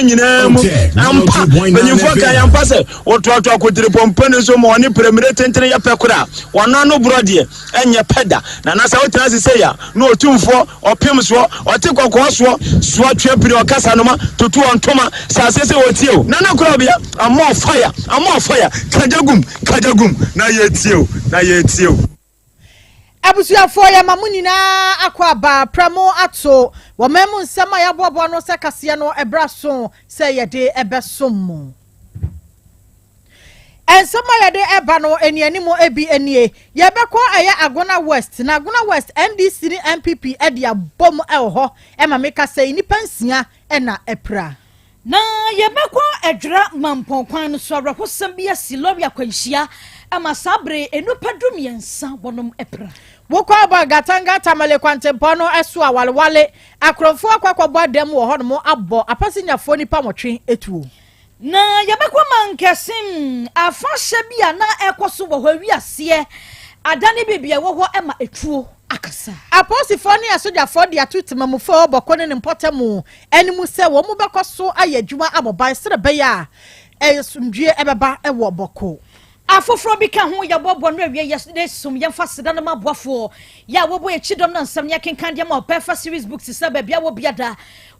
Mpanyimfoɔ nyinaa mu ampa, mpanyimfoɔ ka yɛmpa sɛ wɔtoatoa kotiripɔmpɔ no so ma ɔne prɛmire tentene yɛ pɛ koro a, wɔn ano borɔ deɛ ɛnyɛ pɛ da. Na na sɛ wotena ase sei a, na otumfoɔ ɔpem soɔ, ɔte kɔkɔɔ soɔ, soɔ twe pini ɔkasa noma, tutu ɔntoma, sɛ aseɛ sɛ wɔtie o. Nana Korabea, I'm on fire, I'm on fire, kagya gum, kagya gum, na yɛtie o, na yɛtie o. Abusuafoɔ, yɛma mo nyinaa akɔ aba prɛ mo ato wɔ man mu nsɛm a yɛaboaboa no sɛ kaseɛ no ɛberɛ so sɛ yɛde ɛbɛsom mo. Nsɛm a yɛde ɛba no anianim ebi nie: yɛbɛkɔ ɛyɛ Agona West, na Agona West, NDC ne NPP ɛde abom ɛwɔ hɔ ɛma meka sɛ nnipa 6 ɛna ɛpira. Na yɛbɛkɔ Adwera Mampɔn kwan no so, awerɛhosɛm bi asi, lɔre akwanhyia ama saa bere nnipa 13 wɔnom apira. Wokɔ aba Gatanga Tamale kwantempɔn no ɛso a, walewale akorɔmfoɔ akɔ akɔbɔ adam wɔ hɔnom abɔ apasinyafoɔ nipa 8 etuo. Na yɛbɛkɔ Mankɛse, afahyɛ bi a na ɛkɔ so wɔ hɔ awiaseɛ adane biribi a ɛwɔ hɔ ma etuo akasa. Apolisifoɔ ne asogyafoɔ de ato temamufoɔ Bɔkɔ ne ne mpɔtamu anim sɛ wɔn mo bɛkɔ so ayɛ adwuma abɔ ban sɛ bɛyɛ a ɛsomdwie ɛbɛba ɛwɔ Bɔkɔ. Afoforɔ bi ka ho, yɛbɔbɔ no awie. Yɛde som yɛmfa seda no ma aboafoɔ yɛ a wɔbɔ yɛkyi dɔm no nsɛm ne yɛkenkan deɛ ma ɔpɛfa series books sɛ baabi a wɔbia da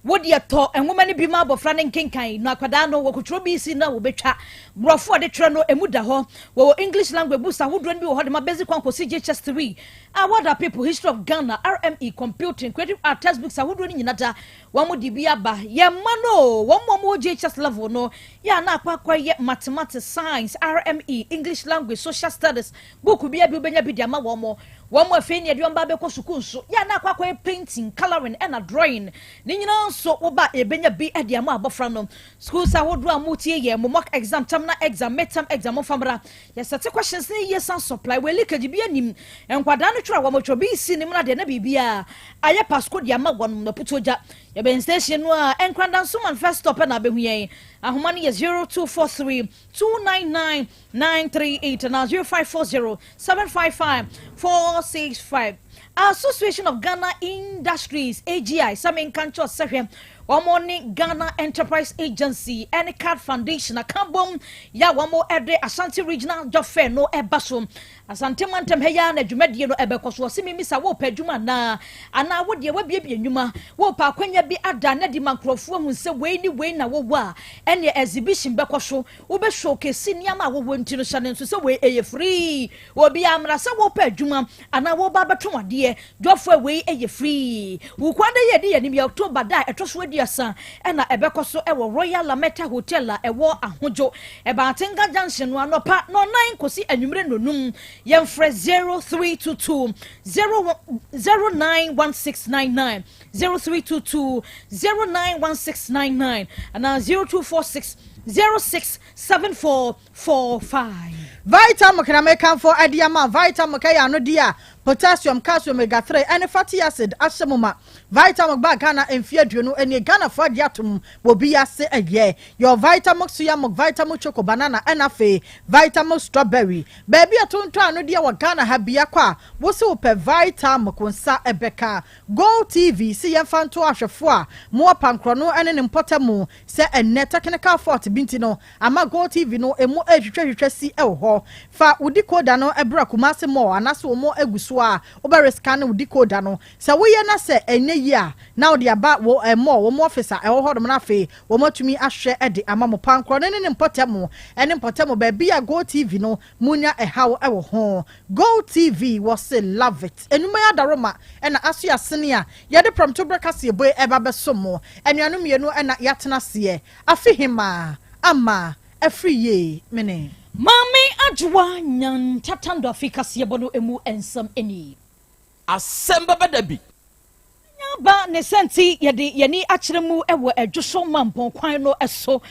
wodeɛ tɔ nwoma no bi ma abɔfra no nkenkan no. Akwadaa no wɔkotwerɛ bi si na wɔbɛtwa borɔfo a ɔde twerɛ no emu da hɔ. Wɔwɔ English language books ahodoɔ no bi wɔ hɔ de ma basic 1 kɔsi JHS 3, Award people, history of Ghana, RME, computing, creative art, textbooks ahodoɔ no nyina da wɔn mo de bi aba. Yɛn mma no, wɔn mo a wɔwɔ JHS level no yɛ a na akɔ akɔyɛ mathematics, science, RME, English language, social studies book bi a bi wobɛnya bi de ama wɔn mo. Wɔn mo afei ne yɛde wɔn ba abɛkɔ sukuu nso yɛ a na akɔ akɔyɛ painting, colouring ɛna drawing ne nyinaa nso woba yɛbɛnya bi de ama abɔfra no. Schools ahodoɔ a motie yɛ mo mock exam, terminal exam, midterm exam, momfa yɛsɛte questions ne yie san supply wɔ leakage bi anim. Nkwadaa no twerɛ a wɔn twerɛ bi si ne mu na deɛ na biribiara ayɛ pasco de ama wɔn na putu gya. Yɛbɛn station no a Nkrandanso man first stop na abɛhu yɛn. Ahoma no yɛ 0243 299 938 na 0540 755 465. Association of Ghana Industries, AGI, sɛ menka nkyɛ sɛ hwɛ, wɔn ne Ghana Enterprise Agency ɛne Card Foundation aka bom yɛ a wɔn de Ashanti Regional Job Fair no ɛba so. Asante mantam ha yi na dwumadie no ɛbɛkɔ so. Ɔsi mimi sa wɔɔpɛ adwuma anaa wodeɛ wabiebie nnwuma, wɔɔpɛ akwanya bi ada na de ma nkurɔfoɔ ahu sɛ wei ne wei na wɔwɔ a, ɛne exhibition bɛkɔ so, wobɛ showcase nneɛma a wɔwɔ. Nti no hyɛ ne nso sɛ wei ɛyɛ free, obi amra sɛ wɔpɛ adwuma anaa wɔba abɛtɔn adeɛ. Job fair wei ɛyɛ free. Wukwan de yɛ de yɛ nim yɛ October da a ɛtɔ so 30 ɛna ɛbɛkɔ so ɛwɔ Royal Lameta Hotel a ɛwɔ Ahodwo Ɛbaatenga Junction no, anɔpa 9 kɔsi anwummerɛ 5. Yɛmfrɛ 0322 091699, 0322 091699 anaa 0246 067445. Vitamilk na mekamfo ɛde ama. Vitamilk ɛyɛ ano di a potassium, calcium, omega 3 ɛne fatty acid ahyɛ mu ma. Vitamilk ba Ghana mfe 20 ɛne Ghanafoɔ agye atom wɔ bi ase. Ɛyɛ yɛ Vitamilk soya milk, Vitamilk choco banana, ɛna afei Vitamilk strawberry. Baabi a tontɔn ano deɛ wɔ Ghana ha bia kɔ a wosi wopɛ Vitamilk, wo nsa ɛbɛka. Gold TV si yɛmfa nto ahwɛfoɔ a mowɔ Pankorɔ ɛne ne mpɔtamu sɛ ɛnnɛ technical fault bi nti no ama Gold TV no emu ɛhwehwɛhwehwɛ si ɛwɔ hɔ. Fa wo decoder no ɛbrɛ Kumase Mall anaasɛ wɔn agu so a wobɛre scan wo decoder no. Sɛ woyɛ na sɛ ɛnyɛ yie a, na wode aba wɔ mall wɔn office a ɛwɔ hɔnom no, afei wɔn atumi ahwɛ ɛde ama mo. Pankorɔ no ne ne mpɔtamu ɛne mpɔtamu baabi a Gold TV no munya ɛhaw ɛwɔ ho. Gold TV wɔ se love it. Enuma yɛ adaroma ɛna aso yɛ asene a yɛde prɔmto berɛ kaseɛ boe ɛba bɛso mo. Anuanom mmienu ɛna yɛatena aseɛ afi hema ama afiri yie mene. Maame Adwoa Nyantatando, afi kaseɛbɔ no emu nsɛm ani. Asɛm bɛbɛ da bi. Ba ne sɛnti yɛde yɛni akyerɛ mu wɔ Adwo so Mampɔn kwan no so.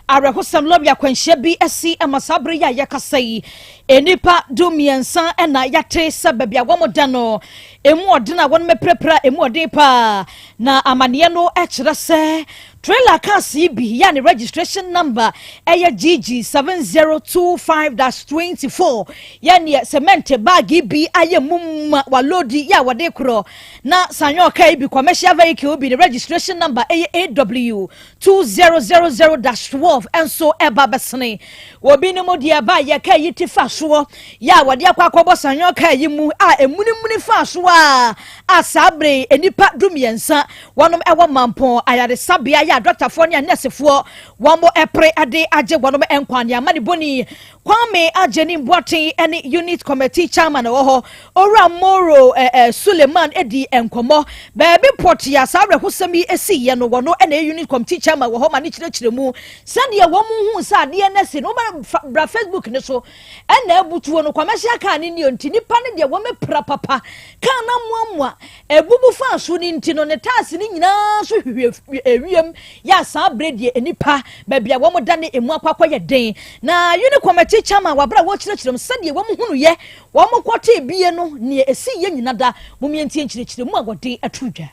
Awerɛhosɛm, Lɔre akwanhyia bi asi ma saa bere yi a yɛkasa yi, nnipa 13 na yɛate sɛ baabi a wɔda no, emu ɔden a wɔn apirapira emu ɔden paa. Na amaneɛ no kyerɛ sɛ trailer cars yi bi yɛ a ne registration number ɛyɛ GG7025-24 yɛ neɛ cement bag bi ayɛ mu ma walodi yɛ a wɔde korɔ na sanyɔ kaa yi bi commercial vehicle bi ne registration number ɛyɛ AW 2000-12 nso ɛba bɛsene obi no mu deɛ ɛba yɛ kaa yi ti fa soɔ yɛ a wɔde akɔ akɔbɔ sanyɔ kaa yi mu a emunimuni fa soɔ a saa bere nnipa 13 wɔnom ɛwɔ Mampɔn ayaresabea yɛ a dɔktafoɔ ne anɛsefoɔ wɔn ɛpere de agye wɔnom nkwa. Ne ama ne bɔni Kwame Agyeni Boateng ne unit committee chairman wɔ hɔ, Owura Moro Suleiman, di nkɔmmɔ baabi pɔte a saa awerɛhosɛm yi esiiɛ no. Wɔno na ɛyɛ unit committee chairman wɔ hɔ ma ne kyerɛkyerɛ mu sɛdeɛ wɔn hu sɛ adeɛ no si no. Wɔn bra Facebook ne so ɛna abutuo no commercial car ne nio nti nipa no deɛ wɔn apira papa. Car no amoamoa ebubu fa so ne nti no ne taasi ne nyinaa so hwehwɛ ewiem yɛ asaa bere deɛ nipa baabi a wɔn da ne emu akɔ akɔyɛ den. Na unit committee chairman wabra wɔkyerɛkyerɛ mu sɛdeɛ wɔn hunu yɛ wɔn kɔte bie no nea esi yɛ nyina da mo mmiɛntie nkyerɛkyerɛ mu a wɔde ato dwa.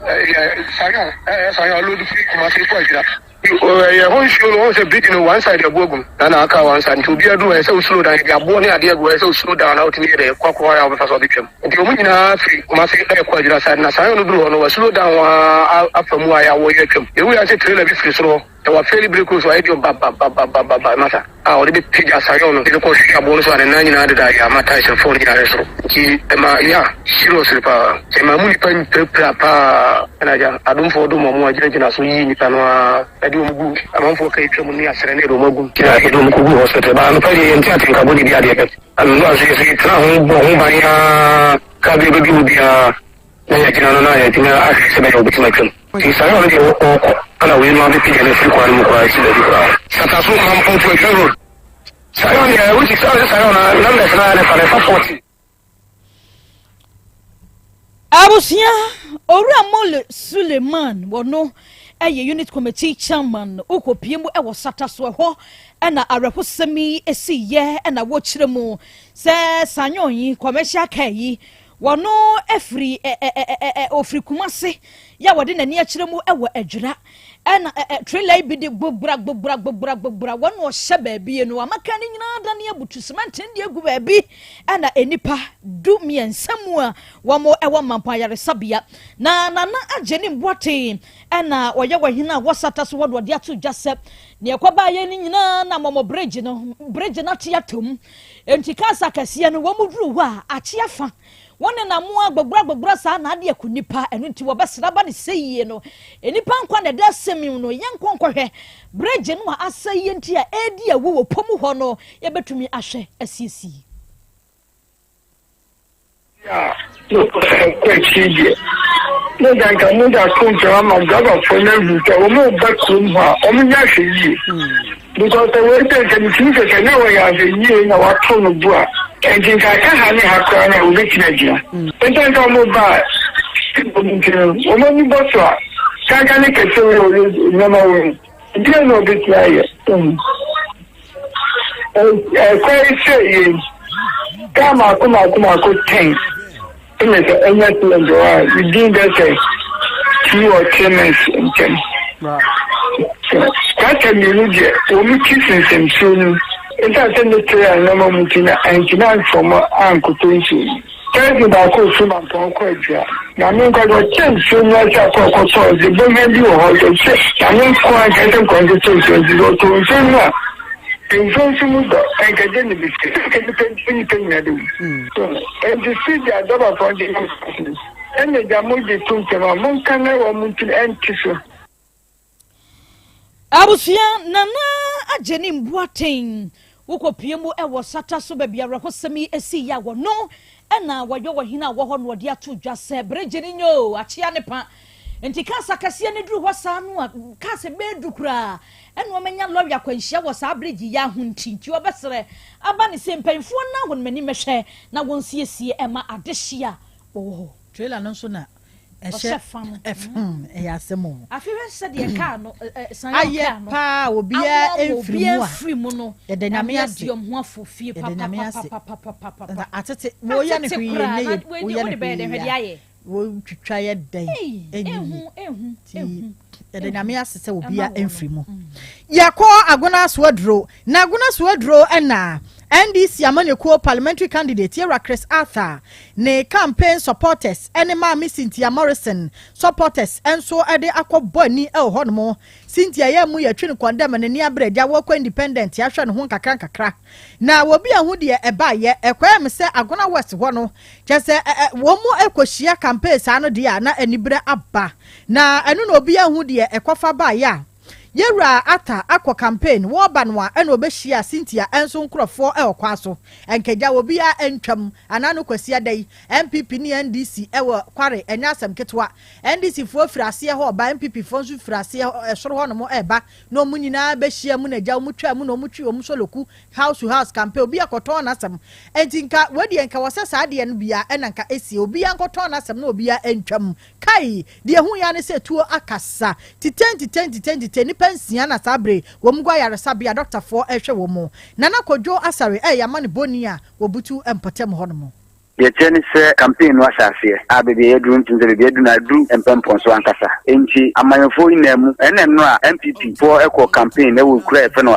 Sayon sayon aload firi Kumasi kɔ Adwira. Ɛyɛ hɔ nsuo no, wɔn sɛ bridge no one side abu agum na aka one side, nti obiara duru hɔ ɛsɛ o slow down, yɛde aboɔ ne adeɛ agu hɔ, ɛsɛ o slow down na wotumi yɛ dɛ kɔ akɔ a wɔbɛfa so ɔbɛtwam. Nti wɔn nyinaa firi Kumasi ɛkɔ Adwira side na sayon no duru hɔ no wa slow down waa afa mu a yɛ awɔ yɛ atwam. Ewu yɛ sɛ trailer bi firi soro hɔ na wa fail brake so ayɛ di ba ba ba ba ba ba ba masa a ɔde bɛ pagya sayon no de kɔ hwehwɛ aboɔ no so a ne nan nyinaa deda yɛ ama tyres fɔɔ no nyinaa yɛ soro, nti ɛma yɛ seriously paa ɛma mu nipa mpirapira paa. Ɛna agya adomfoɔ dom ɔmo a gyinagyina so yii nipa no a ɛde ɔmo gu amanfoɔ ka atwa mu ne asrɛ ne yɛde ɔmo agu na yɛde ɔmo kɔgu hospital baa anɔpa deɛ yɛnte atenkabɔ ne bi adeɛ bɛ anɔpa nso yɛsɛ yɛtena ho bɔ ho ban aa kaa bi ɛbɛdu hɔ biara na yɛgyina no na yɛgyina ahwɛ sɛ bɛyɛ wɔbɛtumi atwam. Nti saa ɔno deɛ ɔkɔ ɛna wei no abɛpagya no afiri kwan no mu koraa asi baabi koraa. Sataso Mampɔn to Atwa Road. Sayon deɛ wosi sɛ ɔsɛ Sayon na numbers na ne fa ne fa 40. Abusua, Owura Mole Suleiman wɔno ɛyɛ unit committee chairman. Wokɔpie mu ɛwɔ Sata so ɛhɔ ɛna awerɛhosɛm yi esi yɛ, ɛna wɔkyerɛ mu sɛ sanyon yi commercial car yi wɔno afiri ɛ ɛ ɛ ɛ ofiri Kumase yɛ a wɔde n'ani akyerɛ mu ɛwɔ Adwira, ɛna ɛ ɛ trailer yi bi de gbogbra gbogbra gbogbra gbogbra wɔn ɔhyɛ baabi no amaka ne nyinaa da ne abutu cement ne de agu baabi, ɛna nnipa 13 mu a wɔn ɛwɔ Mampɔn ayaresabea. Na Nana Agye ne Mboaten ɛna ɔyɛ wɔhene a wɔsata so wɔde ɔde ato dwa sɛ nea ɛkɔbaa yɛn no nyinaa na mɔmɔ bridge no ate atom, nti cars akɛseɛ no wɔn duru hɔ a akye afa wɔn nenam a gbogbra gbogbra saa na ade aku nipa. Ɛno nti wɔbɛsra ba ne sɛ yie no nipa nkwa na ɛda asɛm mu no yɛn nkɔ nkɔhwɛ bridge no a asɛ yie nti a ɛredi awu wɔ pɔm hɔ no yɛbɛtumi ahwɛ asiesie. Kɔ akyiri deɛ ne nka nka mo de ato nkyɛn ama driverfoɔ no ahu sɛ wɔn ba kurom hɔ a wɔn nyɛ ahwɛ yie, because sɛ wɔn sɛ nka metumi sɛ sɛ na wɔyɛ ahwɛ yie na wato no bo a nti nka aka ha ne ha koraa na wɔbɛtumi agyina nkyɛn sɛ wɔn ba a nti no wɔn ani bɔ so a kankan ne kɛse wɔ nneɛma wɔ mu deɛ na wɔbɛtumi ayɛ ɛkwan sɛ yɛn kaa maako maako maako 10 ɛna sɛ ɛnyɛ accident wɔ a within bɛ sɛ 2 or 3 minutes ntɛm. Tractor mmienu deɛ wɔn ti sensɛn nsuo no mu, ɛsiane sɛ ne tere a nneɛma mu ti na antumi amfam ankotɔ nsuo no. Taxi baako ofiri Mampɔn kɔ Adwira na me nkwa deɛ ɔkyɛ nsuo no ase akɔ ɔkɔtɔ de bɔnya bi wɔ hɔ sɛ sɛ na me nko a nka sɛ nkwa nkotɔ nsuo, nti sɛ ɔtɔ nsuo no a nsuo nso mu dɔ nkɛgye ne bi sɛ nka nipa nyina de wu. Nti si gya dɔbafoɔ de ɛna gya mo de to ntɛm a monka na wɔn mo ntumi ɛnte so. Abusua, Nana Agye ne Mboaten wokɔpie mu ɛwɔ Sata so baabi awerɛhosɛm yi esi yɛ a wɔno ɛna wɔyɛ wɔhene a wɔ hɔ no wɔde ato dwa sɛ bridge no nyɛ o akyea ne pa, nti cars akɛseɛ no duru hɔ saa no a cars bɛɛdu koraa ɛna wɔmanya lɔre akwanhyia wɔ saa bridge yi aho. Nti wɔbɛsrɛ aba ne sɛ mpanyinfoɔ na wɔn m'anim mɛhwɛ na wɔnsiesie ɛma adehye a wɔwɔ hɔ. Trailer no nso na. Ɔhyɛ fa no. Ɛyɛ asɛm o. Afei hwɛ sɛdeɛ kaa no san yɛ Ayɛ kaa no. paa obiara Amoa ma mfiri obiara mu a. mfiri mu no. Yɛda Nyame ase. Nyame adi ɔmo ho afɔ fie Yɛda Nyame ase. papapapapapapa. Na atete wɔyɛ no Atete hwee koraa, ne na yɛ wei deɛ woyɛ no wode bɛyɛ dɛn hwee hwɛ a deɛ ayɛ. Wotwitwa yɛ dɛn Ei, ɛnyɛ ehu, yie. ehu, Nti ehu. yɛda Nyame ase sɛ Ɛma obiara wɔn no. mfiri mu. Yɛkɔ Agona Soaduro na Agona Soaduro ɛna NDC amanyɔkuo parliamentary candidate Yɛwura Chris Arthur ne campaign supporters ɛne Maame Cynthia Morrison supporters nso ɛde akɔbɔ ani ɛwɔ hɔnom. Cynthia yɛ mu yɛtwe no kɔndɛm ne ne abrɛ agya wɔkɔ independent ahwɛ ne ho nkakra nkakra na wɔbi ahu deɛ ɛbaayɛ ɛkɔyɛ me sɛ Agona West hɔ no kyɛ sɛ ɛ ɛ wɔn mu ɛkɔhyia campaign saa no deɛ a na aniberɛ aba na ɛno na obi ahu deɛ ɛkɔfa baayɛ a Yɛwura Arthur akɔ campaign wɔreba no a ɛna ɔbɛhyia Cynthia nso nkurɔfoɔ ɛwɔ kwan so. Nkagya obiara ntwam anaa no Kwasi ada yi NPP ne NDC ɛwɔ kware ɛnyɛ asɛm ketewa. NDC foɔ firi aseɛ hɔ ɔba, NPP foɔ nso firi aseɛ ɛsoro hɔ nom ɛba na wɔn nyinaa bɛhyia mu na agya wɔn twa mu na wɔn twi wɔn soloku house to house campaign obi akɔtɔn n'asɛm. Nti nka wɔdeɛ nka wɔsɛ saa adeɛ no bia ɛna nka esie obiara nkɔtɔn n'asɛm na obiara ntwam. Kai deɛ ehu ya ne sɛ tuo akasa titen titen titen titen nipa 6 na saa bere wɔn gu ayaresabea dɔktafoɔ ɛhwɛ wɔn mu. Nana Kodwo Asare ɛyɛ ama ne boni a wɔbutu mpɔtam hɔ nom. Deɛ kyerɛ ne sɛ campaign no ahyɛ aseɛ a baabi a yɛaduru ntim sɛ baabi aduru no aduru mpɛmpɔn so ankasa. Nti amanyɔfoɔ nyinaa mu ɛna nnora NPP foɔ ɛkɔ campaign ɛwɔ kura yɛfrɛ no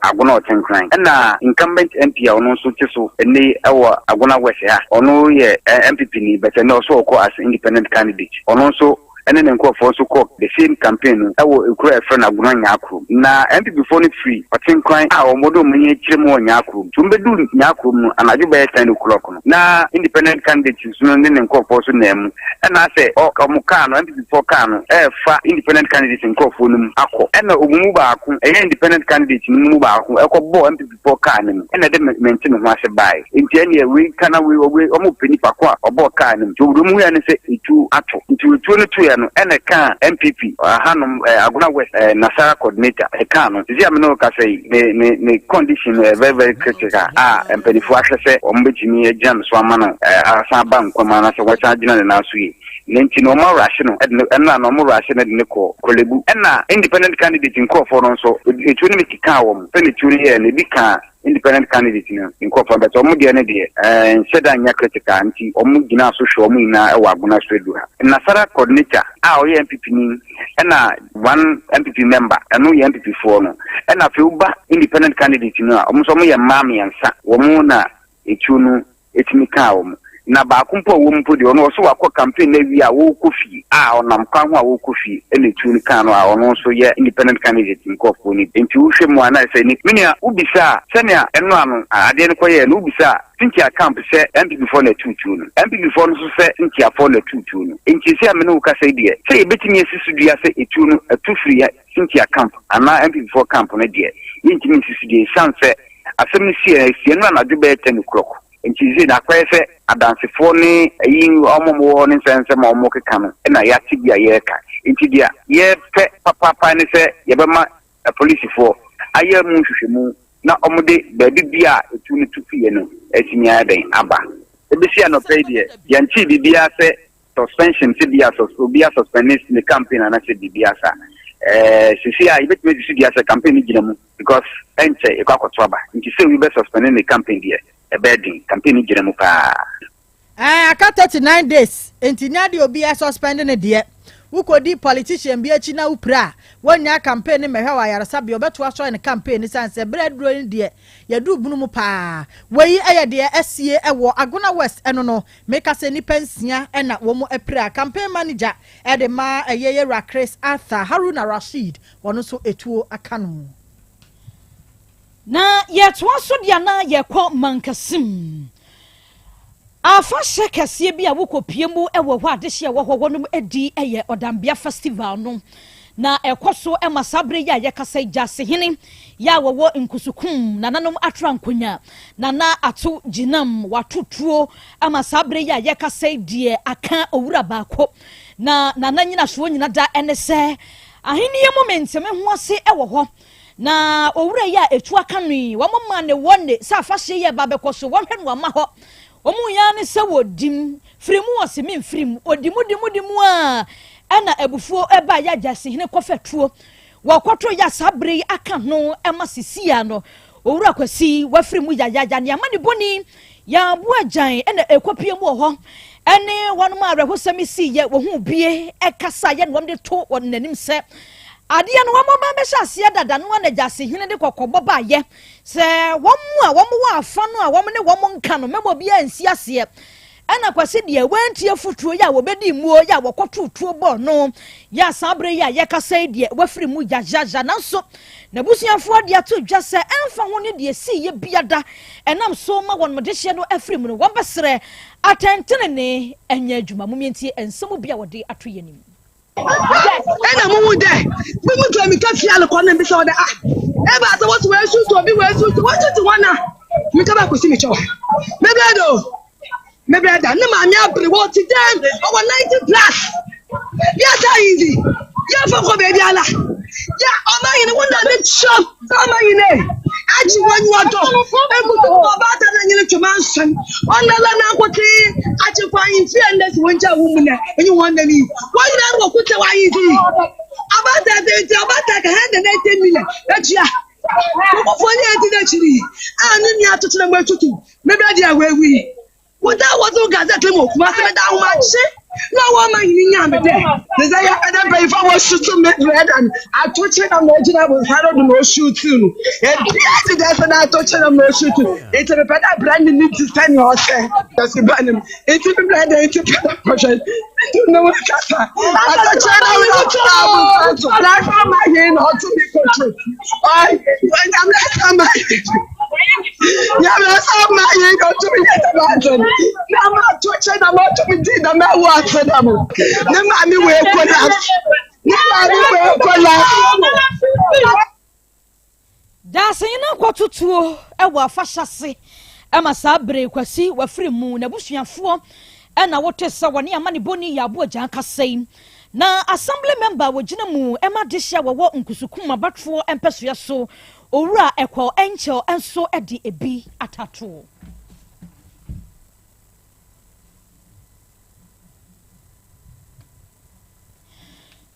Agona Ɔtenkran, ɛna incumbent MP a ɔno nso te so ɛnɛ ɛwɔ Agona West ha, ɔno yɛ NPP ni, but ɛnɛ ɔso ɔkɔ as independent candidate. Ɔno nso ɛne ne nkurɔfoɔ nso kɔ the same campaign no ɛwɔ ekura yɛfrɛ no Agona Nyaakuro. Na NPP foɔ no firi Ɔtenkran a wɔn de wɔn ani akyerɛ mu wɔ Nyaakuro. So wɔn bɛdu Nyaakuro mu no anadwo bɛyɛ 10 o'clock no na independent candidate nso no ne ne nkurɔfoɔ nso nam mu, ɛna asɛ ɔ ɔmo kaa no NPP foɔ kaa no ɛɛfa independent candidate nkurɔfoɔ no mu akɔ, ɛna ɔmo mu baako ɛyɛ independent candidate no mu baako ɛkɔbɔɔ NPP foɔ kaa no mu ɛna ɛde mente ne ho ase baeɛ. Nti ɛneɛ wei ka na wei wei ɔmo pɛ nipa ko a ɔbɔɔ kaa no mu. Nti ɔmo hu ya ne sɛ etuo ato, nti etuo no toeɛ no ɛna ɛkaa NPP ahanom Agona West Nasara coordinator ɛkaa no. Sisi a me ne wo kasa yi, ne condition no yɛ very very critical a mpanimfoɔ ahwɛ sɛ wɔn bɛtumi agyina no so ama no asan aba nkwa mu anaasɛ wɔasan agyina ne nan so yie. Ne nti na ɔmo awurahye no ɛde ne ɛna na ɔmo awurahye no de ne kɔ Korle-Bu. Ɛna independent candidate nkurɔfoɔ no nso etuo no bi kekaa wɔn sɛ ne tuo no yɛɛ no ebi kaa independent candidate no nkurɔfoɔ, bɛtɛ ɔmo deɛ no deɛ nhyɛ da nyɛ critical, nti ɔmo gyina so hwɛ ɔmo nyinaa ɛwɔ Agona so edu ha. Nasara coordinator a ɔyɛ NPP ni ɛna one NPP member, ɛno yɛ NPP foɔ no. Ɛna afei woba independent candidate no a ɔmo nso ɔmo yɛ mmaa 3, wɔn na etuo no etumi kaa wɔn. Na baako mpo a wɔn mpo deɛ ɔno ɔso wakɔ campaign na awie a wɔrekɔ fie a ɔnam kwan ho a wɔrekɔ fie ɛna etuo no kaa no a ɔno nso yɛ independent candidate nkurɔfoɔ ni. Nti wohwɛ mu a na sɛ ni menua wobisa a sɛnea ɛno ano adeɛ no kɔyɛɛ no, wobisa a Cynthia camp sɛ NPP foɔ na ɛtuutuo no, NPP foɔ no nso sɛ Cynthia foɔ na ɛtuutuo no. Nti sɛ amene wo kasa yi deɛ sɛ yɛbɛtumi asi so dua sɛ etuo no ɛtu firi Cynthia camp anaa NPP foɔ camp no deɛ, yɛntumi nsi so deɛ ɛsiane sɛ asɛm no sie sie no anadwo bɛyɛ 10 o'clock. Nti sɛ na akɔyɛ sɛ adansefoɔ ne ayi ɔmo mo wɔ hɔ ne nsɛnsɛm a ɔmo keka no ɛna yɛate bi a yɛreka. Nti deɛ yɛpɛ papaapa ne sɛ yɛbɛma apolisifoɔ ayɛ mu nhwehwɛmu na ɔmo de baabi bi a etu no tu fie no atumi ayɛ dɛn aba. Ebesi anɔpɛ yi deɛ yɛnkyee biribiara sɛ suspension sɛ bi a obi a suspend ne campaign anaasɛ biribiara sa. Sisi a yɛbɛtumi asi so dua sɛ campaign no gyina mu because ɛnkyɛ yɛkɔ akɔto aba, nti sɛ obi bɛ suspend ne campaign deɛ ɛbɛyɛ den. Campaign no gyina mu paa. Aka 39 days nti nya deɛ obi suspend ne deɛ wokɔdi politician bi akyi na wopira a wɔnya campaign ne mmɛhwɛ wɔ ayaresabea ɔbɛtoa so ayɛ ne campaign ne san sɛ berɛ aduro no deɛ yɛduru bunu mu paa. Wei ɛyɛ deɛ asie ɛwɔ Agona West. Ɛno no meka sɛ nnipa 6 ɛna wɔn apira. Campaign manager ɛde ma ɛyɛ yɛwura Chris Arthur, Haruna Rashid, wɔn nso etuo aka no. Na yɛtoa so deɛ na yɛkɔ Mankasim afahyɛ kɛseɛ bi a wokɔpie mu wɔ hɔ adehye a ɛwɔ hɔ wɔnom adi yɛ Ɔdambea Festival no na ɛkɔ so ma saa bere yi a yɛkasa yi, Gyasehene yɛ a wɔwɔ Nkusukum nananom atra nkonya nana ato gyinam wato tuo ama saa bere yi a yɛkasa yi deɛ aka owura baako na nana nyinasoɔ nyina da ɛne sɛ ahenni mu menteme ho ase wɔ hɔ na owura yi a etu aka no yi wɔn ma ne wɔ ne sɛ afahyɛ yi ɛba bɛkɔ so wɔhwɛ no ama hɔ. Wɔn yɛ ne sɛ wɔdim firi mu wɔsi mi nfiri mu odi mu di mu di mu a ɛna abufuo ɛba yɛ Gyaasehene kɔfɛ tuo wɔkɔto yɛ saa bere yi aka ho ɛma sisia no Owura Kwasi wafiri mu yayaya ne ama ne bɔni yɛabo agyan ɛna ɛkɔpie mu wɔ hɔ ɛne wɔn a awerɛhosɛm si yɛ wɔn ho bie ɛkasa yɛ na wɔn de to wɔn n'anim sɛ adeɛ no wɔn ba bɛhyɛ aseɛ dada no ana Gyaasehene de kɔkɔbɔ baayɛ sɛ wɔn a wɔn wɔ afa no a wɔn ne wɔn nka no mɛmɔ obiara nsi aseɛ. Ɛna Kwasi deɛ wɔntie fotuo yi a wɔbɛdi muo yi a wɔkɔto tuo bɔɔ no yɛ asan abere yi a yɛkasa yi deɛ wafiri mu yayaya. Nanso n'abusuafoɔ de ato dwa sɛ ɛmfa ho ne deɛ si yɛ biada ɛnam so ma wɔn dehyeɛ no afiri mu no, wɔn bɛsrɛ atɛntenene ɛnyɛ adwuma. Mumientie nsɛm bi a wɔde ato yɛn anim. Ɛna mo hu dɛ mo mu tu mika fia alekɔ ne mbisa ɔdɛ ah eba sɛ wɔsi wɔn esusu obi wɔn esusu wɔn tutu wɔn na mika ba kɔsi mi kyɛw me brɛ do me brɛ da ne maame abere wɔ ti dɛm ɔwɔ 90 plus yɛ sɛ ayi yɛ fɔ kɔ beebi ala yɛ ɔma yi ne wɔn na ne kyɛw ɔma yi ne akyi wɔn nyiwa dɔ ekutu ɔbaata na nyere twema nsɛm ɔnala na akote akyi kwan yi fi ɛnɛ si wɔn nkyɛn wɔn mu na enyi wɔn nani wɔn nyinaa wɔ kuta wɔn ayi di ɔbaata tete ɔbaata ka 180 million etua kɔkɔfoɔ ne edi n'akyiri a ne nua atoto na mo etutu mebɛ di awɔ ewi wɔda wɔdze gazette mu okuma sɛ mɛda ahomakye na wɔn ma nyini nya me dɛ. Ne sɛ yɛ ɛdɛ mpanyinfo a wɔsutu me brɛda no atokye na ma ogyina abonsam no do na osutu no ebia ti dɛ sɛ na atokye na ma osutu nti mepɛ dɛ abira ne ne ti sɛnea ɔsɛ kɛse ba ne mu nti me brɛda nti pɛ dɛ kɔhwɛ nti ne wo kasa atokye na ma ogyina abonsam so na asa ma yɛn na ɔto mi kɔtɔ ɔy nyame asa ma yɛn nyame asa ma yɛn na ɔto mi yɛ dɛm adze na ma atokye na ma ɔto mi di na ma ɛwɔ ase dɛm ne maame wɔ ekola ne maame wɔ ekola. Daasɛn no akɔtotuo wɔ afahyɛ ase ɛma saa bere Kwasi wafiri mu. N'abusuafoɔ ɛna wote sɛ wɔne ama ne bɔni yɛ abo agya kasa yi na assembly member a wɔgyina mu ɛma adehyɛ a wɔwɔ Nkusukum abatoɔ mpɛsoɛ so, Owura Ɛkɔ Ɛnkyɛw nso de ebi atatoɔ.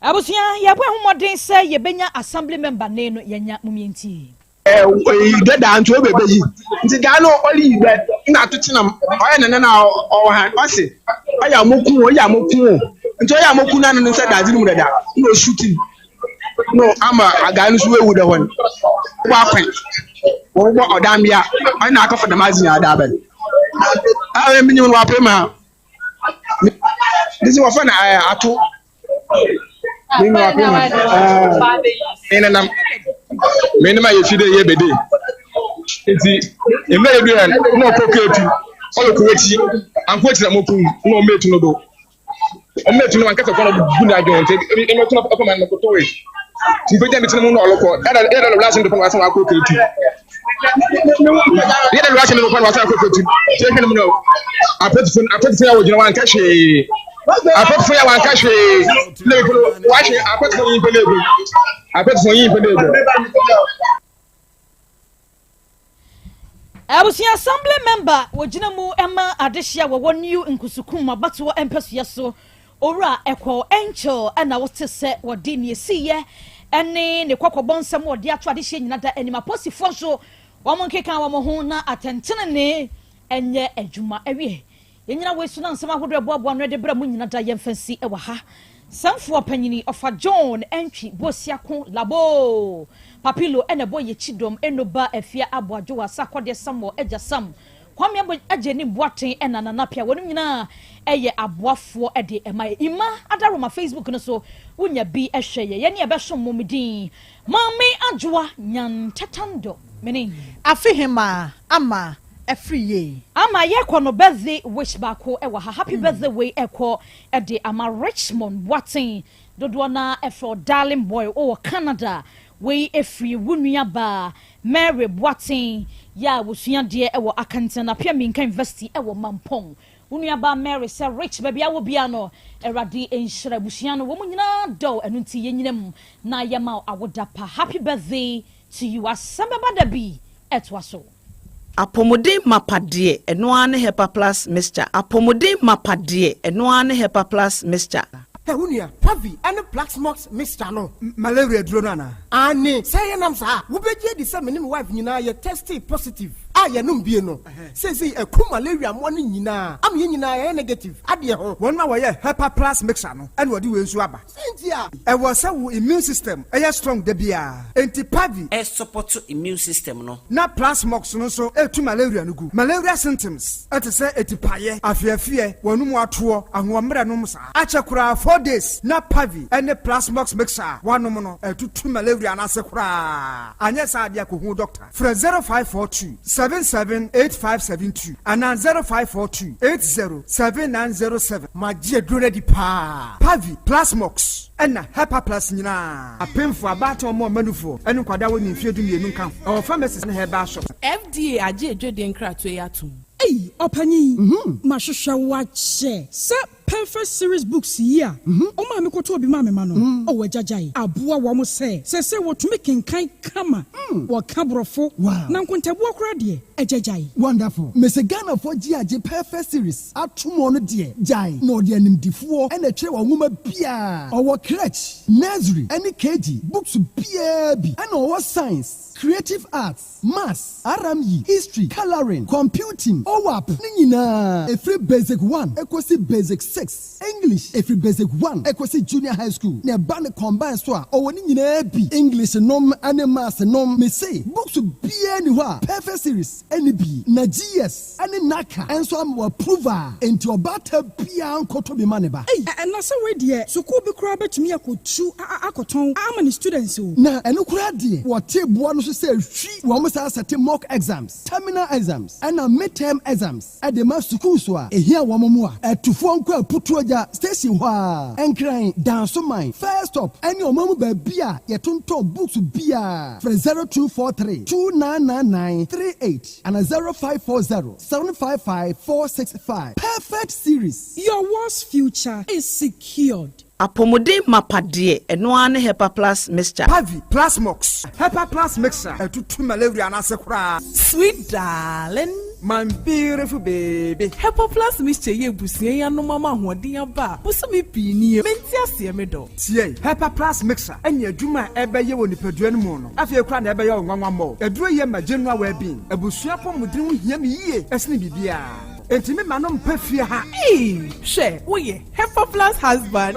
Abusua, yɛbɔ ɛho mmɔden sɛ yɛbɛnya assembly member ne no yɛnya mumientie. Ɛyi dɛ daa nti ɔbɛbɛ yi nti daa no ɔreyi dɛ na ato kyenam ɔyɛ nana na ɔwɔ ha ɔsi ɔyɛ amoku ɔyɛ amoku nti ɔyɛ amoku na no nsa daadze no mu dada na osuti no ama agaa no so ewu dɛ hɔ no wɔ akwan wɔbɔ ɔdan bia ɔne na akɔfo dɛm adze nyinaa daa bɛn a ɛmi nyim no wapɛ ma disi wɔfɛ na ɛɛ ato mi nyim wapɛ ma ɛɛ Me nenam me nenam a yɛfi dɛ yɛ bɛde nti mmerɛ yɛdu yɛn na ɔkɔ keetu ɔyɛ kɔ akyi anko akyi na mɔkum na ɔmɛ etu no do ɔmɛ etu no ankasa kɔ na ɔbu na adwene nti ɛmɛ etu no ɔkɔ ma no koto wei nti mpagya mi tena mu na ɔlɔkɔ ɛda ɛda lɔla ahyɛ no do wasan wakɔ keetu yɛda lɔla ahyɛ no do wasan akɔ keetu nti ɛhwɛ no mu no apɛtufo apɛtufo yɛ wɔgyina wanka hwee apɛtufo yɛ wanka hwee na ebi no wahwɛ apɛtufo yi mpɛ na egu apɛtufo yi mpɛ na egu. Abusua, assembly member wɔgyina mu ma adehyɛ a wɔwɔ New Nkusukum abatoɔ mpɛsoɛ so, Owura Ɛkɔ Ɛnkyɛl ɛna wote sɛ wɔde ne esiyɛ ɛne ne kɔkɔbɔ nsɛm wɔde ato adehyɛ nyina da anim. Apolisifoɔ nso wɔn nkeka wɔn ho na atɛntenene ɛnyɛ adwuma. Awie yɛnyina wei so na nsɛm ahodoɔ ɛboaboa no ɛde brɛ mu nyina da yɛmfa nsi ɛwɔ ha. Sɛmfoɔ panyini ɔfa John Ɛntwi Bosiako Labo Papilo ɛna ɛbɔ yɛkyi dɔm enoba Afia Aboadwowa Sakɔdeɛ Samuel Agya Sam Kwame Agye ne Boaten ɛna Nanapia wɔn nyinaa ɛyɛ aboafoɔ ɛde ɛma yɛ ima adaroma. Facebook no so wonya bi ɛhwɛ yɛ yɛne ɛbɛsom mo. Medin Maame Adwoa Nyantatando mene. Afe hema ama ɛfiri yie. Ama yɛkɔ no birthday wish baako ɛwɔ ha. Happy birthday wei ɛkɔ ɛde ama Richmond Boaten, dodoɔ na ɛfrɛ Darling Boy, wɔ Canada. Wei efiri wo nua baa Mary Boaten yɛ a wosua deɛ ɛwɔ Akantena Apia Minka University ɛwɔ Mampɔn. Wo nua baa Mary sɛ Rich, baabi a wɔ bia no Awurade nhyira abusua no, wɔn nyinaa dɔw ɛno nti yɛnyina mu na yɛma wo awoda pa. Happy birthday to you. Asɛm bɛba da bi ɛtoa so. Apɔmuden mapa deɛ, ɛno ara ne Hepa Plus Mixture. Apɔmuden mapa deɛ, ɛno ara ne Hepa Plus Mixture. Hɛ wo nua, Pavi ne Plaxmox mixture no. Malaria aduro no anaa? Aane, sɛ ɛyɛ nam saa a, wobɛgye adi sɛ me ne me wife nyinaa yɛ testee positive a yɛnom bie no. Seesei aku malaria mmoa no nyinaa ama yɛn nyinaa yɛayɛ negative adeɛ ho. Wɔn a wɔyɛ Hepa Plus mixture no na wɔde wei nso aba. Sɛn nti a? Ɛwɔ sɛ wo immune system yɛ strong da biara, enti Pavi. Ɛsupɔto immune system no. Na Plasmox no nso tu malaria no gu. Malaria symptoms te sɛ atipaeɛ, afeafeɛ, w'anum atoɔ, ahoɔmmerɛ nom saa. Akyɛ koraa 4 days na Pavi ne Plasmox mixture a woanom no atutu malaria no ase koraa. Anyɛ saa deɛ a kɔhu doctor. Frɛ 0542 77 8572 anaa 0542 80 7907. Magye aduro no adi paa. Pavi, Plasmox, ɛna Hepaplus nyinaa. Apemfo, abaatan, ɔmo a ɔma ne nkwadaa a wɔnni mfeɛ 12 nka ho. Ɛwɔ pharmacies ne herbal shops. FDA agye adwadie nkratoɔ yi atom. Ei, ɔpanyin, mahwehwɛ wo akyɛ sɛ Perfect Series Books yi a ɔmaa me kɔtɔɔ bi maa me ma no, ɔwɔ agyagyae aboa wɔn sɛ seesei wɔtumi kenkan kama, wɔka Borɔfo, na nkontabuo koraa deɛ, agyagyae. Wonderful. Mese Ghanafoɔ gye agye Perfect Series atom ɔno deɛ gyae na ɔde animdifoɔ na ɛtwerɛ wɔ nwoma biaa. Ɔwɔ crèche, nursery ɛne KG books biaa bi ɛna ɔwɔ science, creative arts, maths, RME, history, colouring, computing, OWAP ne nyinaa ɛfiri basic 1 ɛkɔsi basic 6, English ɛfiri basic 1 ɛkɔsi junior high school na ɛba ne combine so a ɔwɔ ne nyinaa bi, English nom ne maths nom. Mese books biaa ni hɔ a Perfect Series ɛne bi na GS ɛne NaCCA ɛnso ama wɔ approve a enti ɔbaata biaa nkɔtɔ bi ma ne ba. Ei, ɛna sɛ wei deɛ, sukuu bi koraa bɛtumi akɔtu akɔtɔn ama ne students o. Na ɛno koraa deɛ, wɔte boa no so sɛ hwi wɔn saa sɛte mock exams, terminal exams ɛna midterm exams ɛde ma sukuu so a ehia wɔn mu a ɛtufoɔ nkɔ Aputuogya station hɔ a Nkran, Dansoman first stop ɛne ɔman mu baabi a yɛtontɔn books biara. Frɛ 0243 2999 38 ana 0540 755 465. Perfect Series. Your world's future is secured. Apɔmuden mapa deɛ, ɛno ara ne Hepa Plus Mixture. Pavi, Plasmox, Hepa Plus Mixture ɛtutu malaria no ase koraa. Sweet darling. My beautiful baby. Hepa Plus Mixture yɛ ebusua yi anom ama ahoɔden aba a bosome pii nie mente aseɛ me dɔ. Tie, Hepa Plus Mixture ɛne adwuma a ɛbɛyɛ wɔ nipadua no mu no afei koraa na ɛbɛyɛ wo nwanwa mmɔ. Aduro yɛ ma general well-being. Abusua pɔmuden ho hia me yie ɛsene biribiara. Enti me ma no mpɛ fie ha. Ee, hwɛ, woyɛ Hepa Plus husband.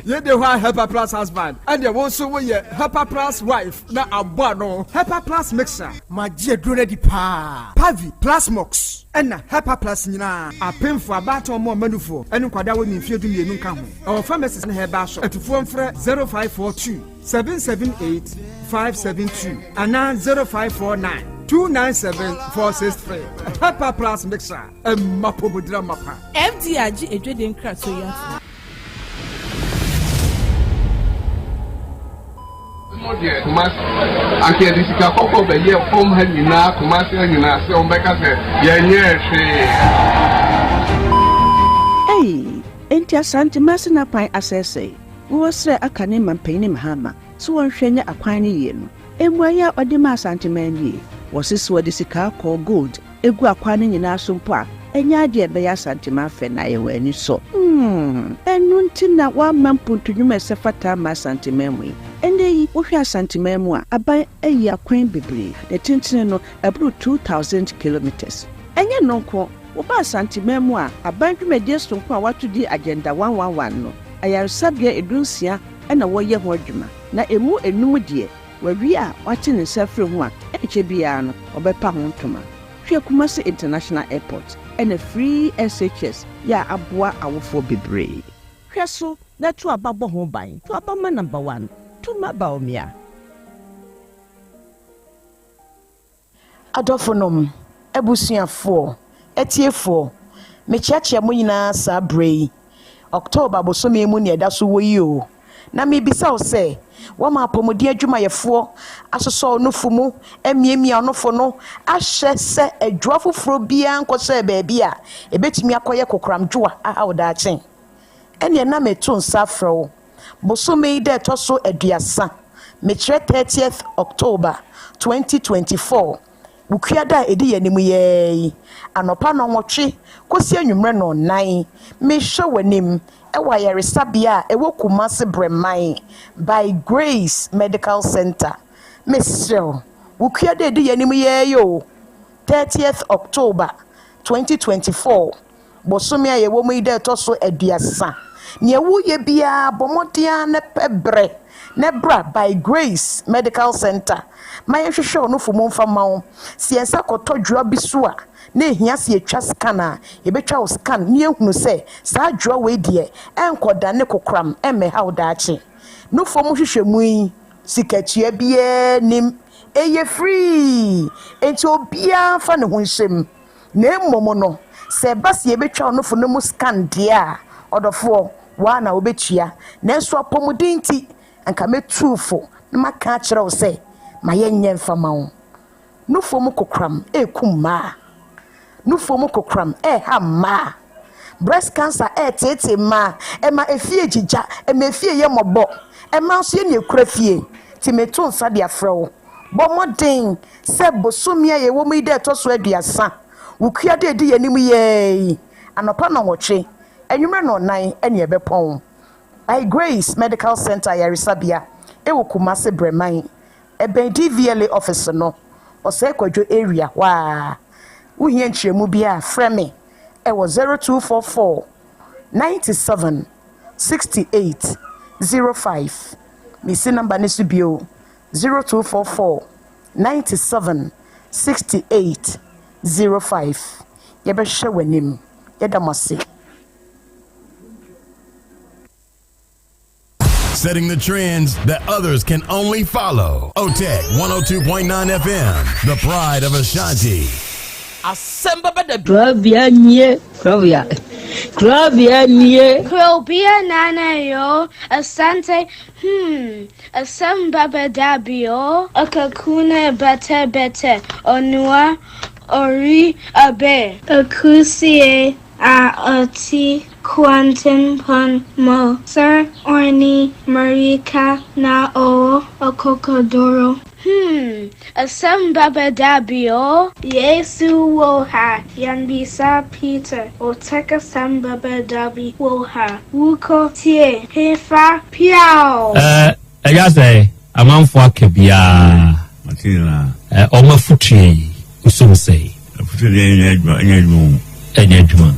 Yɛde hɔ a Hepa Plus husband ɛdeɛ wo nso woyɛ Hepa Plus wife na abɔ ano. Hepa Plus Mixture. Magye aduro no adi paa. Pavi, Plasmox, ɛna Hepa Plus nyinaa. Apemfo, abaatan, ɔmo a ɔma nufoɔ ɛne nkwadaa a wɔnni mfeɛ 12 nka ho. Ɛwɔ pharmacies ne herbal shop. Atufoɔ mfrɛ 0542 778 572 anaa 0549 297 463. Hepa Plus Mixture ɛmma pɔmudira mapa. FDA agye adwadie nkratoɔ yi atom. Mo deɛ Kumasi anka yɛde sika kɔkɔɔ bɛyɛ fam ha nyinaa, Kumasi ha nyinaa sɛ wɔn bɛka sɛ yɛnyɛɛ hwee. Ei, enti Asante Masina kwan asɛesɛe? Wowɔ srɛ aka ne mampanyin Mahama sɛ wɔnhwɛ nyɛ akwan no yie no. Mmuaeɛ a ɔde maa Asanteman nie, Wɔse sɛ wɔde sika kɔɔ, gold, gu akwan no nyinaa so mpo a, ɛnyɛ adeɛ a ɛbɛyɛ Asanteman fɛ na ayɛ wɔn ani sɔ. Hmm, ɛno nti na wɔamma mpuntu nnwuma a ɛsɛ fata amma Asanteman mu yi. Ɛnnɛ yi, wohwɛ Asanteman mu a, aban ayi akwan bebree, ne tentene no, ɛboro 2,000 kilometres. Ɛnyɛ ɛno nko, woba Asanteman mu a, aban dwumadie sononko a wɔato din Agenda 111 no, ayaresabea 16 na wɔreyɛ ho adwuma, na ɛmu nnum deɛ, Wawie a wate ne nsa afiri ho a, ɛnkyɛ biara no, ɔbɛpa ho ntoma. Hwɛ Kumasi International Airport ɛna free SHS yɛ a aboa awofoɔ bebree. Hwɛ so na to aba bɔ ho ban. To aba ma number one, to ma Bawumia. Adɔfonom, abusuafoɔ, atiefoɔ, mekyeakyea mo nyinaa saa berɛ yi. October bosome mu ne ɛda so wɔ yi o. Na mebisa wo sɛ, woama apɔmuden adwumayɛfoɔ asosɔ wo nofo mu, amiamia wo nofo no, ahwɛ sɛ adwoa foforɔ biara nkɔhyɛɛ baabi a ɛbɛtumi akɔyɛ kokoramdwoa aha wo daakye? Ɛnneɛ na meto nsa afrɛ wo bosome yi da ɛtɔ so 30, mekyerɛ 30th October 2024. Wukuada a ɛdi yɛn anim yi ara yi, anɔpa nnɔnwɔtwe kɔsi anwummerɛ nnɔnnan, mehwɛ w'anim wɔ ayaresabea a ɛwɔ Kumasi Brɛman by Grace Medical Centre. Mesrɛ wo, Wukuada a ɛdi yɛn anim yi ara yi o, 30th October 2024, bosome a yɛwɔ mu yi da ɛtɔ so aduasa. Nea woreyɛ biara, bɔ mmɔden ara na pɛ berɛ na bra By Grace Medical Centre ma yɛnhwehwɛ wo nofo mu mfa mma wo. Sɛ yɛn nsa kɔtɔ dwoa bi so a, na ɛhia sɛ yɛtwa scan a, yɛbɛtwa wo scan na yɛahunu sɛ saa dwoa wei deɛ, ɛnkɔdane kokoram mmɛha wo daakye. Nofo mu nhwehwɛmu yi, sikatua biara nnim, ɛyɛ free, enti obiara mfa ne ho nhyɛ mu. Na mmom no, sɛ ɛba sɛ yɛbɛtwa wo nofo no mu scan deɛ a, ɔdɔfoɔ, wo ara na wobɛtua. Nanso apɔmuden nti, anka mɛtu wo fo na maka akyerɛ wo sɛ, ma yɛnyɛ mfa mma wo. Nufoɔ mu kokoram rekum mmaa. Nufoɔ mu kokoram reha mmaa. Breast cancer reteetee mmaa. Ɛma efie gyigya, ɛma efie yɛ mmɔbɔ. Mmaa nso yɛn na yɛkura fie. Nti meto nsa de afrɛ wo. Bɔ mmɔden sɛ bosome a yɛwɔ mu yi da ɛtɔ so aduasa, Wukuada a ɛdi yɛn anim yi ara yi, anɔpa nnɔnwɔtwe, anwummerɛ nnɔnnan ne ɛbɛpɔn. By Grace Medical Centre Ayaresabea wɔ Kumasi Brɛman, ɛbɛn DVLA office no, Ɔsɛe Kwadwo area hɔ ara. Wohia nkyerɛmu bi a, frɛ me wɔ 0244 97 68 05. Mesi number no so bio, 0244 97 68 05. Yɛbɛhwɛ w'anim. Yɛda mo ase. Setting the trends that others can only follow. OTEC 102.9 FM, the pride of Ashanti. Asɛm bɛba da bi. Kurobea nie, kurobea, kurobea nie. Kurobea nana yo, Asante, hmm, asɛm bɛba da bi o. Akakuna bɛtɛ bɛtɛ, onua ori abe. Akusie a ɔte kwantempɔn mu sɛ ɔne mmirika na ɔwɔ akokoduru. Hmm, asɛm bɛba da bi o. Yesu wɔ ha, yɛmmisa Peter, ɔtɛk asɛm bɛba da bi wɔ ha, wokɔ tie hefa piaw. Ɛɛ ɛyɛ sɛ amanfoɔ aka biara ɔmo afutuo yi wosom sɛe. Afutuo deɛ ɛnyɛ adwuma ɛnyɛ adwuma o. Ɛnyɛ adwuma.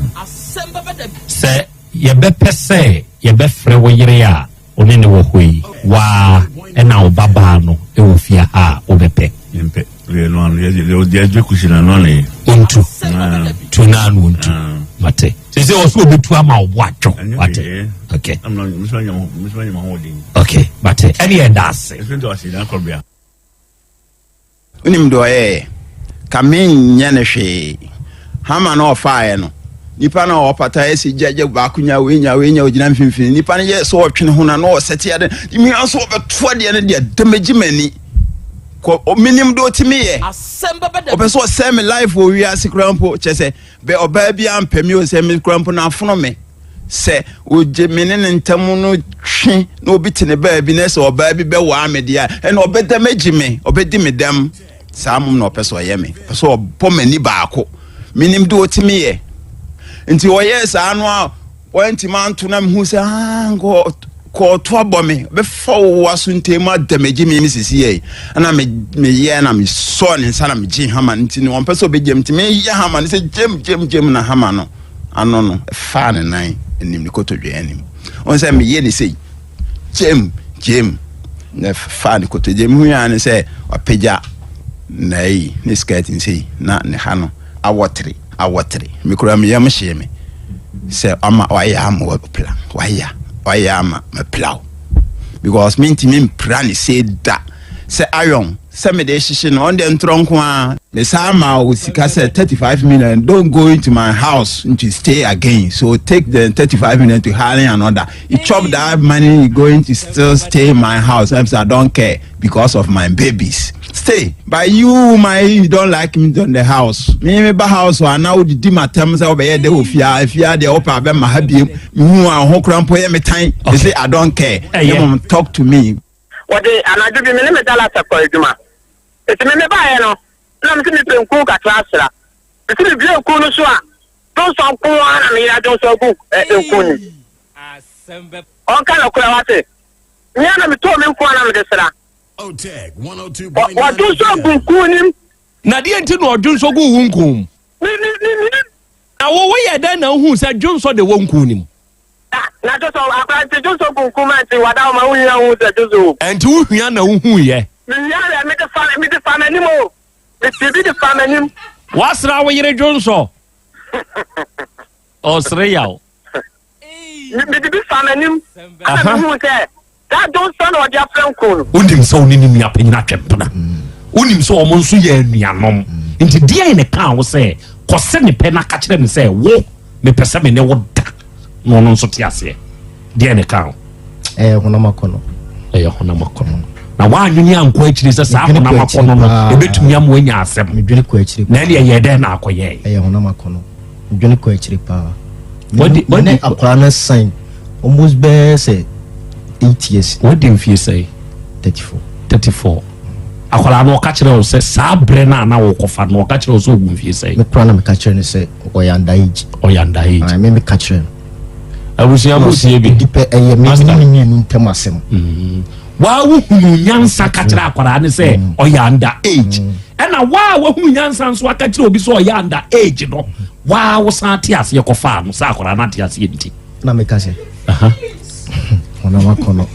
Sɛ yɛbɛpɛ sɛ yɛbɛfrɛ wo yere a wo ne no wɔ hɔ yi, wo ara na wo babaa no wɔ fie ha a, wobɛpɛ? Mempɛ. Deɛ no ano, deɛ deɛ ɛgye kusi na ano na yɛ. Ontu. Tu na ano ontu. Mate. Sɛ sɛ ɔsɛ obetu ama wo bo atwo. Wate. Okay. Okay, mate. Ɛne yɛda ase. Wonim deɛ ɔyɛeɛ? Ka menyɛ no hwee. Hama no ɔfaeɛ no, nipa no a ɔpata yɛ sɛ gya gya baako nya wei nya wei nya ogyina mfimfini. Nipa no yɛ sɛ ɔtwe ne ho na na ɔsɛte ade. Mmea nso ɔbɛto adeɛ no deɛ damage m'ani. Kɔ menim deɛ ɔtumi yɛ. Ɔpɛ sɛ ɔsɛe me life wɔ wiase koraa mpo kyɛ sɛ bɛ ɔbaa bi ampɛ me o sɛ me koraa mpo na afono me. Sɛ ogye me ne ne ntam no twe na obi te ne baabi na sɛ ɔbaa bi bɛwaa me deɛ a, ɛna ɔbɛdam agyi me, ɔbɛdi me dɛm. Saa mmom na ɔpɛ sɛ ɔyɛ me. Ɔpɛ sɛ ɔbɔ m'ani baako. Menim de ɔtumi yɛ. Nti ɔyɛɛ saa no a wɔntumi anto na mehu sɛ ah, nkɔ kɔɔto abɔ me bɛfa wo aso ntɛm mu adamagye me me sisi yɛ ɛna meyɛ na mesɔɔ ne nsa na megye hama no nti no ɔmpɛ sɛ ɔbɛgyam nti meyɛ hama no sɛ gyam gyam gyam na hama no ano no faa ne nan anim ne kotodwe anim. Ɔn sɛ meyɛ ne sei gyem gyem na faa ne kotodwe mu hui ne sɛ wapagya n'ayi ne skirt nsei na ne ha no awɔtere awɔtere me kura me yam hyee me sɛ ama wayɛ ama wapira wayɛ wayɛ ama mapira wo because mentumi mpira ne sei da sɛ iron sɛ mede rehyehye no ɔno deɛ ntorɔ nko ara. Me san maa wo sika sɛ 35 million don't go into my house to stay again so take the 35 million to hire another you chop that money you going to still stay in my house I'm say I don't care because of my babies stay but you my you don't like me in the house me me ba house hɔ ana wodidi m'atɛm sɛ wobɛyɛ dɛ wɔ fie a fie a deɛ wopɛ abɛma ha biem mehu a ho kora mpo yɛ me tan they say I don't care okay. talk to me Wɔde anadwo bi me ne me Dallas kɔɔ adwuma. Enti me mebaeɛ no, Ɛna mese mepɛ nku kakra asra. Mese mebue nku no so a, dwonsɔ nko ara na meyere adwonsɔ agu nku no mu. Ɔnka nokorɛ wate. Me ara na metɔɔ me nku a na mede sra. Wadwonsɔ agu nku no mu. Na deɛ nti na ɔdwonsɔ guu wo nku mu? Me, me, me, menim. Na wo, woyɛɛ dɛn na wohuu sɛ dwonsɔ de wɔ nku no mu? Na dwonsɔ, akwadaa nti dwonsɔ gu nku mu a nti wada hɔ ma wohia hu sɛ dwonsɔ wɔ mu. Ɛnti wohia na wohuiɛ? Mehia yɛ, mede fa, mede fa m'anim o. Mete bi de fa m'anim. Woasra wo yere dwonsɔ? Ɔsere yaw. Mede bi fa m'anim. Ɛna mehuu sɛ saa dwonsɔ na ɔde afra nku no. Wonim sɛ wo ne ne nua panyin atwe mpena. Wonim sɛ wɔn nso yɛ anuanom. Nti deɛn na ɛkaa wo sɛ kɔse ne pɛ na ka kyerɛ no sɛ wo mepɛ sɛ me ne wo da na ɔno nso te aseɛ? Deɛn na ɛkaa wo? Ɛyɛ honam akɔnnɔ. Ɛyɛ honam akɔnnɔ. Na woanwene ankɔ akyiri sɛ saa honam akɔnnɔ no ɛbɛtumi ama woanya asɛm. Medwene kɔ akyiri. Na ɛne ɛyɛ dɛn na akɔyɛe? Ɛyɛ honam akɔnnɔ. Medwene kɔ akyiri paa. Me ne akwadaa no san almost bɛyɛ sɛ 8 years. Wadi mfie sɛn? 34. 34. Akwadaa no ɔka kyerɛ wo sɛ saa berɛ no a na wokɔfa no ɔka kyerɛ wo sɛ ɔwɔ mfie sɛn? Me koraa na meka kyerɛ no sɛ ɔyɛ under age. Ɔyɛ under age. Me meka kyerɛ no. Abusua mo tie bi. Odi pɛ ɛyɛ me ne ne mmienu ntam asɛm. Mm. Waa wohunu nyansa ka kyerɛ akwadaa no sɛ mm. ɔyɛ under age. Mm. Ɛna waa wohunu nyansa nso aka kyerɛ obi sɛ ɔyɛ under age no. Waa wosan te aseɛ kɔfaa no sɛ akwadaa no ate aseɛ nti. Na meka sɛ. Honam akɔnɔ.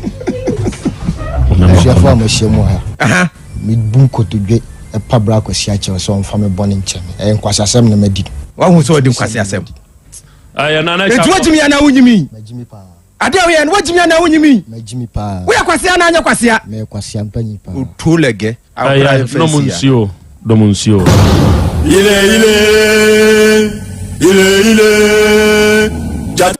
Abusuafo a moahyia mu ha. Mebu nkotodwe pa bra Kwasi akyɛw sɛ ɔmfa me bɔne nkyɛ me. Ɛyɛ nkwaseasɛm na madi. Wahu sɛ ɔdi nkwaseasɛm. Ɛyɛ nana Enti woagyimi anaa wonyimi? Magyimi paa. Adeɛ a woyɛ no woagyimi anaa wonyimi? Magyimi paa. Woyɛ kwasea anaa anyɛ kwasea? Meyɛ kwasea mpanyin paa. Otuo lɛgɛ. Ɛyɛ nom nsuo nom nsuo. Ile ile ile ile jata.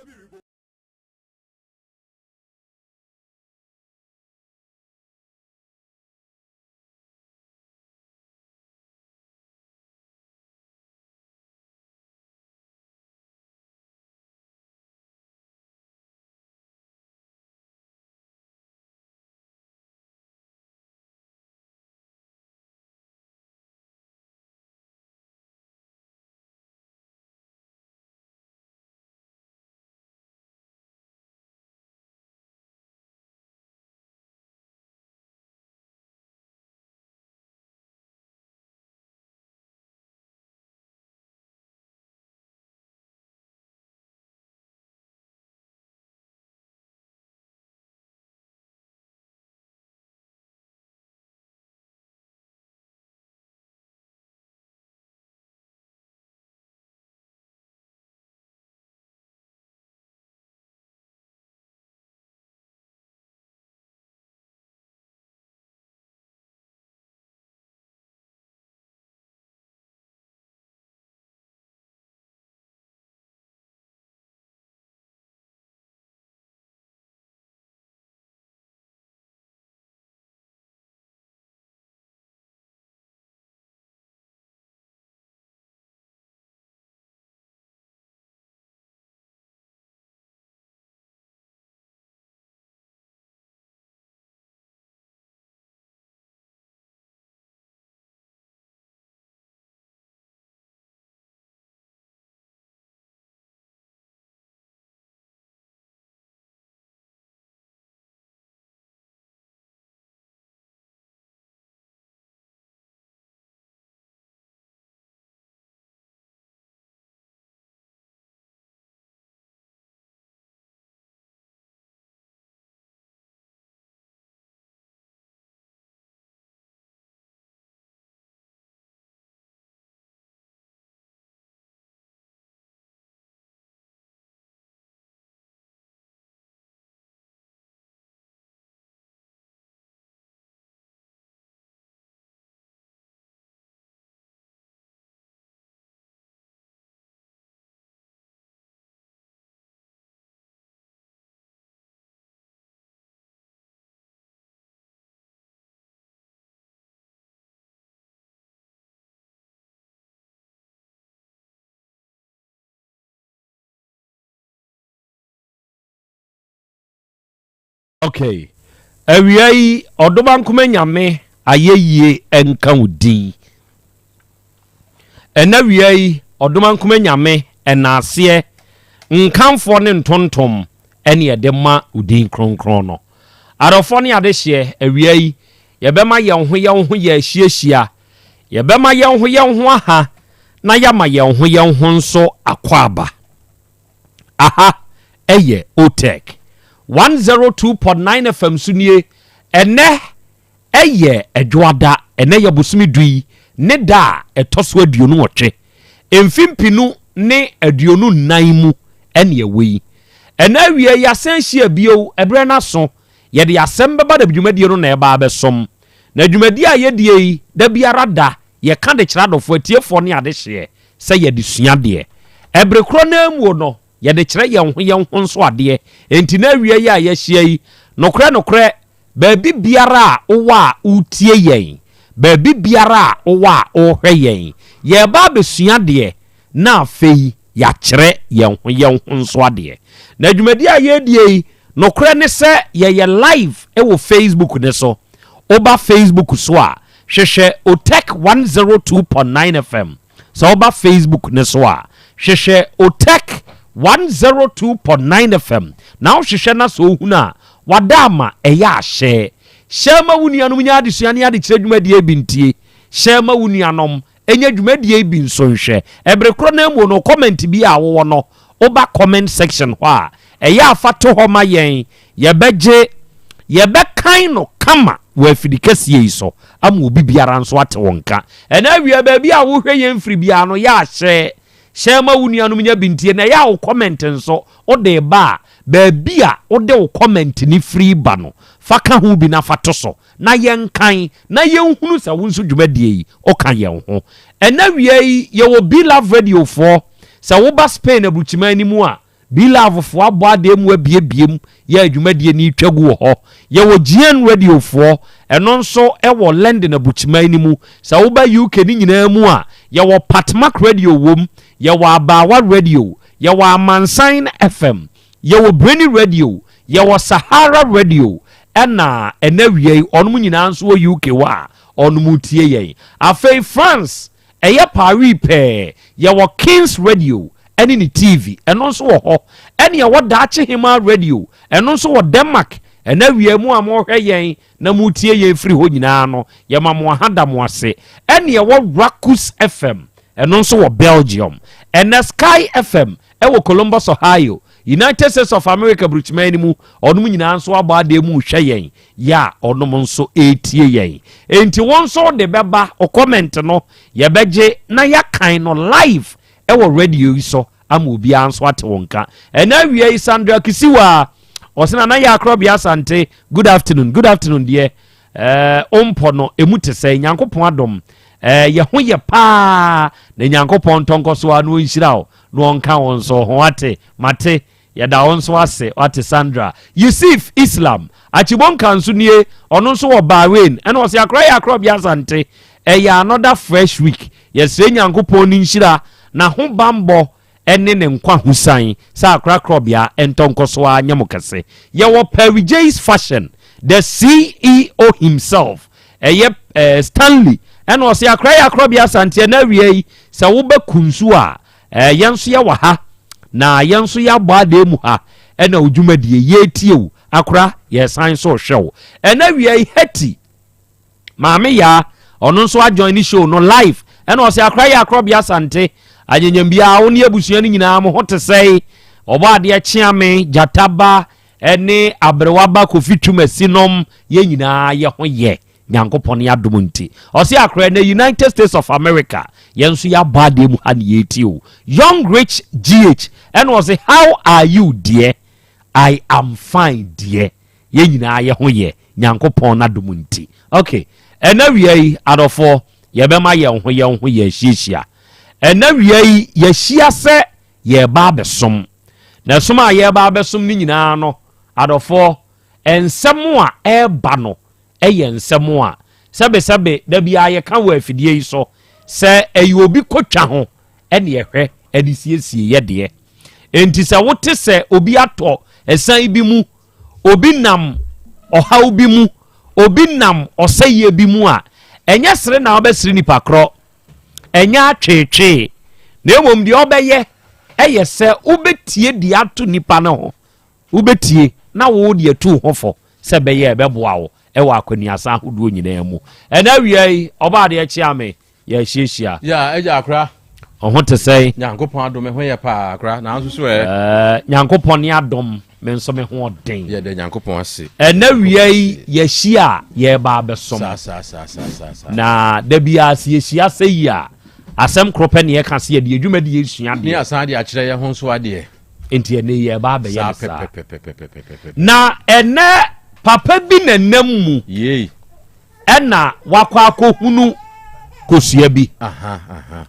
Okay. Awia yi, Ɔdomankoma Nyame ayɛyie nka wo din. Ɛna wia yi, Ɔdomankoma Nyame, ɛnaaseɛ, nkamfoɔ ne ntontom ɛne yɛde ma wo din kronkron no. Adɔfoɔ ne adehyeɛ, awia yi, yɛbɛma yɛn ho yɛn ho yɛ ahyiahyia, yɛbɛma yɛn ho yɛn ho aha, na yɛama yɛn ho yɛn ho nso akwaaba. Aha ɛyɛ OTEC 102.9 FM so nie, ɛnɛ ɛyɛ Ɛdwoada, ɛnɛ yɛ bosome du yi ne da a ɛtɔ so 28, mfe 2024 mu ɛne ɛwɔ yi. Ɛnɛ awia yi asan hyia bio, ɛberɛ no aso, yɛde asɛm bɛba na dwumadie no na ɛba abɛsom. Na dwumadie a yɛdie yi, da biara da, yɛka de kyerɛ adɔfoɔ, atiefoɔ ne adehyeɛ sɛ yɛde sua adeɛ. Ɛbere korɔ no ara mu no, yɛde kyerɛ yɛn ho yɛn ho nso adeɛ. Enti na awia yi a yɛahyia yi, nokorɛ nokorɛ, baabi biara a wowɔ a woretie yɛn, baabi biara a wowɔ a worehwɛ yɛn, yɛreba abɛsua adeɛ na afei yɛakyerɛ yɛn ho yɛn ho nso adeɛ. Na dwumadie a yɛredie yi, nokorɛ ne sɛ yɛyɛ live wɔ Facebook no so. Woba Facebook so a, hwehwɛ Otec 102.9 FM. Sɛ woba Facebook no so a, hwehwɛ Otec 102.9 FM na wohwehwɛ na sɛ wohunu a, wada ama ɛyɛ a hyɛ. Hyɛ ma wo nuanom nya adesua ne adekyerɛ dwumadie bi ntie. Hyɛ ma wo nuanom nya dwumadie bi nso nhwɛ. Ɛbere korɔ no ara mu no, comment bi a wowɔ no, woba comment section hɔ a, ɛyɛ a fa to hɔ ma yɛn. Yɛbɛgye, yɛbɛkan no kama wɔ afidi kɛseɛ yi so ama obi biara nso ate wo nka. Ɛnɛ awia, baabi a wohwɛ yɛn firi biara no, yɛ a hyɛ, hyɛ ma wo nuanom nya bi ntie. Na ɛyɛ a wo comment nso, wode reba a, baabi a wode wo comment no firi ba no, fa ka ho bi na fa to so na yɛnkan na yɛnhunu sɛ wo nso dwumadie yi, woka yɛn ho. Ɛnɛ awia yi, yɛwɔ Be-Love Radio foɔ. Sɛ woba Spain aburukyiman no mu a, Be-Love foɔ abɔ adeɛ mu abiebie mu yɛ adwumadie no retwa gu wɔ hɔ. Yɛwɔ GN Radio foɔ, ɛno nso wɔ London aburukyiman no mu. Sɛ woba UK no nyinaa mu a, yɛwɔ Patmak Radio wom, yɛwɔ Abaawa Radio, yɛwɔ Amansan FM, yɛwɔ Brainy Radio, yɛwɔ Sahara Radio, ɛna ɛnɛ awia yi ɔnom nyinaa nso wɔ UK hɔ a ɔnom retie yɛn. Afei France, Ɛyɛ Paris pɛɛ. Yɛwɔ Kings Radio ɛne ne TV, ɛno nso wɔ hɔ. Ɛne ɛwɔ Daakye Hemaa Radio, ɛno nso wɔ Denmark. Ɛnɛ awia mu a mohwɛ yɛn na motie yɛn firi hɔ nyinaa no, yɛma mo aha da mo ase. Ɛne ɛwɔ Rakus FM, ɛno nso wɔ Belgium. Ɛnɛ Sky FM ɛwɔ Columbus, Ohio, United States of America burukyiman no mu, ɔnom nyinaa nso abɔ adeɛ mu rehwɛ yɛn, yɛ a ɔnom nso retie yɛn. Enti wo nso wode bɛba, wo comment no yɛbɛgye na yɛakan no live ɛwɔ radio yi so ama obiara nso ate wo nka. Ɛnɛ awia yi Sandra Kisiwa, ɔsɛ Nana Yaa Korɔbea Asante, good afternoon, good afternoon deɛ. Eh, ompɔ no, emu te sɛ Nyankopɔn adom. Eh, yɛ ho yɛ paa, na Nyankopɔn ntɔnkɔ so a na ɔnhyira wo, na ɔnka wo nso ho. Wate, mate, yɛda wo nso ase, wate Sandra. Yusuf Islam, Akyibonka nso nie, ɔno nso wɔ Bahrain, ɛna ɔse akora yɛ akorɔbea Asante, ɛyɛ another fresh week. Yɛsrɛ Nyankopɔn ne nhyira, n'ahobanbɔ, ne ne nkwa ho sian sɛ akorakorabea ntɔ nkɔ so ara nyɛ mo kɛse. Yɛwɔ Perry J's Fashion, the CEO himself, ɛyɛ eh, Stanley, ɛna ɔse akora yɛ akorabea Asante ɛna awia yi sɛ wobɛ kunsu a eh, yɛn nso yɛwɔ ha na yɛn nso yɛabɔ adeɛ mu ha ɛna wo dwumadie yɛretie wo akora yɛsan so rehwɛ wo ɛna awia yi Hetty Maame Yaa, ɔno nso ajoin ne show no live. Ɛna ɔsɛ akora yɛ akorɔbea Asante. Anyanyam biara wo ne abusua no nyinaa mo ho te sɛe. Ɔbɔ adeɛ kyea me, Gyata ba, ɛne aberewa ba Kofi Twumasi nom, yɛn nyinaa yɛ ho yɛ. Nyankopɔn ne adom nti. Ɔse akora ɛnɛ United States of America, yɛn nso yɛabɔ adeɛ mu ha ne yɛretie o. Young Rich GH, ɛna ɔse how are you deɛ? I am fine deɛ. Yɛn nyinaa yɛ ho yɛ Nyankopɔn n'adom nti. Ok, ɛnɛ awia yi, adɔfoɔ, yɛbɛma yɛn ho yɛn ho yɛahyiahyia. Ɛnɛ awia yi, yɛahyia sɛ yɛreba abɛsom. Na ɛsom a yɛreba abɛsom no nyinaa no, adɔfoɔ, nsɛm a ɛreba no yɛ nsɛm a sɛbesɛbe da biara yɛka wɔ afidie yi so sɛ ɛyɛ obi kotwa ho ɛne ɛhwɛ ɛde siesie yɛ deɛ. Enti sɛ wote sɛ obi atɔ ɛsan bi mu obi nam ɔhaw bi mu, obi nam ɔsɛeɛ bi mu a, ɛnyɛ sere na wobɛsere nipa korɔ. Ɛnyɛ atweetwee, na mmom deɛ ɔbɛyɛ ɛyɛ sɛ wobɛtie deɛ ato nipa no ho. Wobɛtie na wo deɛ tu ho fo sɛ ɛbɛyɛ ɛbɛboa wo ɛwɔ akwaniasa ahodoɔ nyinaa mu. Ɛna awia yi, ɔbaa deɛ kyea me, yɛahyiahyia. Ya, agya akora. Ɔho te sɛn? Nyankopɔn adom, me ho yɛ paa akora, nanso so ɛ? Ɛɛ, Nyankopɔn ne adom, me nso me ho ɔden. Yɛda Nyankopɔn ase. Ɛnɛ wia yi, yɛahyia a yɛreba abɛsom. Saa, saa, saa, saa, saa, saa. Na da biara sɛ yɛhyia sɛ yi a, asɛm koro pɛ ne yɛka sɛ yɛde adwuma de yɛsua adeɛ. Ne asan de akyerɛ yɛn ho nso adeɛ. Nti ɛnɛ yi yɛreba abɛyɛ no saa. Pɛpɛpɛpɛpɛpɛpɛ. Na ɛnɛ papa bi na nam mu. Yei. Ɛna wakɔ akɔhunu kosua bi.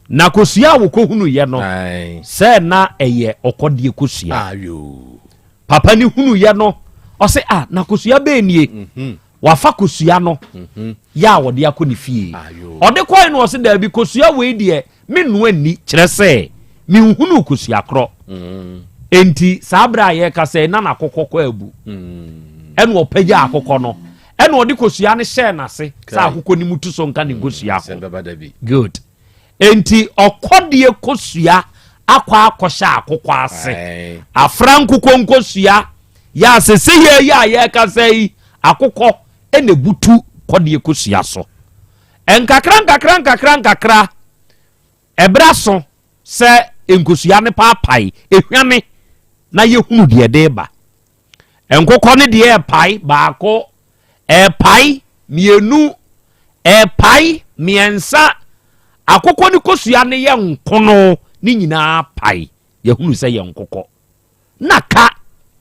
Na kosua a wɔkɔhunuiɛ no, sɛ na ɛyɛ ɔkɔdeɛ kosua. Papa no hunuiɛ no, ɔse a ah, na kosua bɛɛ nie. Mhm. Wafa kosua no mhm. yɛ a wɔde akɔ ne fie. Ɔde kɔe no ɔse daabi kosua wei deɛ me nnoa nni kyerɛ sɛ menhunuu kosua korɔ. Mm. Enti saa berɛ a yɛreka sɛ na n'akokɔ kɔ abu. Mm. Ɛna ɔpagya akokɔ no ɛna ɔde kosua no hyɛɛ n'ase sɛ akokɔ no mu tu so nka ne nkosua ho. Good. Enti ɔkɔdeɛ kosua akɔ akɔhyɛ akokɔ ase. Afra nkokɔ nkosua yɛ asese yɛ yɛ a yɛrekasa yi akokɔ ɛna ebutu kɔdeɛ kosua so. Nkakra nkakra nkakra nkakra, ɛberɛ aso sɛ nkosua no paapae, ɛhwane na yɛhunu deɛ ɛde reba. Nkokɔ no deɛ ɛrepae baako, ɛrepae mmienu, ɛrepae mmiɛnsa. Akokɔ no kosua no yɛ nkono, ne nyinaa pae. Yɛhunu sɛ yɛ nkokɔ. Na ka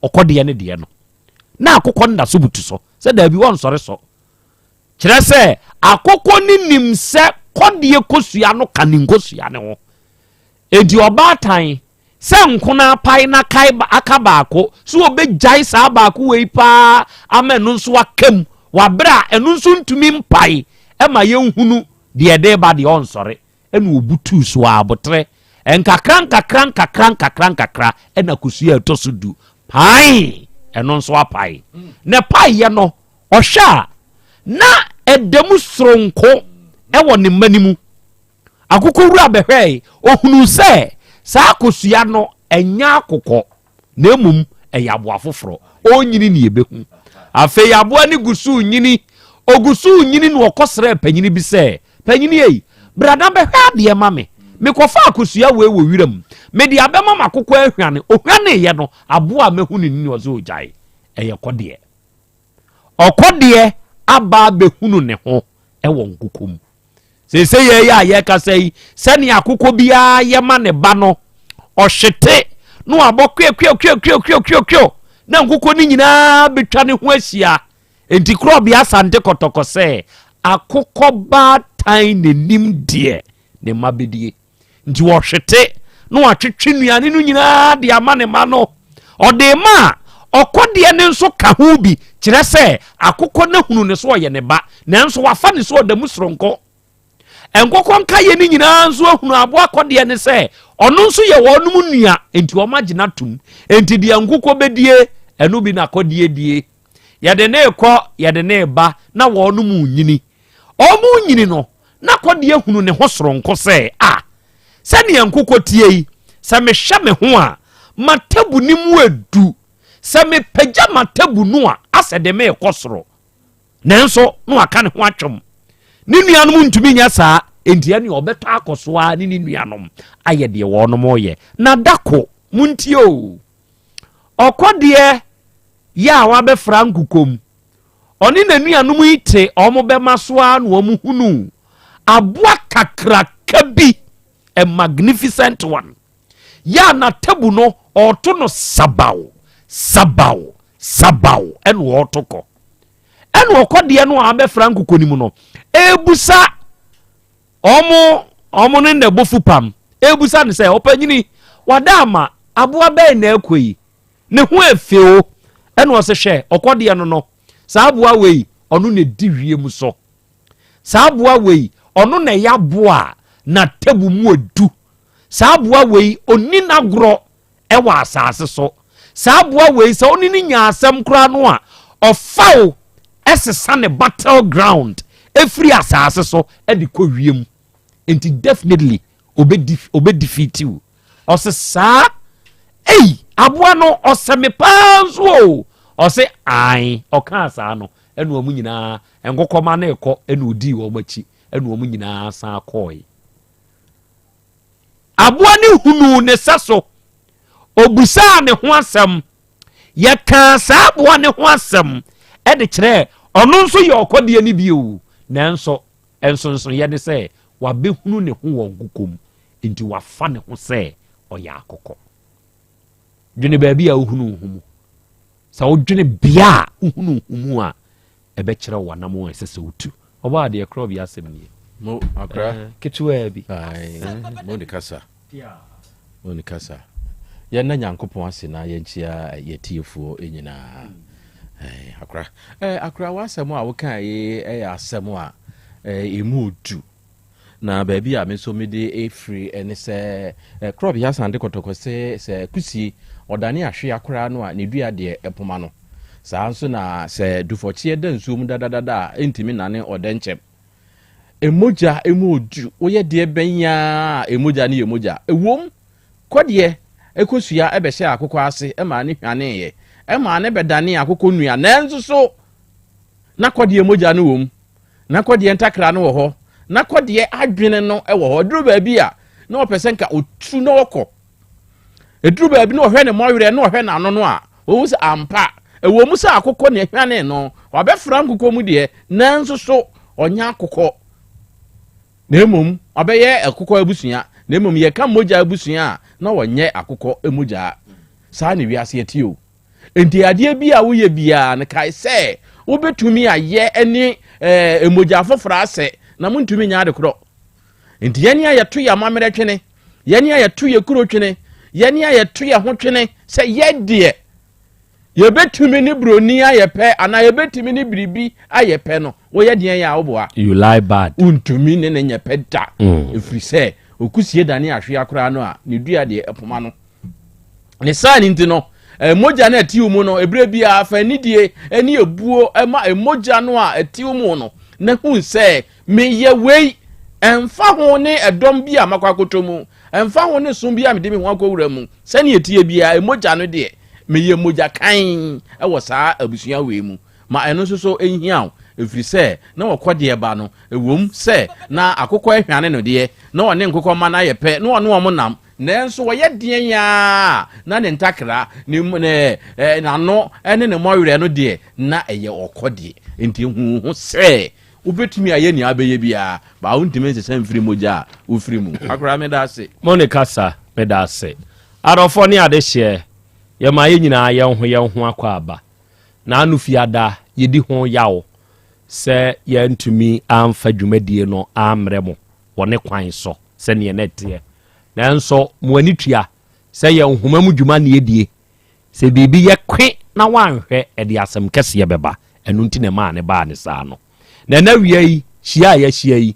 ɔkɔdeɛ no deɛ no, na akokɔ no da so butu so sɛ daabi wɔnsɔre so. Kyerɛ sɛ, akokɔ no nim sɛ kɔdeɛ kosua no ka ne nkosua no ho. Enti ɔbaatan, sɛ nkono apae na kae aka baako, so ɔbɛgyae saa baako wei paa ama ɛno nso aka mu wɔ aberɛ a ɛno nso ntumi mpae ma yɛnhunu deɛ ɛde reba deɛ ɔnsɔre. Ɛna ɔbutuu so ara aboterɛ nkakra nkakra nkakra nkakra nkakra ɛna kosua a ɛtɔ so du pae ɛno nso apae. Na ɛpaeɛ no Ɔhwɛ a, na ɛda mu soronko wɔ ne mma no mu. Akokɔwura bɛhwɛe, ɔhunuu sɛ saa kosua no ɛnyɛ akokɔ, na mmom ɛyɛ aboa foforɔ. Ɔrenyini ne yɛbɛhu. Afei aboa no gu so renyini, ɔgu so renyini na ɔkɔsrɛɛ panyini bi sɛ, Panyini ei, bra na bɛhwɛ adeɛ ma me. Mekɔfaa kosua wei wɔ wiram. Mede abɛma m'akokɔ ahwane. Ɔhwaneeɛ no, aboa a mahu no ni, ɔsɛ ɔgyae. Ɛyɛ kɔdeɛ. Ɔkɔdeɛ aba abɛhunu ne ho wɔ nkokɔ mu. Seesei yɛn yi a yɛrekasa yi, sɛnea akokɔ biara yɛ ma ne ba no, ɔhwete na wabɔ kwekwekwekwekwekwekwe na nkokɔ no nyinaa bɛtwa ne ho ahyia. Enti korɔbea Asante Kɔtɔkɔ sɛ akokɔ baatan n'anim deɛ ne mma bɛdie. Nti ɔhwete na watwetwe nnuane no nyinaa de ama ne ma no. Ɔde ma a, ɔkɔdeɛ no nso ka ho bi, kyerɛ sɛ akokɔ no ahunu ne so ɔyɛ ne ba, nanso wafa ne so ɔda mu soronko. Nkokɔ nkaeɛ no nyinaa nso ahunu aboa kɔdeɛ no sɛ ɔno nso yɛ wɔnom nua, enti wɔn agye no atom. Enti deɛ nkokɔ bɛdie, ɛno bi na kɔdeɛ die. Yɛde ne rekɔ, yɛde ne reba, na wɔnom renyini. Wɔrenyini no, na kɔdeɛ hunu ne ho soronko sɛ, A, sɛdeɛ nkokɔ teɛ yi, sɛ mehwɛ me ho a, m'atabu no mu adu. Sɛ mepagya m'atabu no a, asɛ de merekɔ soro. Nanso, na waka ne ho atwam. Ne nuanom ntumi nyɛ saa, enti ɛnneɛ ɔbɛtɔ akɔ so ara ne ne nuanom ayɛ deɛ wɔnom reyɛ. Na da ko, montie o, ɔkɔdeɛ yɛ a wabɛfra nkokɔ mu, Ɔne n'anuanom yi te wɔn bɛma so ara na wɔn hunuu aboa kakraka bi, a magnificent one, yɛ a n'atabu no ɔreto no sabaw, sabaw, sabaw ɛna ɔreto kɔ. Ɛna ɔkɔdeɛ no a abɛfra nkokɔ no mu no ɛrebusa wɔn wɔn ne n'abofu pam ɛrebusa no sɛ ɔpanyini wada ama aboa bɛn na ɛkɔ yi Ne ho ɛfɛ o. Ɛna ɔse hwɛ ɔkɔdeɛ no no, saa aboa wei ɔno na ɛdi wiem so. Saa aboa wei ɔno na ɛyɛ aboa a n'atabu mu ɛdu. Saa aboa wei ɔnni n'agorɔ ɛwɔ asase so. Saa aboa wei sɛ ɔne no nya asɛm koraa no a, ɔfa wo ɛsesa ne battle ground ɛfiri asase so ɛde kɔ wiem. Nti definitely ɔbɛ defeat wo. Ɔse saa? Ei, aboa no ɔsɛ me paa nso o. Ɔse ae. Ɔkaa saa no, ɛna wɔn nyinaa nkokɔma no rekɔ, ɛna ɔdii wɔn akyi, ɛna wɔn nyinaa san kɔɔe. Aboa no hunuu ne sɛ so, ɔbisaa ne ho asɛm. Yɛkaa saa aboa no ho asɛm de kyerɛɛ ɔno nso yɛ ɔkɔdeɛ no bi o, nanso nsonsonoeɛ ne sɛ wabɛhunu ne ho wɔ nkokɔ mu, nti wafa ne ho sɛ ɔyɛ akokɔ. Dwene baabi a wohunu wo ho mu. Sɛ wodwene bea a wohunu wo ho mu a, ɛbɛkyerɛ wo w'anammɔn a ɛsɛ sɛ wotu. Ɔbɔ adeɛ korɔ bi asɛm nie. Mo akora. Eh, ketewaa bi. Ae, mo ne kasa. Mo ne kasa. Yɛnna Nyankopɔn ase na yɛnkyia yɛtiefoɔ nyinaa. Eh, akora. Eh, akora w'asɛm a wokaa yi ɛyɛ asɛm a eh, emu du. Na baabi a me nso mede firi ne sɛ, Krɔb Yasan de kɔtɔkɔ se sɛ kusie ɔdane ahwea koraa no a, ne dua deɛ ɛpoma no. Saa ara nso na sɛ dufɔkyeɛ da nsuo mu dadadada a, ɛntumi nnane ɔdɛnkyɛm. Mogya mu odu, woyɛ deɛ bɛn ara a, mogya no yɛ mogya. Ɛwom, kɔdeɛ kosua bɛhyɛɛ akokɔ ase maa no hwaneeɛ, ɛmaa no bɛdanee akokɔ nua, nanso so na kɔdeɛ mogya no wɔ mu? Na kɔdeɛ ntakra no wɔ hɔ, na kɔdeɛ adwene no wɔ hɔ. Ɛduru baabi a, na ɔpɛ sɛ nka ɔtu na ɔkɔ. Ɛduru baabi na ɔhwɛ ne mmɔwerɛ na ɔhwɛ n'ano no a, ɔhu sɛ ampa, ɛwɔ mu sɛ akokɔ na ɛhwane no, wabɛfra nkokɔ mu deɛ, nanso so ɔnyɛ akokɔ. Na mmom ɔbɛyɛ akokɔ abusua, na mmom yɛka mogya abusua a, na ɔnyɛ akokɔ mogya. Saa na wiase ɛte o. Enti adeɛ bi a woyɛ biara no, kae sɛ wobɛtumi ayɛ ne eh, mogya foforɔ asɛ na montumi nyɛ ade korɔ. Enti yɛne a yɛto yɛ amammerɛ twene, yɛne a yɛto yɛ kuro twene, yɛne a yɛto yɛ ho twene sɛ yɛ deɛ yɛbɛtumi ne buroni ayɛ pɛ anaa yɛbɛtumi ne biribi ayɛ pɛ no, woyɛ deɛn yɛ a woboa? You lie bad. Wontumi ne ne nyɛ pɛ da. Ɛfiri sɛ okusie dane ahwea koraa no a, ne dua deɛ ɛpoma no. Ne saa no nti no, eh, mogya no a ɛte wo mu no, ɛberɛ biara fa anidie ne ebuo ma mogya no a ɛte wo mu no, na hu sɛ meyɛ wei, ɛmfa ho ne ɛdɔm bi a makɔ akɔtɔ mu, ɛmfa ho ne som bi a mede me ho akɔwura mu, sɛnea ɛteɛ biara, mogya no deɛ, meyɛ mogya kann wɔ saa abusua wei mu. Ma ɛno nso so nhia wo, ɛfiri sɛ na wɔkɔ deɛ ba no, ɛwom sɛ na akokɔ ahwane no deɛ, na ɔne nkokɔ mma no ayɛ pɛ, na ɔne wɔn nam, Nanso ɔyɛ deɛn ara a, na ne ntakra, ne, ne, eh, n'ano ne ne mmɔwerɛ no deɛ, na ɛyɛ ɔkɔ deɛ. Enti hu wo ho sɛ wobɛtumi ayɛ nea wobɛyɛ biara, baa wontumi nsesa mfiri mogya a wofiri mu. Akora, meda ase. Mo ne kasa, meda ase. Adɔfoɔ ne adehyeɛ, yɛma yɛn nyinaa yɛn ho yɛn ho akwaaba. Na ano fiada yɛdi ho yaw sɛ yɛantumi amfa dwumadie no ammrɛ mo wɔ ne kwan so sɛdeɛ na ɛteɛ. Nanso mo ani tua sɛ yɛn nhoma mu dwuma na yɛdie. Sɛ biribi yɛ kwe na woanhwɛ, ɛde asɛm kɛseɛ bɛba. Ɛno nti na ɛmaa no baa no saa no. Na ɛnnɛ awia yi, hyia a yɛahyia yi,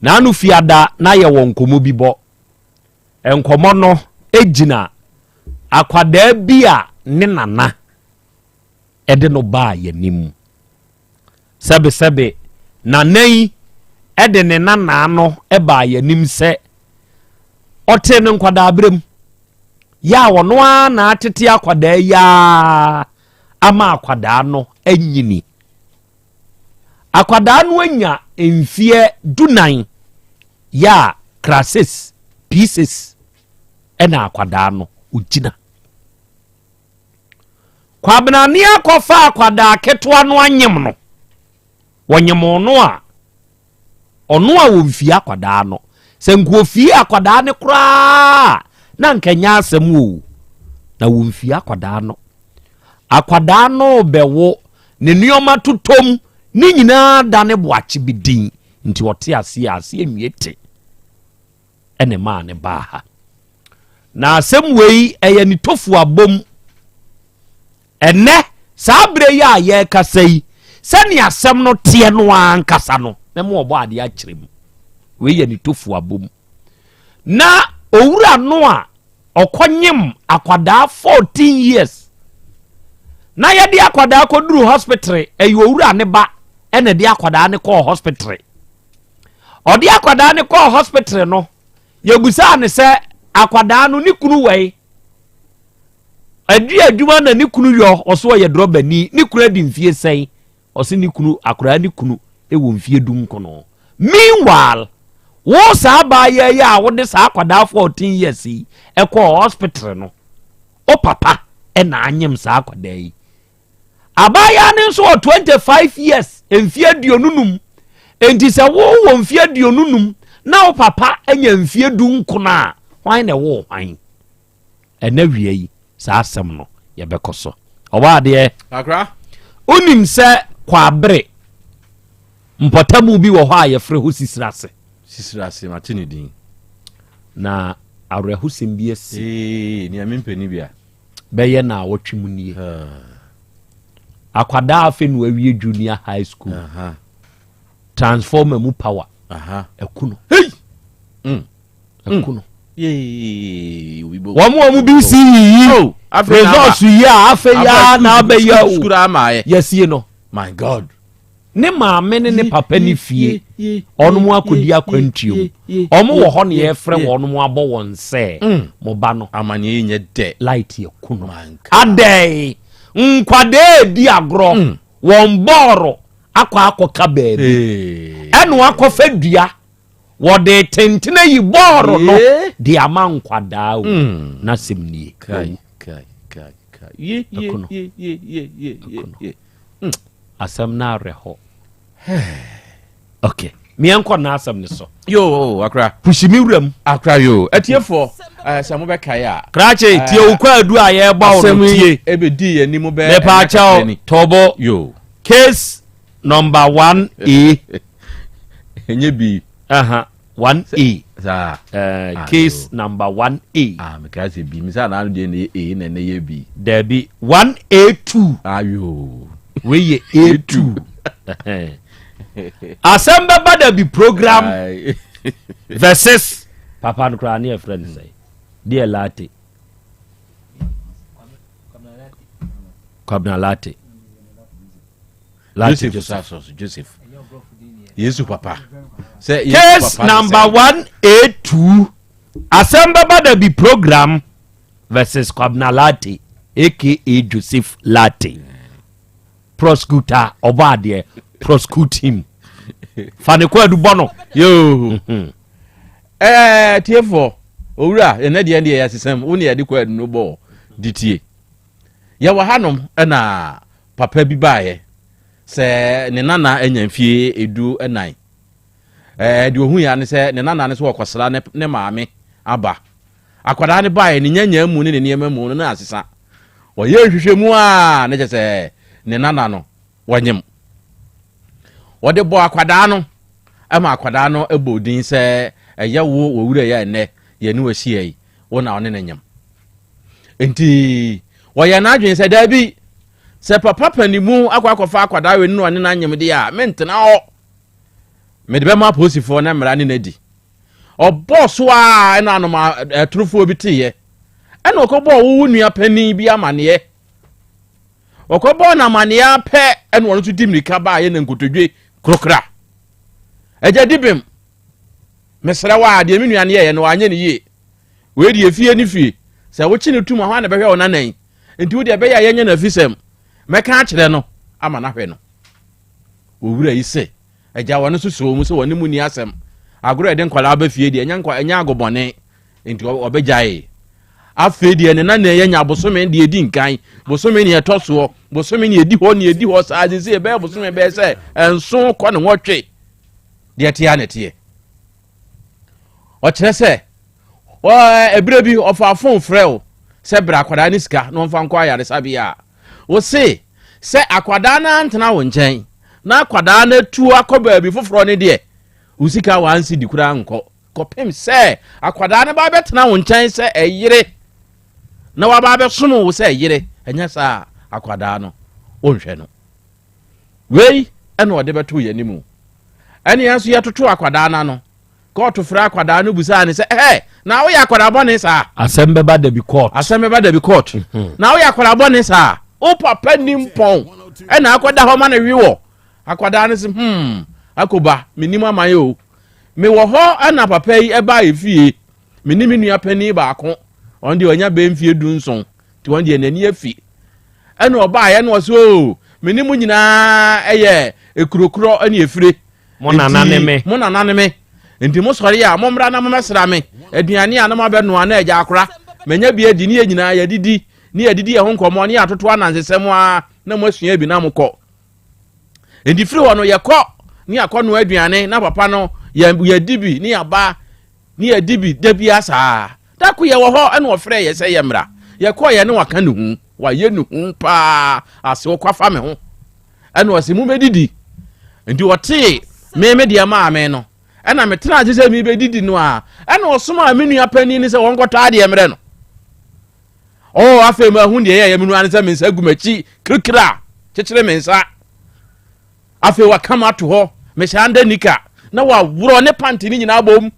Naano Fiada na yɛwɔ nkɔmmɔ bi bɔ. Nkɔmmɔ no gyina akwadaa bi a ne nana de no baa yɛn anim. Sɛbesɛbe, Nana yi de ne nanaa no baa yɛn anim sɛ ɔtee no nkwadaaberɛ mu. Yɛ a ɔno ara na atete akwadaa yi ara ama akwadaa no anyini. Akwadaa no anya mfeɛ dunan yɛ a krasis pieces ɛna akwadaa no ɔgyina. Kwabenane akɔfa akwadaa ketewa no anyem no. Wɔnyemoo no a, ɔno a wɔmfie akwadaa no. Sɛ nka ofie akwadaa no koraa na nka nyɛ asɛm o. Na wɔmfie akwadaa no. Akwadaa no bɛwo ne nneɛma totom ne nyinaa da ne boakye bi din nti ɔte aseɛ aseɛ nwie te. ɛna ɛmaa ne baa ha na asɛm wei ɛyɛ ne tofu abom ɛnɛ saa berɛ yi a yɛrekasa yi sɛnea asɛm no teɛ no ankasa no mɛma ɔbɔ adeɛ akyerɛ mu wei yɛ ne tofu abom na owura no a ɔkɔnyem akwadaa 14 years na yɛde akwadaa kɔduru hospital ɛyɛ owura ne ba ɛna ɛde akwadaa ne kɔɔ hospital. Ɔde akwadaa no kɔɔ hospital no, yɛbusaa no sɛ akwadaa no ne kunu wɛe. Ɛde adwuma na ne kunu yɔ, ɔso ɔyɛ drɔbani, ne kunu adi mfie sɛn? Ɔse ne kunu, akwadaa ne kunu wɔ mfie du nkono. Meanwhile, wo saa abaayewa yi a wode saa akwadaa 14 years yi ɛkɔɔ hospital no, wo papa ɛna anyem saa akwadaa yi. Abaayewa no nso wɔ 25 years, mfie 25. Enti sɛ wowɔ mfie 25 na wo papa anya mfie du nkono a, hwan na ɛwoo hwan? Ɛnɛ wia yi, saa asɛm no yɛbɛkɔ so. Ɔwɔ adeɛ. Akra. Wonim sɛ Kwabere mpɔtamu bi wɔ hɔ a yɛfrɛ hɔ Sisirase. Sisirase, mate ne din. Na awerɛhosɛm bi asi. Ee, nea mempɛ ni bia. Bɛyɛ naawɔtwe mu nie. Akwadaa afei na wawie junior high school. Transformer mu power. Ɛku no. Hey! Ɛku no. Wɔn a wɔn bi si yiyi oh, results yi a afei ya na abɛyɛ o. Yɛsie no. My God. Ne maame ne ne papa ne fie ɔnom akɔdi akwantuo mu ɔmo wɔ hɔ ne yɛfrɛ wɔn abɔ wɔn sɛ mm. mo ba no amaneɛ yi nyɛ dɛ light yɛ ku no adɛn nkwadaa edi agorɔ mm. wɔn bɔɔlo akɔ akɔka baabi ɛna akɔfa dua wɔde tentene yi bɔɔlo no de ama nkwadaa o mm. n'asɛm nie ɛkono Hmm, asɛm no awerɛhɔ. Ok, meɛnkɔ n'asɛm no so. Yo, akra. Pusi me wuram. Akra yo. Atiefoɔ, eh, sɛ mobɛkae a. Krakye, eh, tie wo kwaadu a yɛrebɔ wo no tie. Ɛbɛdi yɛn anim bɛɛ. Mepaakyɛw, tɔbɔ. Yo. Case number 1A. Ɛnyɛ bi. Aha. 1A. Saa. Uh, ah, case no. number 1A. Ah, meka sɛ B. Mesa na ano deɛ na ɛyɛ A na ɛnɛ yɛ B. Dabi, 1A2. Ayo. Wei yɛ A2. Asɛm bɛba da bi program versus papa no koraa ne yɛfrɛ no sɛ deɛ latte. Kwabena latte. Joseph Joseph Joseph Yesu papa sɛ case number 182 asɛm bɛba da bi program versus Kwabena Latte aka Joseph Latte prosecutor ɔbɔ adeɛ prosecute him fa ne kɔ adu bɔ no yoo mhm. ɛɛ eh, tiefoɔ owura ɛnɛ deɛ deɛ yɛsesɛm wo ne yɛde kɔ adu no bɔ de tie yɛwɔ hanom ɛna Papa bi baeɛ sɛ ne nana anya mfie 14. Ɛɛ deɛ ɔhuiɛ ara ne sɛ ne nana no sɛ ɔkɔsra ne ne maame aba. Akwadaa no baeɛ ne nyanyaa mu ne ne nneɛma mu no na asesa. Ɔyɛ nhwehwɛmu a na kyerɛ sɛ ne nana no wɔnyem. Wɔde bɔ akwadaa no ma akwadaa no bɔ din sɛ ɛyɛ wo wɔ wura yi a ɛnnɛ yɛne wo ahyia yi wo na ɔne no nyem. Nti wɔyɛ n'adwene sɛ daabi sɛ papa panimu akɔ akɔfa akwadaa wei no ɔne no anyem deɛ a mentena hɔ mede bɛma apolisifoɔ na mmara ne no adi ɔbɔɔ so a ɛna anom atorofoɔ bi teeɛ ɛna ɔkɔbɔɔ wowo nua panin bi amaneɛ ɔkɔbɔɔ no amaneɛ pɛ ɛna ɔno nso di mmirika baayɛ na nkotodwe korokora agya di bem mesrɛ wo a deɛ me nua no yɛeɛ no wanyɛ no yie Wei deɛ fie ne fie. Sɛ wokye no tum a, hwan na ɛbɛhwɛ wo nana yi? Nti wo deɛ ɛbɛyɛ a yɛnyɛ no afisɛm. Mɛka akyerɛ no ama no ahwɛ no. Owura yi se, agya wɔn nso soo mu sɛ wɔne mu nni asɛm. Agorɔ a yɛde nkwadaa ba fie deɛ, ɛnyɛ nkwa, ɛnyɛ agobɔne. Nti ɔbɛgyae. Afei deɛ ne nana yi anya bosome deɛ ɛdi nkan, bosome ne ɛtɔ soɔ, bosome ne ɛdi hɔ ne ɛdi hɔ saa, sɛ ɛbɛyɛ bosome bɛyɛ sɛ nson kɔ ne nwɔtwe. Deɛ ɛteɛ na ɛteɛ. Ɔkyerɛ sɛ, ɛberɛ bi ɔfaa fon frɛ wo sɛ brɛ akwadaa no sika na ɔmfa nkɔ ayaresabea a, wo se sɛ akwadaa no antena wo nkyɛn na akwadaa no atu akɔ baabi foforɔ no deɛ, wo sika wansi di koraa nkɔ kɔpem sɛ akwadaa no ba bɛtena wo nkyɛn sɛ ɛyere na waba abɛsom wo sɛ ɛyere, ɛnyɛ saa akwadaa no wonhwɛ no. Wei ɛna ɔde bɛto yɛn anim. Ɛne yɛn nso yɛtoto akwadaa no ano. Kɔɔto frɛ akwadaa no busaa ne sɛ, ɛhɛ, na woyɛ akwadaa bɔne saa? Asɛm bɛba da bi kɔɔto. Asɛm bɛba da bi kɔɔto. Mhm. Na woyɛ akwadaa bɔne saa? Wo papa nim pɔn ɛna akɔda hɔ ma no we wɔ. Akwadaa no sɛ, hmm, akoba, menim aman o. Mewɔ hɔ ɛna papa yi ɛbaa efie. Me ne me nua panin baako, ɔno deɛ ɔnya bɛyɛ mfie 17, nti ɔno deɛ n'ani afi. Ɛna ɔbaeɛ na ɔsɛ oo, me ne mo nyinaa ɛyɛ ekurokurɔ ne efire. Mo nana ne me. Mo nana ne me. Nti mo sɔre a, mommra na mommɛsra me. Aduane a na moabɛnoa na agya akora. Manya bi adi ne yɛn nyinaa yɛadidi, ne yɛadidi yɛn ho nkɔmmɔ, ne yɛatoto anansesɛm ara na moasua bi na mokɔ. Nti firi hɔ no yɛkɔ ne yɛakɔnoa aduane na papa no yɛdi bi ne yɛaba ne yɛdi bi da biara saa. Da ko yɛwɔ hɔ ɛna ɔfrɛ yɛ sɛ yɛmmra. Yɛkɔɔ yɛ ne waka ne hu, wayɛ ne hu paa ase ɔkwafa me ho. Ɛna ɔse mobɛdidi. Nti ɔtee me me deɛ maa me no. Ɛna metena ase sɛ mebɛdidi no a, ɛna ɔsomaa me nua panin no sɛ wɔnkɔtɔ adeɛ mmerɛ no. Oh, afei mahu deɛ ɛyɛ me nua no sɛ me nsa gu m'akyi kirikira kyekyere me nsa. Afei waka m ato hɔ, mehyɛ anda nika na waworɔ ne pante no nyinaa bom.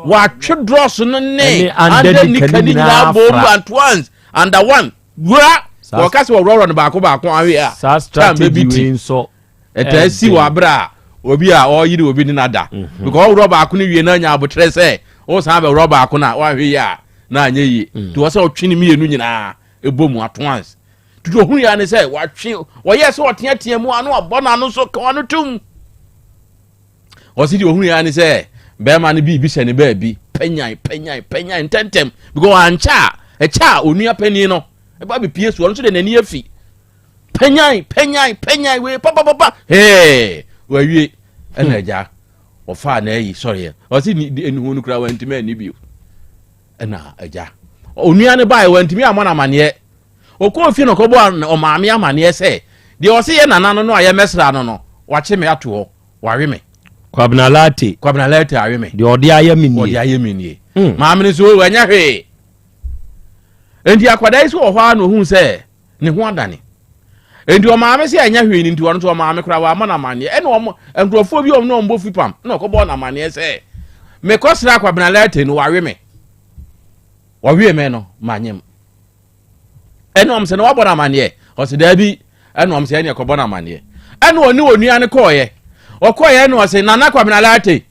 Watwe drɔs no ne anda nika no nyinaa bom at once, under one. Wura, wɔka sɛ wɔworɔworɔ no baako baako awe a, saa strategy wei nso ɛtaa si wɔ abere a obi a ɔyere obi ne nada mhm. because ɔworɔ baako no wie na anya abotrɛ sɛ ɔsan bɛworɔ baako no a wahwɛ yie a na anyɛ yie mm. nti wɔ sɛ ɔtwe ne mmienu nyinaa ɛbɔ mu at once tutu ohun ya ne sɛ watwe wɔyɛ sɛ ɔteatea mu ano abɔ n'ano so ka ano tum ɔsi deɛ ohun ya ne sɛ bɛrima no biribi hyɛ ne baabi panyan panyan panyan ntɛntɛm because ankyɛ a ɛkyɛ a onua panin no ɛba bepie so ɔno nso de n'ani afi panyan panyan panyan wei papapapa hee wawie ɛna hmm. agya ɔfaa na ayi sɔreɛ ɔsi ni enuhu no kura wantumi ani bio ɛna agya onua no baeɛ wantumi ammɔ no amaneɛ ɔkɔɔ fie na ɔkɔbɔ ɔmaame amaneɛ sɛ deɛ ɔse yɛ nana no no a yɛmɛsra no no wakye me ato hɔ wawe me Kwabena Latte Kwabena Latte awe me deɛ ɔde ayɛ me nie ɔde ayɛ me nie hmm. maame no so wanya hwee nti akwadaa yi so wɔ hɔ a na ohun sɛ ne ho adane nti ɔmaame sɛ ɛnyɛ hwee no nti ɔno nso ɔmaame koraa wamma no amanneɛ ɛna ɔmo nkurɔfoɔ bi a ɔmo ne ɔmo bɔ fipam na ɔkɔbɔɔ no amanneɛ sɛ mekɔsra Kwabena Lartey no wawe me wɔwe me no manyem ɛna ɔmo sɛ na wabɔ no amanneɛ ɔsɛ daabi ɛna ɔmo sɛ ɛne ɛkɔbɔ no amanneɛ ɛna ɔne onua no kɔɔyɛ ɔkɔɔyɛ ɛna ɔsɛ Nana Kwabena Lartey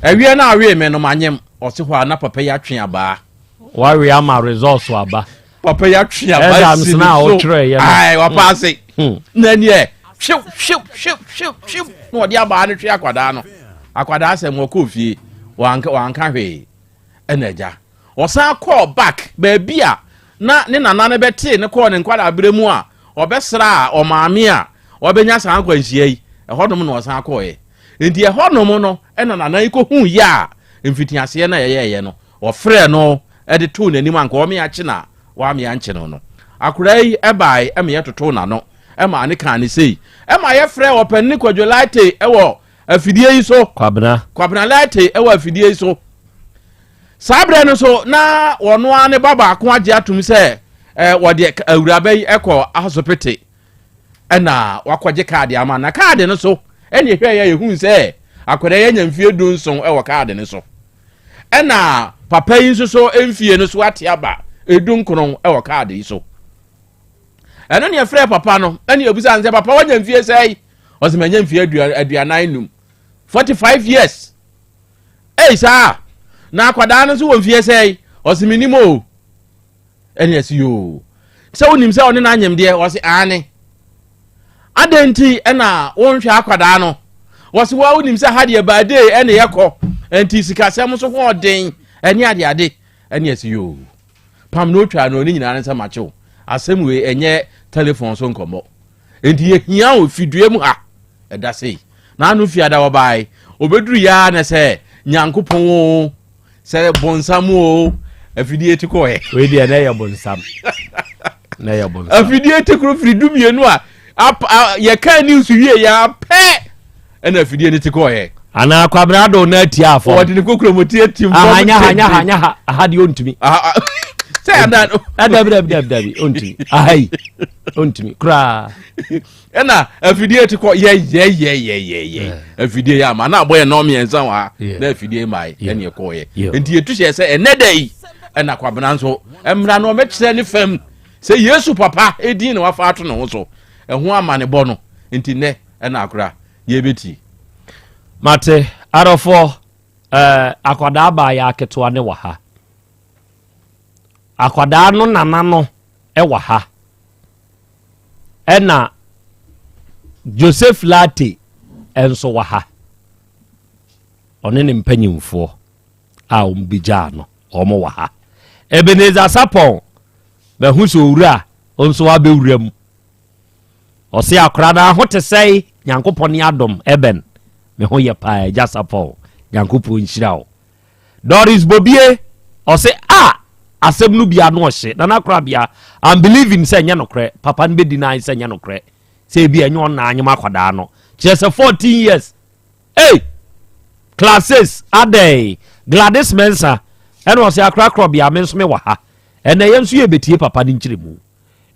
Ɛweɛ no a ɔwee me no manyem. Ɔse hɔ a na papa yi atwe abaa. Wawe ama results aba. Papa yi atwe abaa si ne so. Ae wapa hmm. ase. Hmm. Na neɛ hwew hwew hwew hwew hwew na ɔde abaa no hwe akwadaa no. Akwadaa sɛ mo ɔkɔɔ fie wanka wanka hwee. Ɛna agya ɔsan kɔɔ back baabi a na ne nana no bɛtee no kɔɔ ne nkwadaa berɛ mu a ɔbɛsra a ɔmaame a ɔbɛnya saa nkwanhyia yi ɛhɔnom na ɔsan kɔɔɛ. Enti ɛhɔnom no na Nana yi kɔhuu yɛ a mfitiaseɛ no a yɛyɛeɛ no, wɔfrɛɛ no de too n'anim anka ɔme akye no a wame ankye no no. Akoraa yi baeɛ ma yɛtotoo n'ano maa no kaa no sei. Ɛma yɛfrɛɛ ɔpanini Kwadwo Lartey wɔ afidie yi so. Kwabena. Kwabena Lartey wɔ afidie yi so. Saa berɛ no so na ɔno ara ne ba baako agye atom sɛ eh, wɔde awuraba yi kɔ asopete. ɛna wakɔgye kaade ama na kaade no so ɛna ɛhwɛ yɛ yɛhu sɛ akwadaa yi anya mfie 17 ɛwɔ kaade no so ɛna papa yi nso so mfie no so ate aba 19 ɛwɔ kaade yi so ɛno ne ɛfrɛ papa no ɛne ɛbusa no sɛ papa wanya mfie sɛe ɔsɛ manya mfie 45 45 years ei saa na akwadaa no nso wɔ mfie sɛe ɔsɛ menim o ɛne ɛsi yoo sɛ wonim sɛ ɔne no anyem deɛ wɔse aane adɛn nti ɛna wonhwɛ akwadaa no wɔse woa wonim sɛ ha deɛ baadee ɛne yɛkɔ nti sikasɛm nso ho ɔden ɛne adeade ɛne ɛsi yoo pam na otwa no ne nyinaa ne sɛ makyew asɛm wei ɛnyɛ telefon so nkɔmmɔ nti yɛhia wo fidua mu ha ɛda sei na ano fiada wɔbae obɛduru yɛa na sɛ nyankopɔn o sɛ bonsam o afidie ti kɔɛ. wei deɛ na ɛyɛ bonsam na ɛyɛ bonsam. afidie ti koro firi 12 a yɛka news wie yɛ apɛ ɛna afidie no ti kɔɛ. anaa kwabena do na atia afɔm. wɔde ne kokoro mu tie tim fam. aha nyaha nyaha nyaha aha deɛ ɔntumi. sɛ ɛda. dabi dabi dabi dabi ɔntumi aha yi ɔntumi koraa. ɛna afidie ti kɔ yɛyɛyɛyɛyɛ afidie yɛ ama na abɔ yɛ nɔɔ mmiɛnsa wɔ ha na afidie ma yɛ ɛne ɛkɔɔ yɛ nti yɛtu hyɛ sɛ ɛnɛ da yi ɛna kwabena nso mmra no ɔmɛkyerɛ ne fam sɛ yesu papa edin na wafa ato ne ho so ɛho amanebɔ no nti nɛ ɛna akora yɛbɛtie mate. Adɔfoɔ, eh, akwadaa baayɛ aketewa ne wɔ ha. Akwadaa no nana no wɔ ha. Ɛna Joseph Latte nso wɔ ha. Ɔne ne mpanyimfoɔ a wɔn bi gyaa no, wɔn wɔ ha. Ebenezer Sapɔn, mahu sɛ owura nso abɛwura mu. Ɔse akora no aho te sɛe Nyankopɔn ne adom Eben me ho yɛ paa agya Sapɔw Nyankopɔn nhyira wo Doris Bobie ɔse a asɛm no bia no ɔhye Nana Korabea I'm believing sɛ ɛnyɛ nokorɛ papa no bɛdi nan sɛ ɛnyɛ nokorɛ sɛ ebi ɛnyɛ ɔnna anyem akwadaa no kyerɛ sɛ 14 years Ei! Class 6 adɛn Gladys Mensah ɛna ɔse akora korɔbea me nso me wɔ ha ɛnɛ yɛn nso yɛbɛtie papa no nkyerɛmu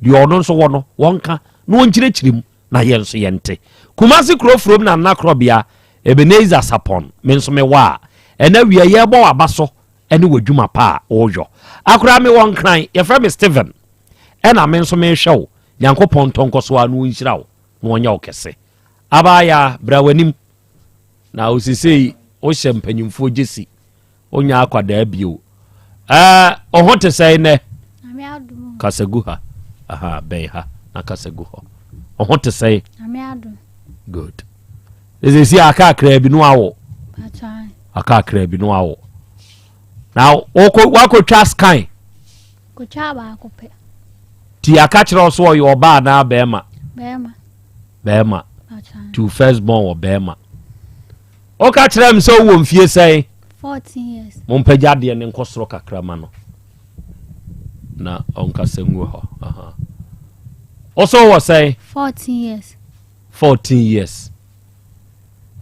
Deɛ ɔno nso wɔ no, wɔnka na wɔnkyerɛkyerɛ mu na yɛn nso yɛnte. Kumasi kuro furom na nna korɔbea Ebenezer Sapon, me nso mewɔ a, ɛnɛ awia yɛrebɔ w'aba so ne w'adwuma pa a woyɔ. Akoraa mewɔ Nkran, yɛfrɛ me Stephen, ɛna me nso mehwɛ wo. Nyankopɔn ntɔ nkɔso ara na ɔnhyira wo na ɔnyɛ wo kɛse. Abaayaa, bra w'anim na osesei wohyɛ mpanyimfoɔ gyesi. Wonyɛ akwadaa bio. Ɛɛ, wo ho te sɛn nnɛ? Kasa gu ha. Aha, bɛn ha na kasa gu hɔ. Wo ho te sɛn? Good. Sisi aka akra bi no awo. Aka akra bi no awo. Na wokɔ wakɔtwa scan. Kotwa baako pɛ. Ti aka kyerɛ wo so ɔyɛ ɔbaa anaa bɛrima? Bɛrima. Bɛrima. Ti first born wɔ bɛrima. Woka kyerɛɛ me sɛ wowɔ mfie sɛn? 14 years. Mompagya adeɛ no nkɔ soro kakra ma no na ɔnkasa ngu hɔ. Aha. Wo so wowɔ sɛn? 14 years. 14 years.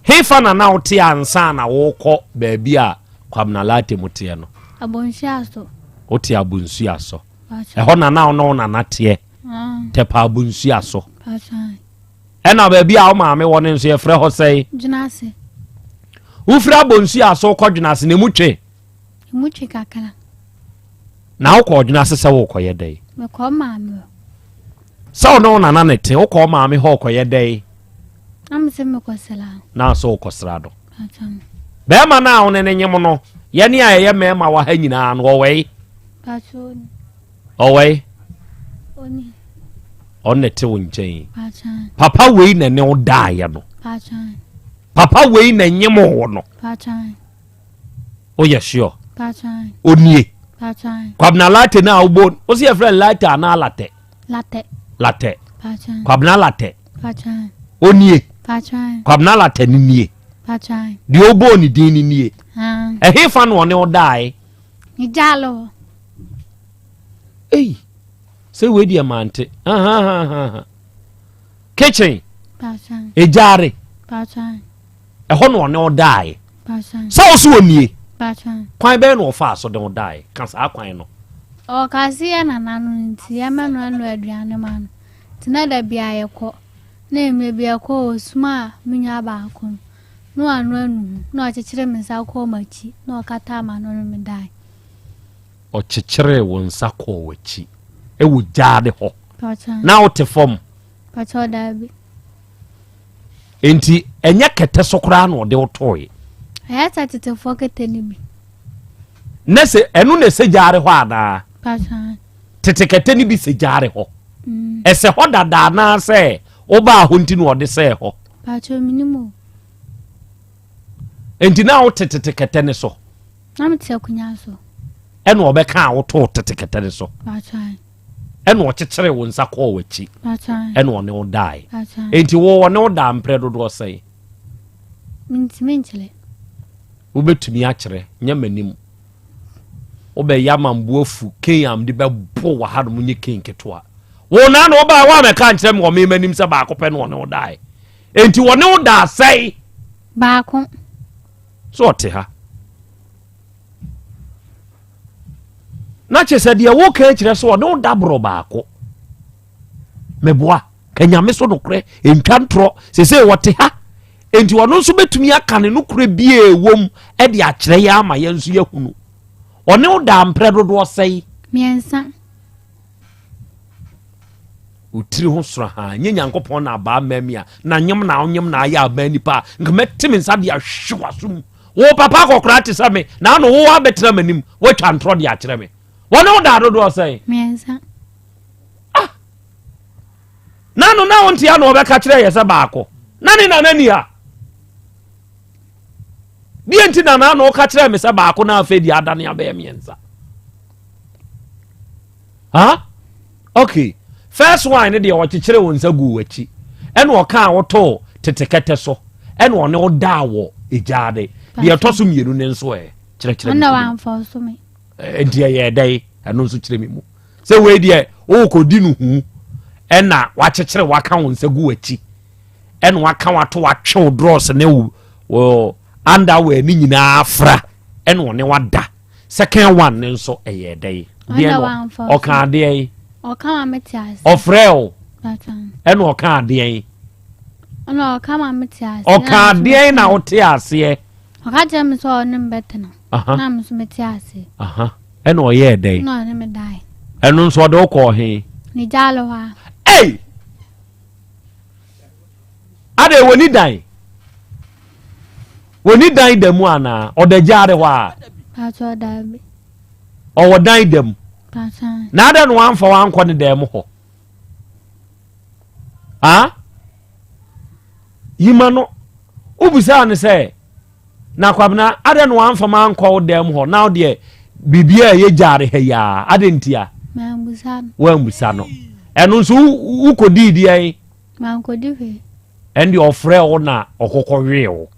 Hefa na na wote ansa na wokɔ baabi a Kwabena Latte mu teɛ no? Abonsua so. Wote Abonsua so. Ɛhɔ na na wo ne wo nana teɛ. Ah. Tɛpa Abonsua so. Ɛna baabi a wo maame wɔ no nso yɛfrɛ hɔ sɛn? Dwenase. Wofiri Abonsu so kɔ Dwenase na emu twe? Emu twe kakra. Na wokɔ Dwenase sɛ wokɔyɛ dɛn? Mekɔ maame hɔ. Sɛ wo ne wo nana ne te, wokɔ maame hɔ kɔyɛ dɛn? Na me sɛ mekɔsra no. Na sɛ wokɔsra no. Bɛrima no a wo ne ne nyem no, yɛne a yɛyɛ mmarima wɔ ha nyinaa no, ɔwɛe? Ɔwɛe? Ɔno na ɛte wo nkyɛn yi. Papa wei na ne wo daeɛ no. Papa wei na nyem wo no. Woyɛ sure? Onie. Kwabena latte no a wobɔ wo sɛ yɛfrɛ no latte anaa latɛ? Latɛ. Kwabena latɛ. Onie. Kwabena latɛ no nie. Deɛ wobɔɔ ne din no nie. Ɛhefa na ɔne wo daeɛ? Ei. Sɛ wei deɛ mante. Ahahaha. Kitchen. Egyaare. Ɛhɔ na ɔne wo daeɛ. Sɛ wo so ɔnie. Kwan bɛn na ɔfaa so de wo daeɛ? Ka saa kwan no. Ɔka se yɛ nana no nti yɛmɛnoanoa aduane ma no. Nti na da bia yɛkɔ. Na mmerɛ bi yɛkɔ ɔsumaa me nua baako no na wanoa nuhu na ɔkyekyere me nsa kɔɔ m'akyi na ɔkataa m'ano ne me daeɛ. Ɔkyekyeree wo nsa kɔɔ w'akyi wɔ gyaade hɔ. Na wote fam. Enti ɛnyɛ kɛtɛ so koraa na ɔde wo tooe. Ɛyɛ sɛ tetefoɔ kɛtɛ no bi. Na sɛ ɛno na ɛsɛ gyaade hɔ anaa? Tete kɛtɛ no bi sɛ gyaade hɔ. Mm. Ɛsɛ hɔ dada anaasɛ wobaa hɔ nti na ɔde sɛɛ hɔ? Enti na wote tete kɛtɛ no so. Na mete akonnwa so. Ɛna ɔbɛka a wotoo tete kɛtɛ no so. Ɛna ɔkyekyeree wo nsa kɔɔ w'akyi. Ɛna ɔne wo dae. Enti wo ɔne wo daa mprɛ dodoɔ sɛn? Mentumi nkyerɛ. Wobɛtumi akyerɛ, nyɛ m'anim. Wobɛyɛ ama mbo afu, Cain a mede bɛbo wɔ ha nom nyɛ Cain ketewa. Wo na na wobaa woamɛka nkyerɛ me wɔ me m'anim sɛ baako pɛ na ɔne wo dae. Enti ɔne wo daa sɛn? Baako. So ɔte ha? Na kyerɛ sɛ deɛ woka kyerɛ sɛ ɔne wo da borɔ baako. Meboa, ka nyame so nokorɛ, ntwa ntorɔ. Sesei wɔte ha. Enti ɔno nso bɛtumi aka ne nokorɛ bie wom de akyerɛ yɛ ama yɛn nso yɛahunu. Ɔne wo da mprɛ dodoɔ sɛe? Mmiɛnsa. Wo tiri ho soro haa nyɛ Nyankopɔn na abaa mmaa mi a na nyem na wonyem na ayɛ abaa nipa a nka mɛte me nsa de ahwe w'aso mu. Wo papa akɔkoraa te sɛ me na ano wo abɛtena m'anim woatwa ntorɔ de akyerɛ me. Wɔne wo daa dodoɔ sɛn? Mmiɛnsa. Ah! Na ano na wonte ano ɔbɛka kyerɛ yɛ sɛ baako. Na ne nana ni ha. Deɛ nti na na ano woka kyerɛ me sɛ baako na afei deɛ adane abɛyɛ mmiɛnsa. Huh? Okay. First one ne deɛ ɔkyekyere wo nsa guu w'akyi ɛna ɔkaa wotoo tete kɛtɛ so ɛna ɔne wo daa wɔ egyaade. Deɛ ɛtɔ so mmienu ne nso ɛ kyerɛkyerɛ me. Ɔna so me. Nti ɛyɛ ɛdɛ ɛno nso kyerɛ me mu. Sɛ wei deɛ wokɔdi no hu ɛna wakyekyere waka wo nsa gu w'akyi ɛna waka wato watwe wo drɔs ne wo underwear ne nyinaa fra ɛna ɔne wada. Second one ne nso ɛyɛ dɛ yi. Deɛ no ɔka adeɛ yi. Ɔka ma me te ase. Ɔfrɛ o. Ɛna ɔka adeɛ yi. Ɛna ɔka ma me te ase. Ɔka adeɛ yi na ɔte aseɛ. Ɔka kyerɛ me sɛ ɔne me bɛtena. Na me nso me te ase. Ɛna ɔyɛɛ dɛ. Ɛna ɔne me dae. Ɛno nso ɔde wokɔɔ he. Ne gyaale hɔ a. Ei! Adɛn wɔni dan? Wɔni dan da mu anaa? Ɔda gyaade hɔ a? Paatɔ daabi. Ɔwɔ dan da mu. Paatɔ. Na adɛn na wamfa wankɔ ne dan mu hɔ? Ha? Yima no, wobisaa no sɛ, na Kwabena, adɛn na wamfa mankɔ wo dan mu hɔ? Na wo deɛ, biribiara ɛyɛ gyaade ha yi a, adɛn ntia? Mambusa no. Wambusa no. Ɛno nso wokɔdii deɛn? Mankɔdi hwee. Ɛnde ɔfrɛɛ wo na ɔkɔkɔ wee wo.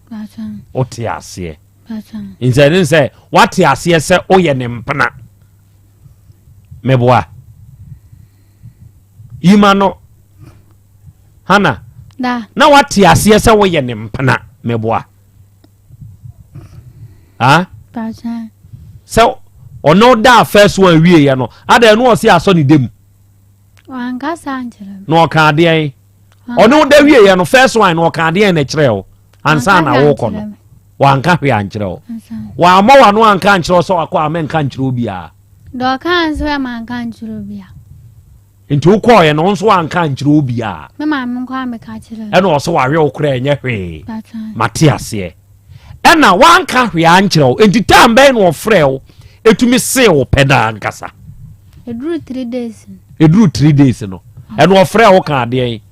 Wote aseɛ. Nti ɛne sɛ woate aseɛ sɛ woyɛ ne mpena. Meboa. Yima no. Hana. Na woate aseɛ sɛ woyɛ ne mpena. Meboa. Ha? Sɛ ɔno daa first one wieɛ no, adɛn no ɔse asɔ ne dam. Wankasa ankyerɛ me. Na ɔka adeɛn? Ɔne wo da wieɛ no first one no ɔka adeɛn na ɛkyerɛ wo ansa na wokɔ no? Wanka hwee ankyerɛ wo. Wammɔ w'ano anka ankyerɛ wo sɛ wakɔ a mɛnka nkyerɛ obiara. Deɛ ɔkaa nso yɛ manka nkyerɛ obiara. Nti wokɔɔeɛ no wo nso wanka ankyerɛ obiara. Me maame nko a meka kyerɛ. Ɛna ɔsɛ wawe wo koraa ɛnyɛ hwee. Mate aseɛ. Ɛna wanka hwee ankyerɛ wo. Nti time bɛn na ɔfrɛ wo ɛtumi see wo pɛ naa ankasa? Ɛduru three days no. Ɛduru three days no. Ɛna ɔfrɛ wo ka adeɛ yi.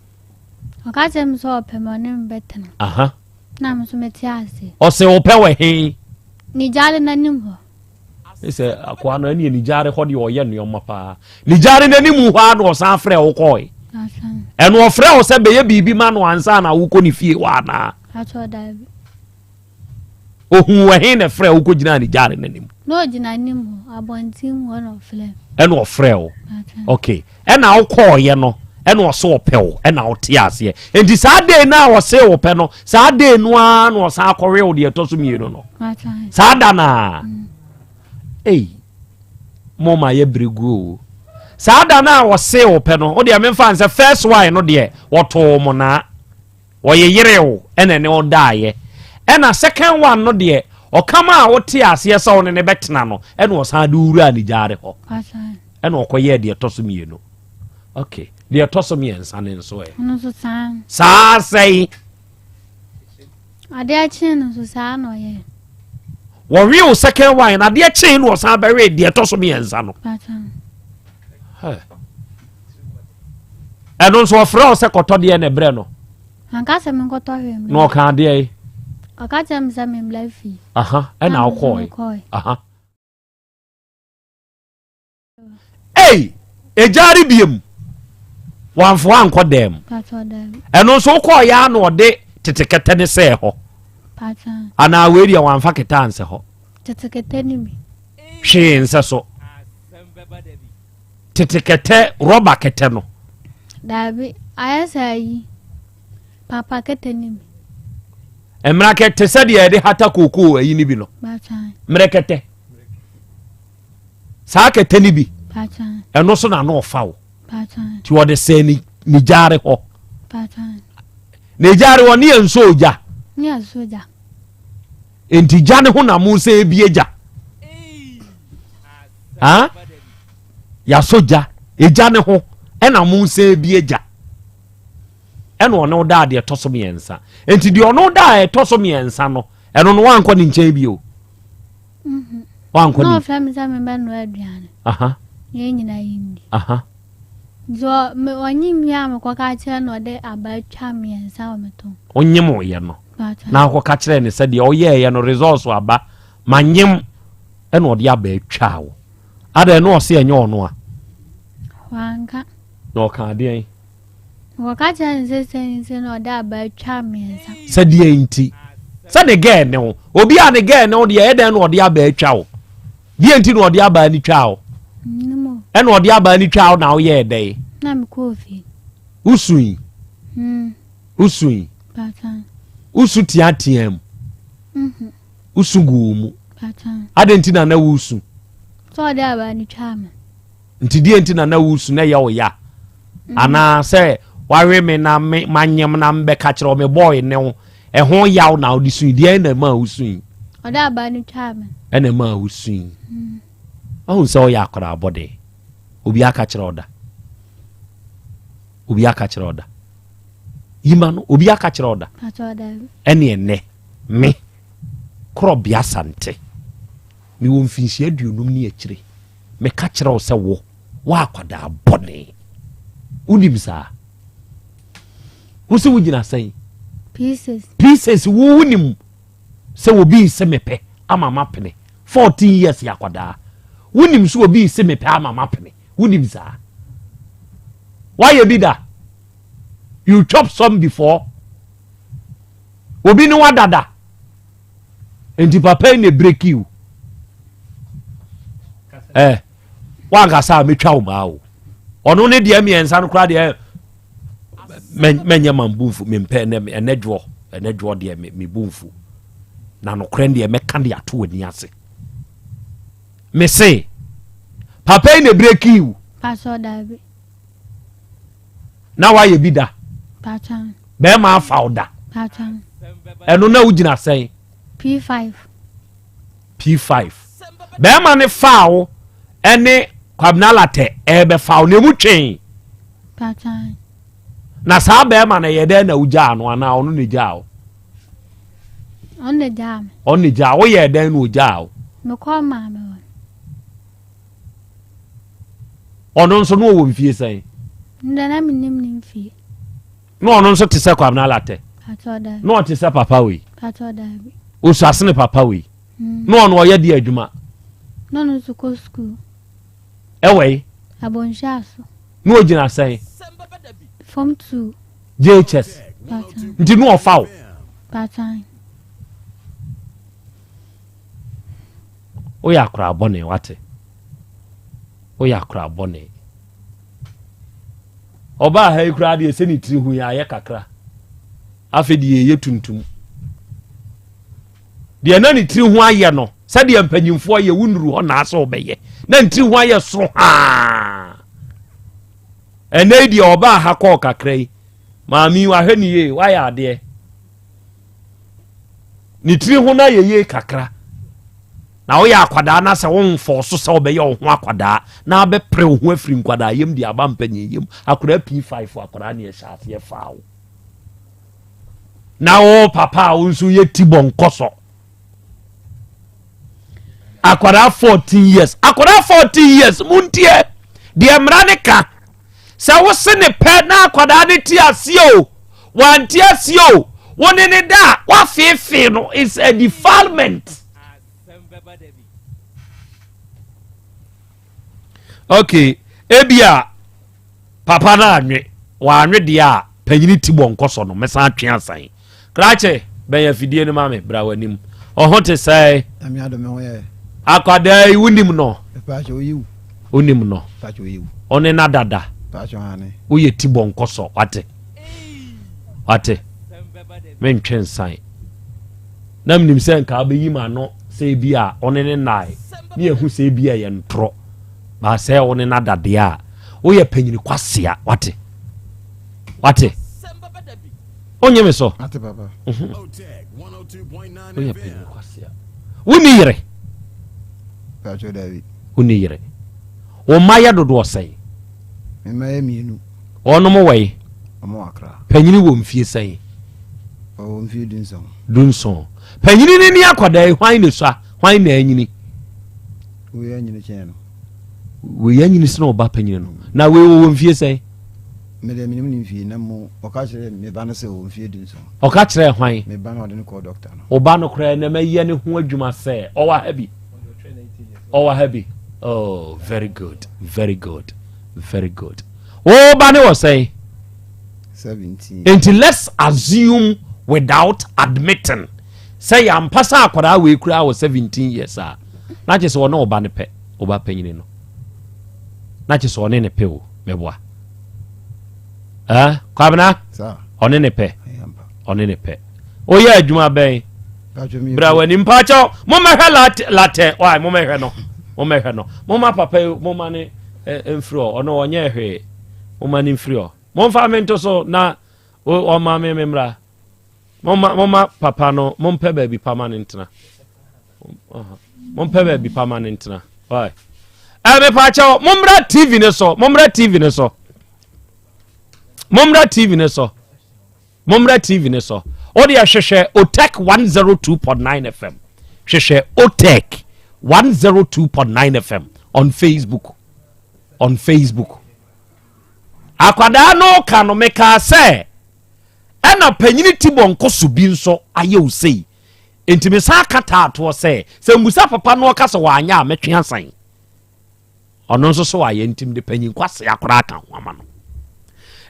Ɔka kyerɛ me sɛ ɔpɛ me ɔne me bɛtena. Aha. Na me nso mete ase. Ɔsɛ ɔpɛ wɔ he? Ne gyaade n'anim hɔ. Sɛ akoa no ɛne ne gyaade hɔ deɛ ɔyɛ nneɛma paa. Ne gyaade n'anim hɔ a na ɔsan frɛ wo kɔe. Ɛna ɔfrɛ wo sɛ bɛyɛ biribi ma no ansa na wokɔ ne fie hɔ anaa? Ohun wɔ he na ɛfrɛ wo kɔgyinaa ne gyaade n'anim? Na ɔgyina anim hɔ, abɔnten mu hɔ na ɔfrɛ. Ɛna ɔfrɛ wo. Okay. Ɛna wokɔɔyɛ no, ɛna ɔse ɔpɛ wo, ɛna wote aseɛ. Nti saa dee no a ɔse wo pɛ no, saa dee no ara na ɔsan akɔwe wo deɛ ɛtɔ so mmienu no. Saa da no a. Mm. Ei, mo ma yɛ bere guo o. Saa da no a ɔse wo pɛ no, wo deɛ memfa nsɛ first one no deɛ wɔtoo mo naa. Ɔyeyeree wo ɛna ɛne wo daeɛ. Ɛna second one no deɛ ɔka maa wo tee aseɛ sɛ wo ne no bɛtena no ɛna ɔsan de wo wuraa ne gyaade hɔ. Ɛna ɔkɔyɛɛ deɛ ɛtɔ so mmienu. Okay, deɛ ɛtɔ so mmiɛnsa no nso ɛ? Ɛno nso saa. Saa sɛe. Adeɛ kyee no nso saa na ɔyɛ. Wɔwe wo second one na adeɛ kyee no ɔsan bɛwe deɛ ɛtɔ so mmiɛnsa no. Ɛno nso ɔfrɛ wo sɛ kɔtɔ deɛ na ɛbrɛ no. Anka sɛ menkɔtɔ hwee mbrɛ. Na ɔka adeɛ yi. Ɔka kyerɛ me sɛ membla fie. Aha, ɛna wokɔe. Aha. Ei, egyaare biem. Wamfo ankɔ dɛm. Ɛno nso wokɔɔ yɛ ano ɔde tete kɛtɛ ne sɛɛ hɔ. Anaa wei deɛ wamfa kɛtɛ ansɛ hɔ. Tete kɛtɛ ne bi. Hwee nsɛ so. Tete kɛtɛ rɔba kɛtɛ no. Daabi, ayɛ sɛ ayi papa kɛtɛ ne bi. Mmara kɛtɛ sɛdeɛ yɛde hata kookoo ayi ne bi no. Mmerɛ kɛtɛ. Saa kɛtɛ no bi ɛno so na ano ɔfa wo nti wɔde sɛn ne ne gyaare hɔ ne gyaare hɔ ne yɛ nso ogya nti gya ne ho na mo sɛ ebie gya ha yasɔ gya egya ne ho. Ɛna mo sɛ bi agya. Ɛna ɔne wo daa deɛ ɛtɔ so mmiɛnsa. Nti deɛ ɔne wo daa ɛtɔ so mmiɛnsa no, ɛno no wankɔ ne nkyɛn bio. Mhm. Wankɔ ne. Na ɔfrɛ me sɛ mebɛnoa aduane. Aha. Na yɛn nyinaa yɛndi. Aha. Nti ɔnye nwie a mekɔka kyerɛ no ɔde aba twa mmiɛnsa wɔ me to. Onyem yɛ no. Na akɔka kyerɛ ne sɛ deɛ ɔyɛɛyɛ no results aba ma nyem ɛna ɔde aba atwa wo. Adɛn na ɔse ɛnyɛ ɔno a? Wanka. Na ɔka adeɛn? Wɔka kyerɛ no sɛ sɛ nti na ɔde aba atwa mmiɛnsa. Sɛ deɛ nti? Sɛ ne gɛɛ ne wo. Obi a ne gɛɛ ne wo deɛ ɛyɛ dɛn na ɔde aba atwa wo? Deɛ nti na ɔde aba ani twa wo? Ɛna ɔde aba ani twa wo na woyɛɛ dɛn? Na mekɔɔ fie. Wosui? Hmm. Wosui? Wosu teateaa mu? Mhm. Wosu guu mu? Adɛn nti na na wosu? Sɛ ɔde aba ani twaa me. Nti deɛ nti na na wosu na ɛyɛ wo ya? Mm. Anaa sɛ wawe me na me manyem na mbɛka kyerɛ wo me bɔɔe ne wo ɛho yaw na wode sui deɛ na ɛmaa wo sui? Ɔde aba no twaa me. Ɛna ɛmaa wo sui. Mm. Ɔhu sɛ ɔyɛ akwadaa bɔde. Obi aka kyerɛ ɔda. Obi aka kyerɛ ɔda. Yima no obi aka kyerɛ ɔda. Ɛne ɛnɛ me korɔbea sante. Mewɔ mfinhyia aduonum ne akyire. Meka kyerɛ wo sɛ wo, woakwadaa bɔne. Wonim saa? Wo sɛ wogyina sɛn? Pieces. Pieces, wo wonim sɛ obi rese mepɛ ama mapene. 14 years yɛ akwadaa. Wonim sɛ obi rese mepɛ ama mapene. Wonim saa? Woayɛ bi da? You chop some before? Obi ne wadada. Nti papa yi na ebreki wo. Eh, wankasa a metwa wo maa o. Ɔno ne deɛ mmiɛnsa no koraa deɛ mɛnyɛ ma mbu mfu mempɛ ɛnɛ ɛnɛ dwoɔ ɛnɛ dwoɔ deɛ mebu mfu na nokorɛ deɛ mɛka de ato w'ani ase. Mese papa yi na ebreki wo. Pastor Dabi. Na wayɛ bi da. Bɛrima afa wo da. Ɛno na wogyina sɛn? P5. P5. Bɛrima ne faa wo ɛne Kwabena Latɛ ɛbɛfa wo na emu twee. Na saa bɛrima no yɛ dɛn na wogyaa no anaa ɔno na gyaa wo? Ɔno na gyaa me. Ɔno na gyaa wo. Woyɛɛ dɛn na ogyaa wo? Mekɔɔ maame hɔ. Ɔno nso na ɔwɔ mfie sɛn? Ndɛ na menim ne mfie. Na ɔno nso te sɛ Kwabena Latɛ? Na ɔte sɛ papa wei? Ɔsua sene papa wei? Mm. Na ɔno ɔyɛ deɛ adwuma? Na ɔno nso kɔ sukuu. Ɛwɔ yi? Abonhyɛ aso. Na ɔgyina sɛn? Form 2. JHS. Nti na ɔfa wo? Patan. Woyɛ akora bɔne wate. Woyɛ akora bɔne. Ɔbaa ha yi koraa deɛ sɛ ne tiri ho yi ayɛ kakra. Afei deɛ ɛyɛ tuntum. Deɛ na ne tiri ho ayɛ no sɛdeɛ mpanyinfoɔ yɛ wo nnuru hɔ na asɛ ɔbɛyɛ na ne tiri ho ayɛ soro haa. Ɛnɛ yi deɛ ɔbaa ha kɔɔ kakra yi maame yi wahwɛ ne yie wayɛ adeɛ. Ne tiri ho no ayɛ yie kakra. Na woyɛ akwadaa na sɛ womfɔɔ so sɛ wobɛyɛ wo ho akwadaa na abɛpere wo ho afiri nkwadaa yam de aba mpanyin yam akwadaa P5 akwadaa ne ɛhyɛ aseɛ faa wo na wo papa a wo nso yɛ ti bɔ nkɔsɔ akwadaa 14 years akwadaa 14 years muntie deɛ mmara ne ka Sɛ wo se ne pɛ na akwadaa no te aseɛ o, wante aseɛ o, wo ne ne da a, woafeefee no is a defilement. Okay, ebia papa no anwe, wanwe deɛ a, panyini ti bɔ nkɔsɔ no, mɛsan atwe asan. Krakye, bɛn afidie no ma me, bra w'anim. Ɔho te sɛe? Akwadaa yi, wonim no? Wonim no? Ɔne na dada. Woyɛ ti bɔ nkɔsɔ, wate? Wate? Mentwe nsan. Na menim sɛ nka wobɛyi ma no sɛ ebi a ɔne ne nae, ne yɛhu sɛ ebi a ɛyɛ ntorɔ. Baasɛ ɔne na dadeɛ a, woyɛ panyini kwasea, wate? Wate? Wonye me so? Mhm. Woyɛ panyin kwasea. Wonni yere? Wonni yere. Wo mma yɛ dodoɔ sɛn? Me mma yɛ mienu. Wɔnom wɔ he? Wɔn wɔ Accra. Panyini wɔ mfie sɛn? Ɔwɔ mfie dunson. Dunson. Panyini no ni akwadaa yi, hwan na esua? Hwan na anyini? Wei anyini kyɛn no. Wei anyini sene ɔba panyini no. Na wei wɔwɔ mfie sɛn? Me deɛ menim ne mfie na mo ɔka kyerɛ me ba no sɛ ɔwɔ mfie dunson. Ɔka kyerɛ hwan? Me ba no ɔde no kɔɔ dɔkta no. Ɔba no koraa na mɛyɛ ne ho adwuma sɛ ɔwɔ ha bi. Ɔwɔ ha bi. Oh, very good, very good, very good. Wo ba ne wɔ sɛn? 17. Nti let's assume without admitting sɛ yɛampa sɛ akwadaa wei koraa wɔ 17 years a na kyerɛ sɛ ɔne ɔba no pɛ ɔba panyini no na kyerɛ sɛ ɔne ne pɛ o mɛboa eh, Kwabena ɔne ne pɛ ɔne ne pɛ woyɛ adwuma bɛn bra w'ani mpakyɛw mommɛhwɛ latɛ wae mommɛhwɛ no mommɛhwɛ no momma papa yi momma ne eh, mfiri hɔ ɔno ɔnyɛ hwee momma ne mfiri hɔ momfa me nto so na ɔma me me mmra momma momma papa no mompɛ baabi pa ma no ntena mompɛ baabi pa ma no ntena wae ɛ mepakyɛw mommra tv ne so mommra tv ne so mommra tv ne so Mommra TV no so. Wo deɛ hwehwɛ Otec 102.9 FM. Hwehwɛ Otec 102.9 FM on Facebook. On Facebook. Akwadaa no ka no mekaa sɛ ɛna panyini ti bɔ nkoso bi nso ayɛ wo sei. Nti mesan ka taatoɔ sɛ sɛ mbusa papa no ɔka sɛ wanyɛ a mɛtwe asan. Ɔno nso so ayɛ nti mede panyin kwasea koraa ka ho ama no.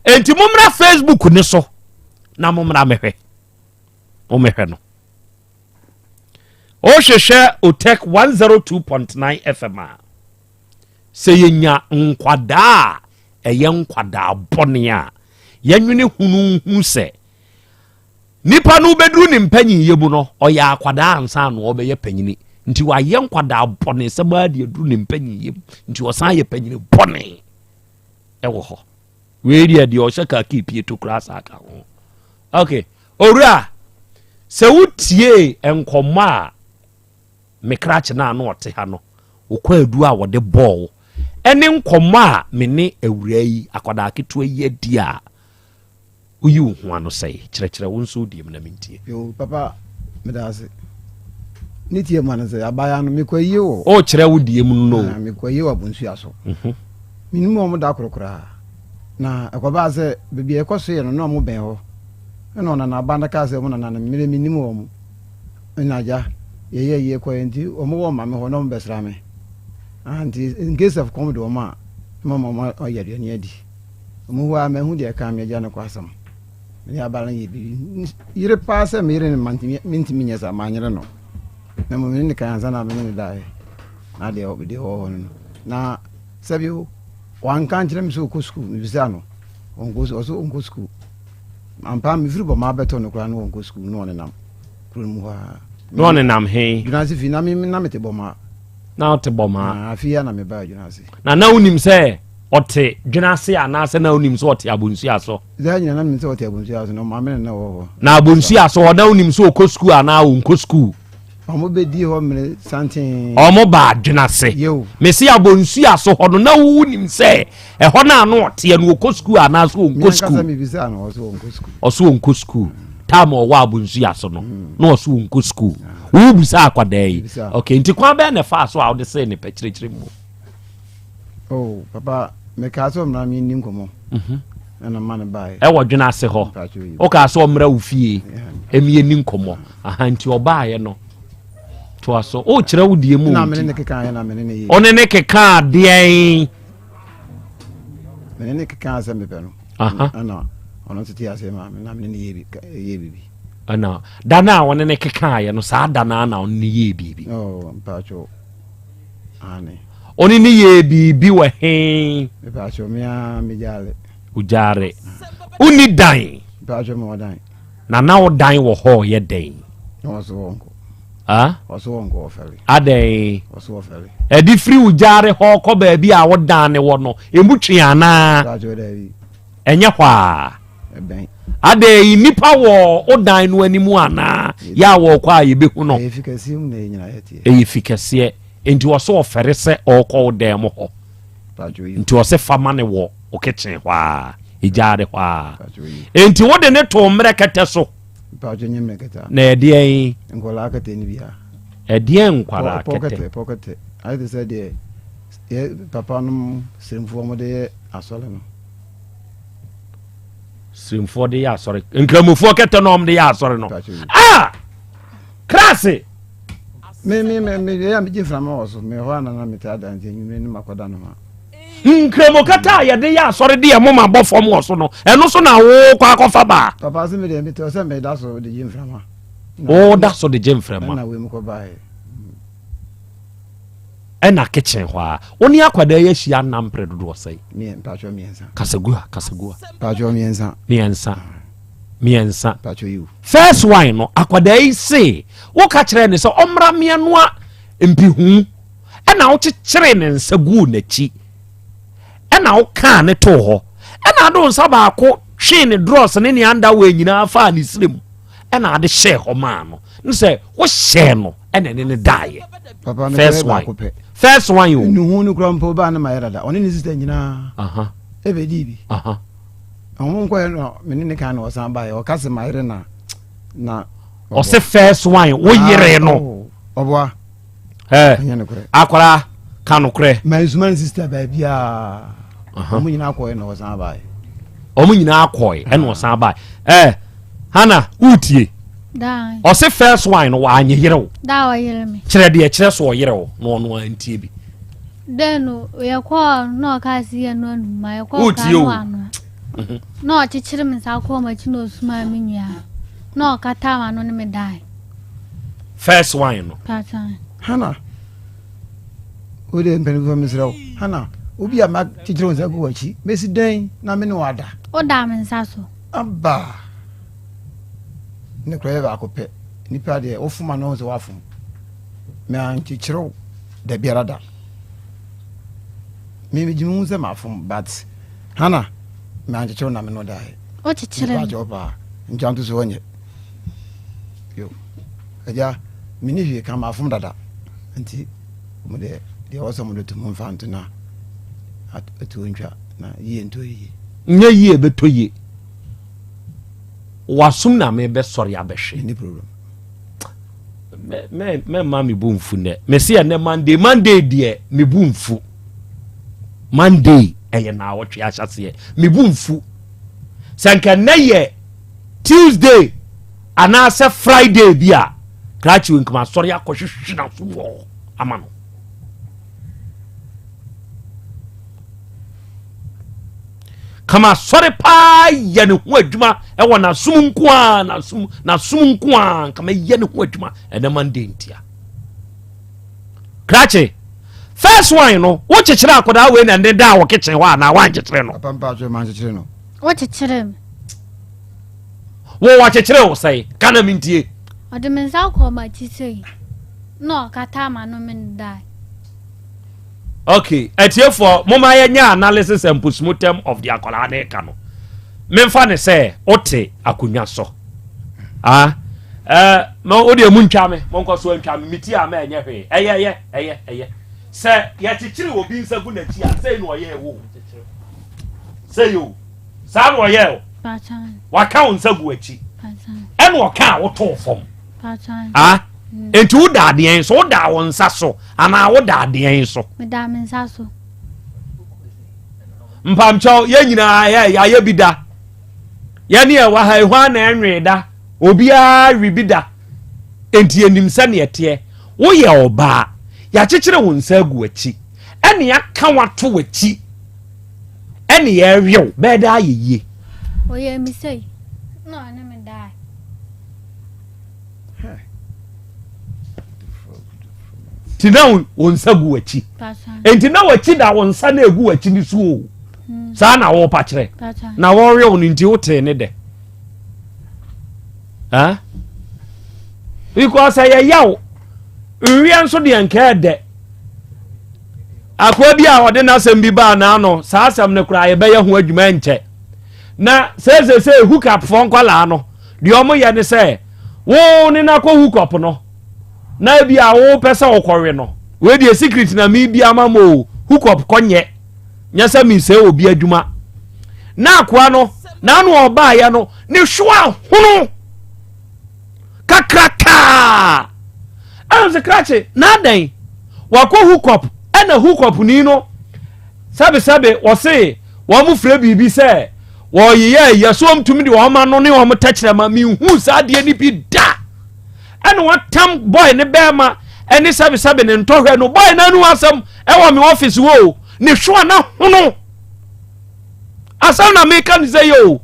Enti mommra Facebook ne so na mommra mɛhwɛ. Mommɛhwɛ no. Wohwehwɛ Otec 102.9 FM a, sɛ yɛnya nkwadaa a ɛyɛ nkwadaa bɔne a, yɛnwene hunu hu sɛ Nipa no bɛduru ne mpanyinyɛ mu no, ɔyɛ akwadaa ansa na ɔbɛyɛ panyini. Nti wayɛ nkwadaa bɔne sɛ maa de aduru ne mpanyinyɛ mu. Nti ɔsan yɛ panyini bɔne ɛwɔ hɔ. Wei deɛ deɛ ɔhyɛ kaki pie to koraa saa ka ho. Okay, owura, sɛ wotie nkɔmmɔ a me krakye no a na ɔte ha no, wo kwaadu a wɔde bɔɔ wo, ɛne nkɔmmɔ a me ne awuraa yi, akwadaa ketewa yi adi a, Woyi wo ho ano sɛe. Kyerɛkyerɛ wo nso wo deɛ mu na mentie. Yoo papa meda ase. Ne tie ma no sɛ abaayewa no mekɔ ayie wɔ. O kyerɛ wo deɛ mu no. Ah, mekɔ ayie wɔ abonsua so. Mhm. Menim wɔn da koro koraa. Na ɛkɔbaa sɛ baabi a ɛkɔ so yɛ no na wɔn bɛn hɔ. Ɛna ɔnana aba no kaa sɛ wɔn nana no mmerɛ menim wɔn. Ɛna agya yɛyɛ ayie kɔɛ nti wɔn wɔ maame hɔ na wɔn bɛsra me. Ah, nti in case of kɔm de wɔn a na mama wɔn ayɛ aduane adi. Ɔmo hɔ ara mahu deɛ ɛkaa me agya no kɔ asɛm. Me ne abaa no yɛ biribi. Yere paa sɛ me yere no mantumi mentumi nyɛ saa manyere no. Na mmom me ne no kan ansa na me ne no daeɛ. Na deɛ deɛ ɔwɔ hɔ no no. Na sɛbi wanka nkyerɛ me sɛ ɔkɔ sukuu mebisaa no. Ɔnkɔ ɔso ɔnkɔ sukuu. Ampa mefiri bɔ maa bɛtɔ no koraa no ɔnkɔ sukuu na ɔnenam kuro no mu hɔ ara. Na ɔnenam he? Dwunase fi na me na mete bɔ maa. Na ɔte bɔ maa. Afei ya na mebaa Dwunase. Na na wonim sɛ ɔte dwene ase anaasɛ na wonim sɛ ɔte abonsua so? Daa nyina na menim sɛ ɔte abonsua so na maame na na ɔwɔ hɔ. Na abonsua so hɔ na wonim sɛ ɔkɔ sukuu anaa ɔnkɔ sukuu? Ɔmo bɛdi hɔ mmere santen. Ɔmo baa dwene ase. Yew. Mese abonsua so hɔ no na wonim sɛ ɛhɔ no ano ɔteɛ no ɔkɔ sukuu anaasɛ ɔnkɔ sukuu? Meankasa mebisaa no ɔse ɔnkɔ sukuu. Ɔse ɔnkɔ sukuu. Time ɔwɔ abonsua so no na ɔse ɔnkɔ sukuu. Wobusa akwadaa yi. Okay, nti kwan bɛn na ɛfaa so a wode see ne pɛ kyerɛkyerɛ mu? Oh, papa, mekaa sɛ ɔmmra me nni nkɔmmɔ. Mhm. Ɛna ma no baeɛ. Ɛwɔ dwene ase hɔ. Wokaa sɛ ɔmmra wo fie ɛmi yɛni nkɔmmɔ. Aha nti ɔbaeɛ no. Toa so. Wokyerɛ wo deɛ mu Na mene ne kekaeɛ na mene ne yɛ. Ɔne ne kekaa deɛn? Mene ne kekaa sɛ mepɛ no. Aha. Ɛna ɔno nso te aseɛ maa me na mene ne yɛ biribi. Ɛna da no a ɔne ne kekaeɛ no saa da no a na ɔne ne yɛɛ biribi. Oh, mpakyɛw. Aane. Ɔne ne yɛɛ biribi wɔ he? Mepaakyɛw, me ara me gyaare. Wo gyaare. Wonni dan? Mepaakyɛw, mewɔ dan. Na na wo dan wɔ hɔ yɛ dɛn? Na ɔso wɔ nkɔ. Ah? Ɔso wɔ nkɔ ɔfɛre. Adɛn? Ɔso ɔfɛre. Ɛde firi wo gyaare hɔ kɔ baabi a wo dan ne wɔ no, emu twe anaa? Mepaakyɛw, daabi. Ɛnyɛ hɔ a. Ɛbɛn. Adɛn yi nnipa wɔ wo dan no anim anaa? Yɛ a wɔkɔ a yɛbɛhu no. Ɛyɛ fi kɛseɛ mu na yɛn nyinaa yɛteɛ. Ɛyɛ fi kɛseɛ. Nti ɔsɛ ɔfɛre sɛ ɔrekɔ wo dan mu hɔ. Nti ɔsɛ fa ma ne wɔ Wo kitchen hɔ a, egyaade hɔ a. Enti wode ne too mmerɛ kɛtɛ so. Mpatsɔ nye mmerɛ kɛtɛ a. Na ɛdeɛn? Nkwadaa kɛtɛ no bi a. Ɛdeɛn nkwadaa kɛtɛ? Pɔ kɛtɛ. Ayɛ te sɛ deɛ yɛ papa nom sremfoɔ wɔn de yɛ asɔre no. Sremfoɔ de yɛ asɔre. Nkramofoɔ kɛtɛ na wɔn de yɛ asɔre no. Ah! Krase! Me me me me yɛ a megye mframa wɔ so. Me hɔ a na na mete ada nti enyimire no makɔda no ho. Nkramo kɛtɛ a yɛde yɛ asɔre de yɛ moma bɔ fam wɔ so no, ɛno so na wokɔ akɔfa baa. Papa se me deɛ mete hɔ sɛ meda so de gye mframa. Woda so de gye mframa. Ɛna wei mu kɔ baeɛ. Ɛna kitchen hɔ a, wo ne akwadaa yi ahyia nna mprɛ dodoɔ sɛn? Mpakyɛ mmiɛnsa. Kasagua, kasagua. Mpakyɛ mmiɛnsa. Mmiɛnsa. Mmiɛnsa. Mpakyɛ yiw. First one no, akwadaa yi se, woka kyerɛɛ ne sɛ ɔmmra mmeɛnoa mpihu, ɛna wokyekyeree ne nsa guu n'akyi, ɛna wokaa ne too hɔ, ɛna ade wo nsa baako twee ne drɔs ne ne underwear nyinaa faa ne srɛ mu, ɛna ade hyɛɛ hɔ maa no, ne sɛ wohyɛɛ no ɛna ɛne ne daeɛ. Papa no First kora one. baako pɛ. First one o. Nnuhu no kora mpo baa ne ma yɛ dada. Ɔne ne sista nyinaa. Aha. Ɛbɛdii bi. Aha. Ɔmo nkɔyɛ no me ne ne kan na ɔsan baeɛ. Ɔka se ma yere na na. Ɔse first one wo yere no. Oh, ɔboa. Ɛ Ɛnyɛ nokorɛ. akwaraa ka nokorɛ. Mansuma ne sista baabiaa. Ɔmo nyinaa kɔɛ na ɔsan baeɛ. Ɔmo nyinaa kɔɛ ɛna ɔsan baeɛ. Ɛ Hana wotie. Ɔse first one no wanyɛ yere wo. Da ɔyere me. Kyerɛ deɛ kyerɛ so ɔyere wo na ɔno antie bi. Dɛn no yɛkɔɔ na ɔkaa se yɛ no anum ma yɛkɔɔ koraa no ano. Mhm. Na ɔkyekyere me nsa kɔɔ m'akyi na ɔsumaa me nua na ɔkataa m'ano ne me dae. First one no. Patan. Hana wo deɛ mpanimfoɔ mesrɛ wo Hana obi a makyekyere wo nsa gu w'akyi mɛsi dɛn na me ne wo ada. Wodaa me nsa so. Aba ne kora yɛ baako pɛ nipa deɛ wofom a na ɔhu sɛ woafom meankyekyere wo da biara da me megye me hu sɛ mafom but Hana meankyekyere wo na me no daeɛ wokyekyere me kyɛw paa ntwa nto so ɔnyɛ yo agya mene hwee ka mafom dada nti mo deɛ deɛ ɔwɔ sɛ mode to mo mfa nto na atuo ntwa na yie ntɔ yie nyɛ yie bɛtɔ yie W'asom na mebɛsɔre abɛhwɛ. Any problem. Mɛma me bo mfu nnɛ. Mese ɛnɛ Monday. Monday deɛ me bo mfu. Monday ɛyɛ naawɔtwe ahyɛseɛ. Me bo mfu. Sɛ nka nnɛ yɛ Tuesday anaasɛ Friday bi a, krakye nkama asɔre akɔhwehwɛ n'asom wɔ hɔ ama no. Kama asɔre paa yɛ ne ho adwuma ɛwɔ n'asom nko a n'asom n'asom nko a nkama yɛ ne ho adwuma ɛnɛ Monday ntia. Krakye first one no wokyekyere akwadaa wei na ne da a wɔkyekyere hɔ anaa woankyekyere no? Papa mpa mankyekyere no. Wokyekyere me. Wo wɔkyekyere wo sɛe ka na mentie. Ɔde me nsa kɔɔ m'akyi sei na ɔkataa m'ano me no dae. Okay, atiefoɔ moma yɛnyɛ analysis and postmortem of the akwadaa ne ka no. Memfa ne sɛ wote akonnwa so. Ah, eh, mo wo deɛ mu ntwa me, monkɔ so ntwa me, meti a ma ɛnyɛ hwee. Ɛyɛ, ɛyɛ, ɛyɛ, ɛyɛ. Sɛ yɛkyekyere obi nsa gu n'akyi a, sei na ɔyɛɛ wo. Sei o, saa na ɔyɛɛ o. Waka wo nsa gu akyi. Ɛna ɔka a wotoo fam. Ah, enti woda adeɛn so? Woda wo nsa so anaa woda adeɛn so? Meda me nsa so. Mpamkyɛw, yɛn nyinaa yɛ yɛayɛ bi da. Yɛne ɛwɔ ha ehwa na ɛnwee da. Obiara we bi da. Enti yɛnim sɛnea ɛteɛ. Woyɛ ɔbaa, yɛakyekyere wo nsa agu w'akyi, ɛne aka wato w'akyi, ɛne yɛrewe wo, bɛyɛ dɛ ayɛ yie. Ɔyɛ mi sei na ɔne me dae. Nti na wo nsa gu w'akyi. Nti na w'akyi da wo nsa na egu w'akyi no so o. Hmm. Saa na wɔrepa kyerɛ. Na wɔrewe wo no nti wotee ne dɛ. Huh? Because ɛyɛ yaw. Nweɛ nso deɛ nka ɛdɛ. Akoa bi a ɔde n'asɛm bi baa n'ano, saa asɛm no koraa yɛbɛyɛ ho adwuma nkyɛ. Na seesese hookup foɔ nkwadaa no, deɛ wɔn yɛ ne sɛ, wo ne no akɔ hookup no, na ebi a wopɛ sɛ wokɔwe no, wei deɛ secret na mebi ama mo o, hookup kɔnyɛ, nyɛ sɛ mesɛe obi adwuma. Na akoa no, n'ano a ɔbaeɛ no, ne hwewa hono kakrakaa. Ɛna sɛ krakye, na adɛn? Wakɔ hookup, ɛna hookup ni no, sɛbesɛbe wɔse wɔn frɛ biribi sɛ wɔyeyɛ ayia so wɔn tumi de wɔn ano ne wɔn tɛkyerɛma mehu saa adeɛ no bi da. Ɛna wɔatam boy ne bɛrima ɛne sɛbesɛbe ne ntɔhwɛ no, boy no anu asɛm ɛwɔ me office hɔ o, ne hwewa na hono. Asɛm na meka no sɛ yɛ o.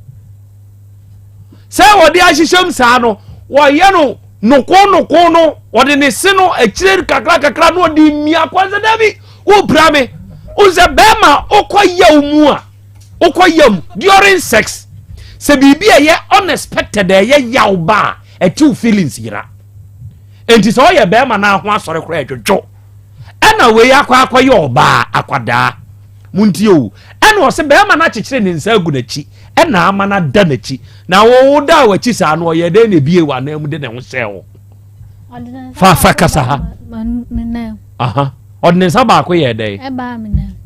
Sɛ wɔde ahyehyɛm saa no, wɔyɛ no noko noko no, wɔde ne se no akyire kakra kakra na ɔde mia kwan sɛ dabi wopira me. Wo sɛ bɛrima wokɔ yaw mu a, wokɔ yam during sex, sɛ biribi a ɛyɛ unexpected a ɛyɛ yaw ba a, ɛtew feelings yera. Enti sɛ ɔyɛ bɛrima na ho asɔre koraa ɛdwodwo. Ɛna wei akɔ akɔyɛ ɔbaa akwadaa. Montie o. Ɛna ɔse bɛrima no akyekyere ne nsa agu n'akyi ɛna ama no ada n'akyi. Na wo da w'akyi saa no ɔyɛ dɛn na ebie w'anan mu de ne ho hyɛɛ wo? Fa fa kasa ha. Aha. Ɔde ne nsa baako yɛɛ dɛn? Ɛbaa me nan.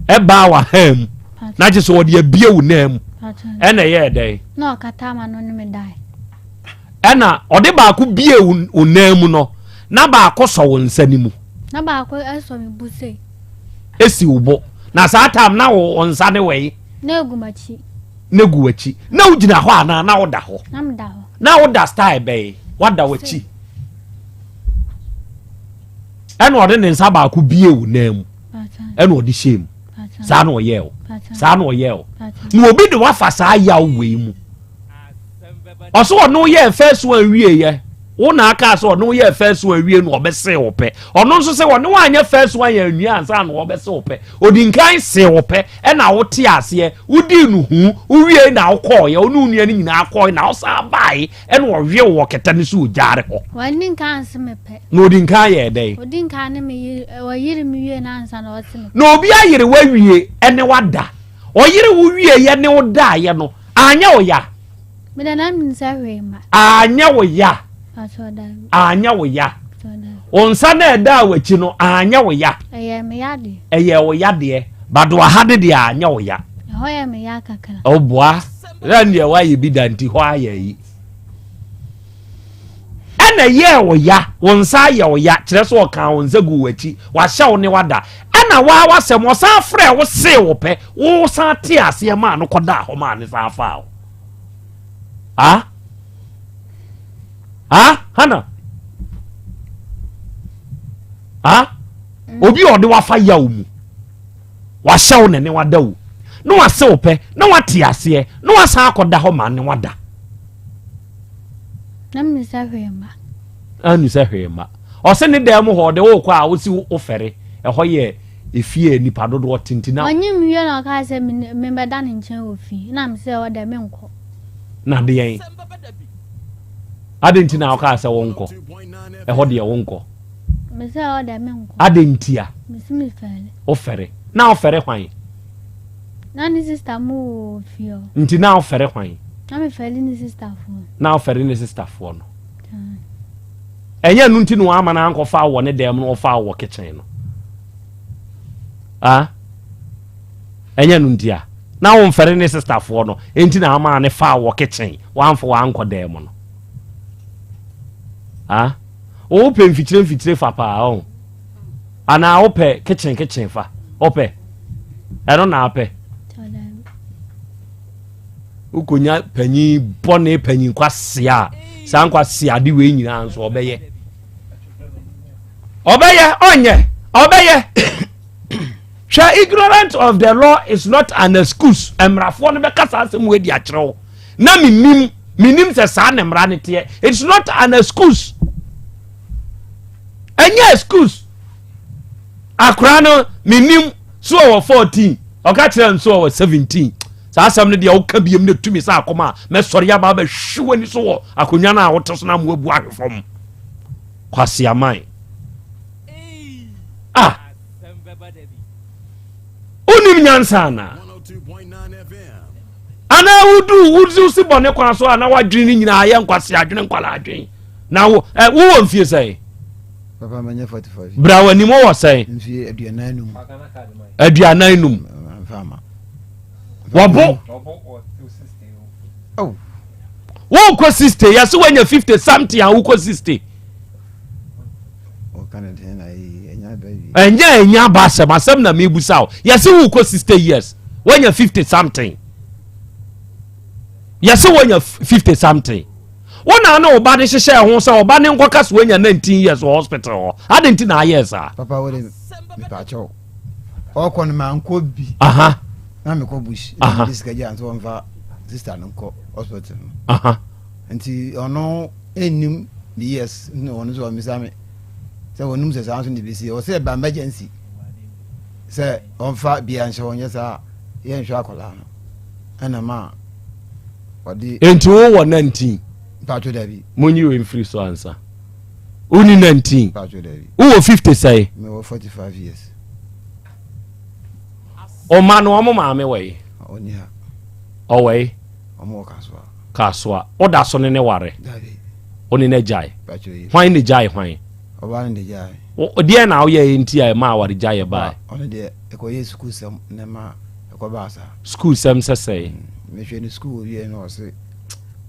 Ɛbaa w'ahan mu. Na kye sɛ ɔde abie wo nan mu. Ɛna ɛyɛɛ dɛn? Na ɔkata ama no ne me dae. Ɛna ɔde baako bie wo nan mu no na baako sɔ wo nsa no mu. Na baako sɔ me bo sei. Esi wo bo. Na saa time na wo nsa ne wɔ yi. Na egu m'akyi. Na egu w'akyi. Na wogyina hɔ anaa na woda hɔ? Na meda hɔ. Na woda style bɛyi? Wada w'akyi. Ɛna ɔde ne nsa baako bie wo nan mu. Ɛna ɔde hyɛ mu. Saa na ɔyɛ o. Saa na ɔyɛ o. Na obi de wafa saa yaw wei mu. Ɔso ɔno yɛ first one wie yɛ. Wo na aka sɛ ɔno yɛ first one wie no ɔbɛse wo pɛ. Ɔno nso sɛ ɔne wanyɛ first one yɛ nwie ansa na ɔbɛse wo pɛ. Odi nkan se wo pɛ ɛna wote aseɛ. Wodii no hu, wowie na wokɔɔyɛ, wo ne wo nua no nyinaa kɔɔe na wosan bae ɛna ɔwe wo wɔ kɛtɛ no so wɔ gyaare hɔ. Wanni nkan anse me pɛ. Na odi nkan yɛɛ dɛn? Odi nkan ne me yere, ɔyere me wie na ansa na ɔse me pɛ. Na obi ayere wo awie ɛne wada. Ɔyere wo wieɛ ne wo daeɛ no, anyɛ wo ya? Me de na menim sɛ hwee mma. Anyɛ wo ya? Pastor dabi. Anyɛ wo ya? Pastor dabi. Wo nsa na ɛdaa w'akyi no anyɛ wo ya? Ɛyɛ me ya deɛ. Ɛyɛ wo ya deɛ. Badoa ha de deɛ anyɛ wo ya. Ɛhɔ yɛ me ya kakra. Ɔboa. Ɛna deɛ woayɛ bi da nti hɔ ayɛ yi. Ɛna ɛyɛɛ wo ya, wo nsa ayɛ wo ya, kyerɛ sɛ ɔkaa wo nsa guu w'akyi, wahyɛ wo ne wada. Ɛna waa w'asɛm, ɔsan frɛɛ wo see wo pɛ, wo san tee aseɛ maa no kɔdaa hɔ maa ne san faa wo. Ah? Ah, Hana? Ah? Obi a ɔde wafa yaw mu, wahyɛ wo ne ne wada wo, na wase wo pɛ, na wate aseɛ, na wasan akɔda hɔ maa ne wada. Na menim sɛ hwee mma. Anu sɛ hwee mma. Ɔse ne dan mu hɔ ɔde wo kɔ a wosi wo fɛre. Ɛhɔ yɛ efie a nipa dodoɔ te nti na. Ɔnye me wie na ɔkaa sɛ mebɛda ne nkyɛn wɔ fie. Na me sɛ ɔdɛ menkɔ. Na deɛn? Adɛn nti na ɔkaa sɛ wonkɔ? Ɛhɔ deɛ wonkɔ. Me sɛ ɔdɛ menkɔ. Adɛn ntia? Mesi me fɛre. Wo fɛre. Na wofɛre hwan? Na ne sista mo wɔ fie hɔ. Nti na wofɛre hwan? Na mefɛre ne sista foɔ. Na wofɛre ne sista foɔ no. Ɛnyɛ ɛno nti na wama no ankɔfa wɔ ne dan mu na ɔfa wɔ kitchen no. Ah? Ɛnyɛ ɛno nti a. Na womfɛre ne sista foɔ no. Nti na ama ne fa wɔ kitchen. Wamfa wankɔ dan mu no. Ah? Wopɛ mfikyire mfikyire fa paa ɔn. Anaa wopɛ kitchen kitchen fa. Wopɛ. Ɛno na apɛ. Wokonya panyin bɔne panyin kwasea a saa nkwasea ade wei nyinaa nso ɔbɛyɛ. Ɔbɛyɛ ɔnyɛ ɔbɛyɛ. Hwɛ ignorant of the law is not an excuse. Mmarafoɔ no bɛka saa asɛm wei de akyerɛ wo. Na menim menim sɛ saa na mmara no teɛ. It's not an excuse. Ɛnyɛ excuse. Akora no menim so ɔwɔ 14 ɔka kyerɛ nso ɔwɔ 17 saa asɛm no deɛ woka biam no tumi sɛ akɔm a mɛsɔre aba bɛhwe w'ani so wɔ akonnwa no a wote so no amoa bu ahwe fam kwaseaman ah wonim nyansa anaa anaa wodu wosi bɔne kwan so a na woadwene no nyinaa yɛ nkwase adwene nkwala adwene na wo ɛ wowɔ mfie sɛn Papa manyɛ 45. Bra w'anim wowɔ sɛn? Mfie aduanan num. Aduanan num. Wɔbo. Wokɔ 60 yɛse woanya 50 something a wokɔ 60. Ɛnyɛ ɛnyɛ aba asɛm asɛm na mebusa wo. Yɛse wokɔ 60 years woanya 50 something. Yɛse woanya 50 something. Wo na ne wo ba de hyehyɛɛ ho sɛ ɔba ne nkɔka so wanya 19 years wɔ hospital hɔ. Adɛn nti na ayɛɛ saa? Papa wo de mepaakyɛw. Ɔkɔ no mankɔ bi. Aha. Na mekɔ bush. Aha. Mede sika gyaa nso wɔmfa sister no nkɔ hospital no. Aha. Nti ɔno nnim ne years na ɔno nso ɔmmisa me sɛ ɔnim sɛ saa nso ne bɛsi. Ɔsɛ ɛba emergency sɛ ɔmfa bia nhyɛ hɔ nyɛ saa yɛnhwɛ akwadaa no. Ɛna ma ɔde. Nti wowɔ 19? Mpacho dabi. Monyi wei mfiri so ansa. Wonni 19? Mpacho dabi. Wowɔ 50 sɛe? Mewɔ 45 years. Ɔma no ɔmo maame wɔ yi? Ɔni ha. Ɔwɔ yi? Ɔmo wɔ Kasoa. Kasoa. Woda so ne ne ware? Dabi. Wo ne no agyae? Mpacho yi. Hwan ne gyae hwan? Ɔbaa no ne gyae. Deɛ na woyɛɛ nti a ɛma aware gyaeɛ bae? Ɔno deɛ ɛkɔyɛ sukuu sɛm na ɛma ɛkɔbaa saa. Sukuu sɛm sɛ sɛe? Mehwɛ no sukuu owie na ɔse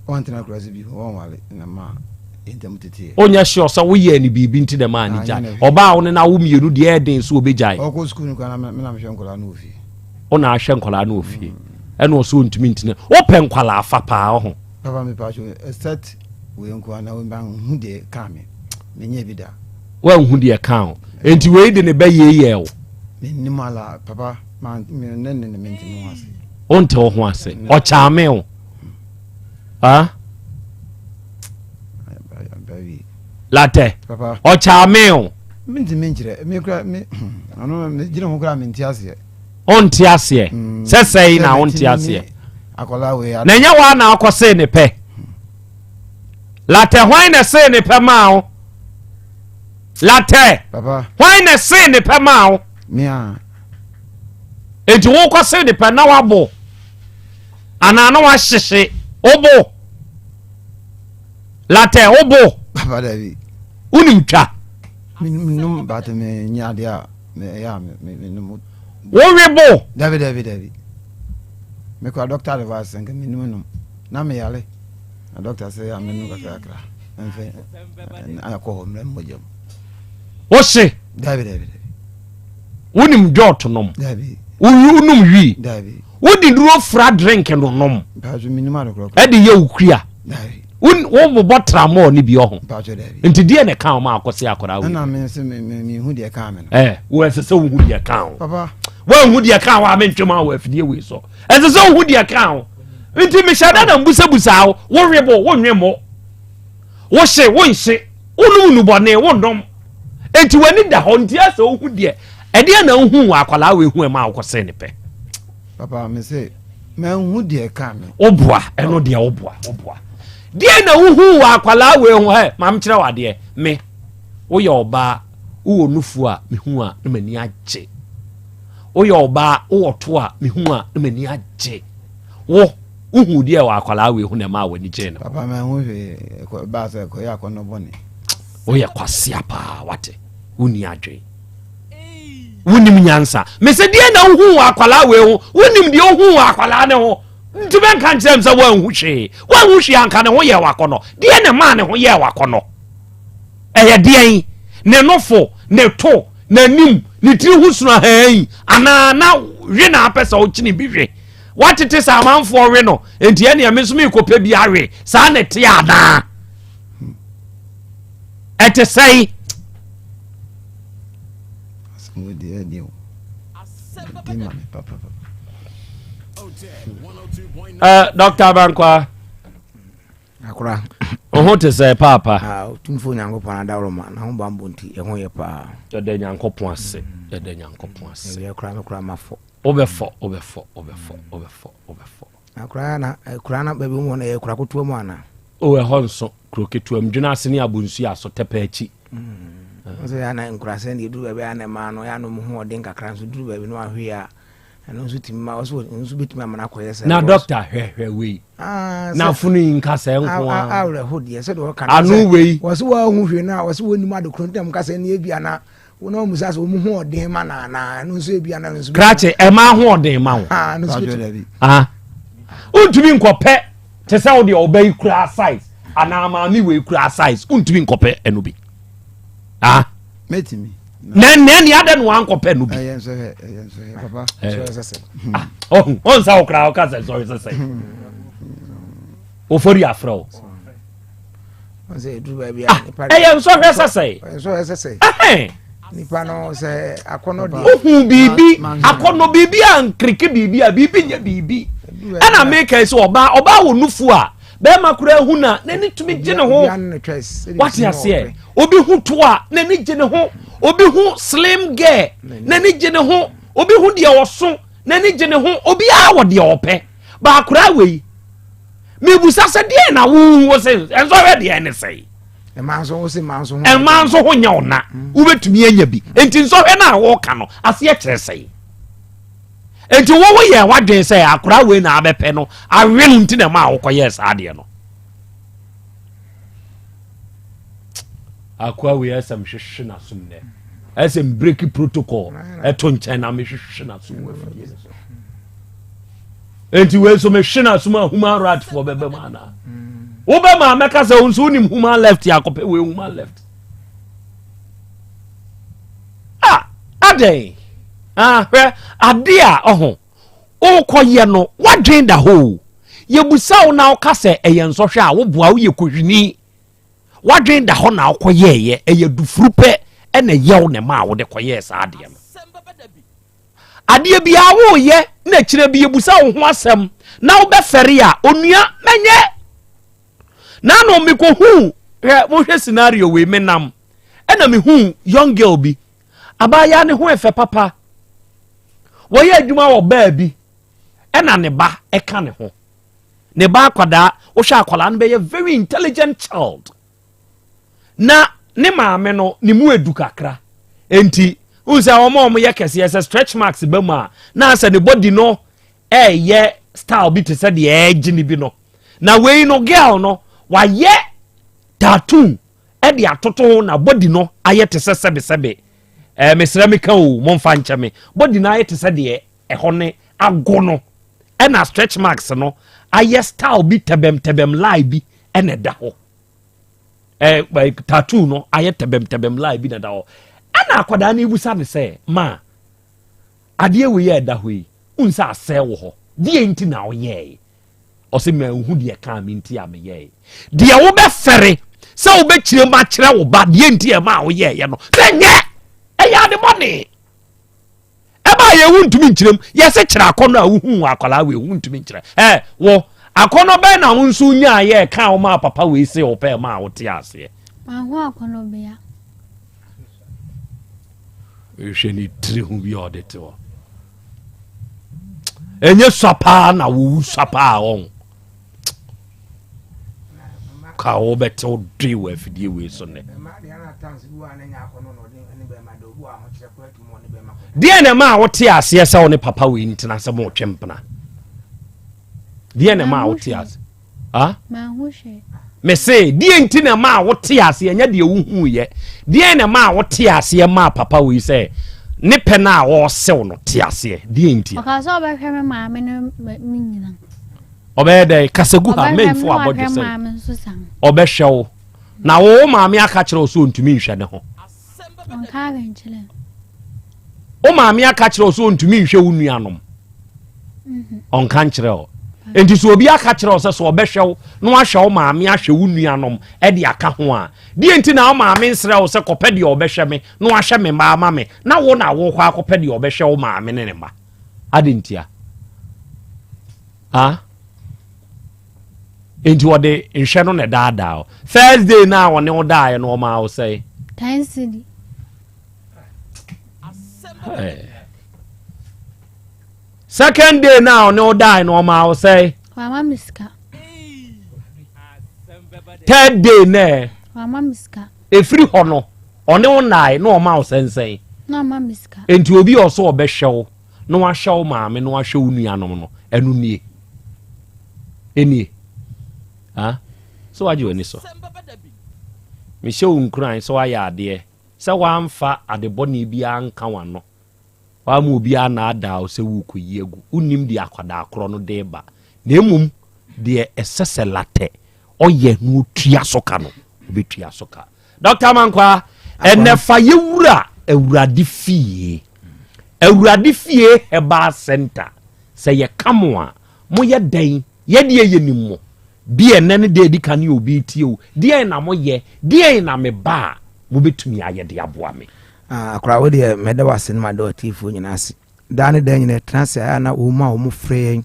ɔntena akura se bi ɔnwale na ma yɛntam teteɛ. Onyɛ sure sɛ woyɛɛ no biribi nti na ɛmaa no gyae. Ɔbaa wo ne no awo mmienu deɛ ɛyɛ den sɛ ɔbɛgyae. Ɔkɔ sukuu no koraa na me na mehwɛ nkwadaa no wɔ fie. Wo na ahwɛ nkwadaa no wɔ fie. Ɛna ɔsɛ ɔntumi ntena. Wopɛ nkwadaa fa paa ɔho. Papa me paatwo except wei nko ara na wei manhu deɛ kaa me. Menyɛ bi da. Wanhu deɛ kaa wo. Enti wei de ne bɛ yei yɛɛ wo. Mennim ala papa ma me ne ne ne mente me ho ase. Wonte wo ho ase. Ɔkyaame wo. Ah? Latɛ. Papa. Ɔkyaame wo. Mentumi nkyerɛ. Me kura me ano me gyina ho kura mente aseɛ. Wonte aseɛ. Mm. Sɛ sɛe na wonte aseɛ. Akwadaa wei. Na ɛnyɛ waa na akɔ see ne pɛ. Latɛ hwan na ɛsee ne pɛ maa wo? Latɛ. Papa. Hwan na ɛsee ne pɛ maa wo? Mea. Enti wokɔ see ne pɛ na wabo anaa na wahyehye wobo. Latɛ wobo. Papa dabi. Wonim twa. Menom baate me nyɛ adeɛ a meyɛ a menom. Wowe bo. Dabi dabi dabi. Mekɔ doctor advice nka menim nom na meyare. Na dɔkta sɛ yɛ a menu kakrakra mfɛ akɔ hɔ mmerɛ mmɔgya mu. Wose. Dabi dabi dabi. Wonim jɔt nom. Dabi. Wonom wii. Dabi. Wode duro fra drink no nom. Mpatsɔ menim ade korɔ. Ɛde yɛ wo kua. Dabi. Wobobɔ tramɔɔ ne bi ɔho. Mpatsɔ dabi. Nti deɛ na ɛka wo ma akɔse akɔraa wei. Ɛna me nso mehu deɛ ɛka me no. Ɛɛ wo ɛsɛ sɛ wohu deɛ ɛka wo. Papa. Woanhu deɛ ɛka wo a mentwe ma wɔ afidie wei so. Ɛsɛ sɛ wohu deɛ ɛka wo. Nti mehyɛ da na mbusabusaa wo, wowe bo, wonwe mo, wohye, wonhye, wonom nnubɔne, wonnom. Nti w'ani da hɔ, nti asɛ wohu deɛ, ɛdeɛ na wohu wɔ akwadaa wei ho ɛma wokɔsee ne pɛ. Papa, me se, manhu deɛ ɛka me. Woboa, ɛno deɛ woboa, woboa. Deɛ na wohu wɔ akwadaa wei ho, ɛ, ma mekyerɛ wo adeɛ, me, woyɛ ɔbaa, wowɔ nufu a, mehu a, na m'ani agye. Woyɛ ɔbaa, wowɔ to a, mehu a, na m'ani agye. Wo, wohuu deɛ wɔ akwadaa wei ho na ɛmaa w'ani gyee no? Papa, manhu hwee. Ɛbaa sɛ ɛkɔyɛ akɔnnɔ bɔne. Woyɛ kwasea paa, wate. Wonni adwene. Wonim nyansa. Mese deɛ na wohu wɔ akwadaa wei ho? Wonim deɛ wohu wɔ akwadaa ne ho? Nti bɛnka nkyerɛ m sɛ woanhu hwee. Woanhu hwee anka ne ho yɛɛ w'akɔnnɔ. Deɛ na ɛmaa ne ho yɛɛ w'akɔnnɔ? Ɛyɛ deɛn? Ne nofo, ne to, n'anim, ne tiri ho sunu ahan anaa na we na apɛ sɛ ɔkyene bi hwe? Watete sɛ amanfoɔ we no, nti ɛneɛ me nso merekɔpɛ bi awe. Saa na ɛte anaa? Ɛte sɛn? Uh, Dr. Abankwa. Akora. Wo ho te sɛ paapa. Ah, Otumfoɔ Nyankopɔn adaworoma na ho bammɔ nti ɛho yɛ paa. Yɛda Nyankopɔn ase. Yɛda Nyankopɔn ase. Ɛyɛ koraa me koraa mafɔ. Wobɛfɔ, wobɛfɔ, wobɛfɔ, wobɛfɔ, wobɛfɔ. Akora na akora na baabi mu na ɛyɛ kora ketewa mu ana? O ɛhɔ nso kuro ketewa mu dwena ase ne abonsu aso tɛpɛ akyi. Nso yɛ ana nkurasɛ na eduru baabi a na mmaa no yɛ ano mu ho ɔden kakra nso duru baabi no ahwe a ɛno nso tumi ma ɔso nso betumi ama no akɔyɛ sɛ. Na dɔkta hwɛ hwɛ wei. Ah, na funu yi nka sɛ nko ara. Awerɛho deɛ sɛdeɛ ɔka no. Ano wei. Wɔsi wɔn ahu hwee no a wɔsi wɔn nim ade koro ntam kasa ni ebi ana. Wo na wɔn sɛ wɔn ho ɔden ma na anaa ɛno nso ebi anaa nso. Krakye ɛma ho ɔden ma wo. Ah, ɛno nso bɛtumi. Ah, wontumi nkɔpɛ te sɛ wo deɛ ɔba yi kura size anaa maame wei kura size wontumi nkɔpɛ ɛno bi. Ah. Mɛtumi. Na nea nea adɛ no wankɔpɛ no bi. Ɛyɛ nsɔhwɛ ɛyɛ nsɔhwɛ papa. Sɔhwɛ sɛsɛ. Ah, ɔhu ɔnsa wo koraa ɔka sɛ sɔhwɛ sɛsɛ. Ofori afrɛ wo. Ah, ɛyɛ nsɔhwɛ sɛsɛe. Nipa no sɛ akɔnɔ deɛ. Wohu biribi akɔnɔ biribi a nkiriki biribi a biribi nyɛ biribi. Ɛna meka sɛ ɔbaa ɔbaa wɔ nufu a bɛrima koraa hu na n'ani tumi gye ne ho. Wate aseɛ obi hu to a n'ani gye ne ho obi hu slim girl n'ani gye ne ho obi hu deɛ ɔso n'ani gye ne ho obiara wɔ deɛ ɔpɛ baakoraa wei. Mebusa sɛ deɛ na wohu wo se nsɔhwɛ deɛ ne sɛe. Mmaa nso wo se mmaa nso ho. Mmaa nso ho nyɛ ɔna. Mm. Wobɛtumi anya bi. Nti nsɔhwɛ no a wɔka no aseɛ kyerɛ sɛe. Nti wo wo yɛ wadwen sɛ akora wei na abɛpɛ no awe no nti na ɛma a wokɔyɛɛ saa adeɛ no. Akoa wei ɛsɛ mehwehwe n'asom nɛ. Ɛsɛ mbreki protocol ɛto nkyɛn na mehwehwe n'asom wɔ afidie no so. Enti wei nso mehwe no asom a human right foɔ bɛbɛ mu anaa? Wobɛma mɛka sɛ wo nso wonim human left akɔpɛ wei human left. Ah, adɛn? Ah, hwɛ ade a ɔho wokɔyɛ no woadwen da hɔ o. Yɛbusa wo na woka sɛ ɛyɛ nsɔhwɛ a woboa woyɛ kohwini. Woadwen da hɔ na wokɔyɛɛyɛ ɛyɛ dufuru pɛ ɛna ɛyɛw na ɛma a wode kɔyɛɛ saa adeɛ no. Adeɛ biara woreyɛ na akyire bi yɛbusa wo ho asɛm na wobɛfɛre a, onua mɛnyɛ. Naano mekɔhuu, hwɛ monhwɛ scenario wei, menam ɛna mehuu young girl bi, abaayaa ne ho ɛfɛ papa, wɔyɛ adwuma wɔ baa bi ɛna ne ba ɛka ne ho. Ne ba akwadaa, wohwɛ akwadaa no bɛyɛ very intelligent child. na ne maame no ne mu edu kakra nti n sɛ wɔn a wɔyɛ kɛseɛ sɛ stretch marks ba mu a na asɛ ne body no ɛɛyɛ style bi te sɛ deɛ ɛɛgye ne bi no na wei no girl no wayɛ tattoo ɛde atoto ho na body no ayɛ te sɛ sɛbesɛbe ɛɛ mesrɛ me ka o momfa nkyɛ me body no ayɛ te sɛ deɛ ɛhɔ ne ago no ɛna stretch marks no ayɛ style bi tɛbɛm tɛbɛm lie bi ɛna ɛda hɔ. Eh, eh, tattoo no ayɛ tɛbɛm tɛbɛm lie bi na da hɔ ɛna akwadaa no ebusa ne sɛ ma adeɛ wei a ɛda hɔ yi nsa asɛe wɔ hɔ deɛ nti na ɔyɛɛ ɔsɛ mɛ nhu deɛ kaa mi nti a meyɛɛ deɛ wobɛfɛre sɛ wobɛkyerɛ mu akyerɛ wo ba deɛ nti ɛma a woyɛɛyɛ no sɛ nyɛ ɛyɛ ade bɔne Ɛbaa yɛ wontumi nkyerɛ mu. Yɛse kyerɛ akɔnnɔ a wohuu wɔ akwadaa wei wontumi nkyerɛ. Ɛ wo akɔnnɔ bɛn na wo nso nyaa yɛ ɛka wo maa papa wei se wo pɛ maa wote aseɛ. Manhu akɔnnɔ bia. Hwɛ ne tiri ho bi a ɔde te hɔ. Ɛnyɛ sua paa na wowu sua paa ɔn. Ka wobɛtew doe wɔ afidie wei so nnɛ. Deɛ na ɛma a wote aseɛ sɛ wo ne papa wei ntena sɛ motwe mpena? Deɛ na ɛma a wote ase? Ah? Mese, deɛ nti na ɛma a wote aseɛ nyɛ deɛ wohuiɛ. Deɛ na ɛma a wote aseɛ maa papa wei sɛ ne pɛ no a ɔresew no te aseɛ. Deɛ nti? Ɔka sɛ ɔbɛhwɛ me maame ne me nyina. Ɔbɛyɛ dɛ kasagu ha mɛmfo abɔdwe sɛ ɔbɛhwɛ wo na wo maame aka kyerɛ wo sɛ ɔntumi nhwɛ ne ho. Wo maame aka kyerɛ wo sɛ ɔntumi nhwɛ wo nuanom. Mhm. Ɔnka nkyerɛ wo. Nti sɛ obi aka kyerɛ wo sɛ sɛ ɔbɛhwɛ wo na wahwɛ wo maame ahwɛ wo nuanom de aka ho a, deɛ nti na wo maame nsrɛ wo sɛ kɔpɛ deɛ ɔbɛhwɛ me na wahwɛ me mma ama me na wo na wokɔ akɔpɛ deɛ ɔbɛhwɛ wo maame ne ne mma? Ade ntia? Ha? Nti ɔde nhwɛ no na ɛdaadaa wo. First day no a ɔne wo daeɛ no ɔmaa wo sɛe? Ten cedi. Hey. Second day no a ɔne wo daeɛ no ɔmaa wo sɛe? Wama me sika. Third day nɛ? Wama me sika. Ɛfiri hɔ no ɔne wo nae na ɔma wo sɛnsɛn? Na ɔma me sika. Nti obi a ɔsɛ ɔbɛhwɛ wo na wahwɛ wo maame na wahwɛ wo nuanom no ɛno nie ɛnie ha sɛ wagye w'ani so mehyɛ wo nkuran sɛ wayɛ adeɛ. Sɛ woamfa ade bɔne biara anka w'ano, woamma obiara annaadaa wo sɛ worekɔyi agu, wonnim deɛ akwadaa korɔ no de reba, na mmom deɛ ɛsɛ sɛ Latɛ ɔyɛ na ɔtua so ka no, ɔbɛtua so ka. Dɔkta Amankwaa, ɛnɛ fa yɛwura Awurade fie. Awurade fie Herbal Center, sɛ yɛka mo a, moyɛ dɛn? Yɛdeɛ yɛnim mo. Bi ɛnɛ ne deɛ ɛdi kan ne obi retie o. Deɛn na moyɛ? Deɛn na meba a mobɛtumi ayɛ de aboa me? Ah, akora wo deɛ mɛda wo ase na mada w'atiefoɔ nyinaa ase. Daa ne daa nyinaa ɛtena ase a na wɔn a wɔn frɛ yɛn.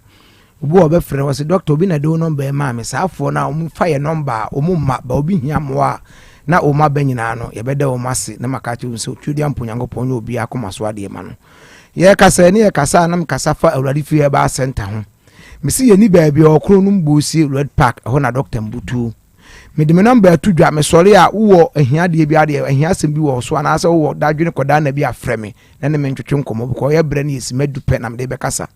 Obi wɔ ɔbɛfrɛ wɔ sɛ dɔkta obi na de wo nɔmba yi maa me. Saa afoɔ no a wɔn fa yɛ nɔmba a wɔn mma ba obi hia mmoa a na wɔn aba nyinaa no yɛbɛda wɔn ase na maka akyerɛ wɔn sɛ Otwedeɛ Ampo Nyankopɔn nyɛ obiara akoma so adeɛ ma no. Yɛkasa ne yɛkasa a na mekasa fa Awurade Fie Herbal Center ho. Mese yɛni baabi a ɔkoro no Mbosie Red Park ɛhɔ na dɔkta mbutuo. Mede me nɔmba ato dwa, mesɔre a wowɔ ahiadeɛ bi adeɛ, ahia asɛm bi wɔ so anaasɛ wowɔ dadwene kɔdaa na bi afrɛ me na ne me ntwetwe nkɔmmɔ bikɔ ɔyɛ berɛ no yɛ sima du pɛ na mede bɛkasa.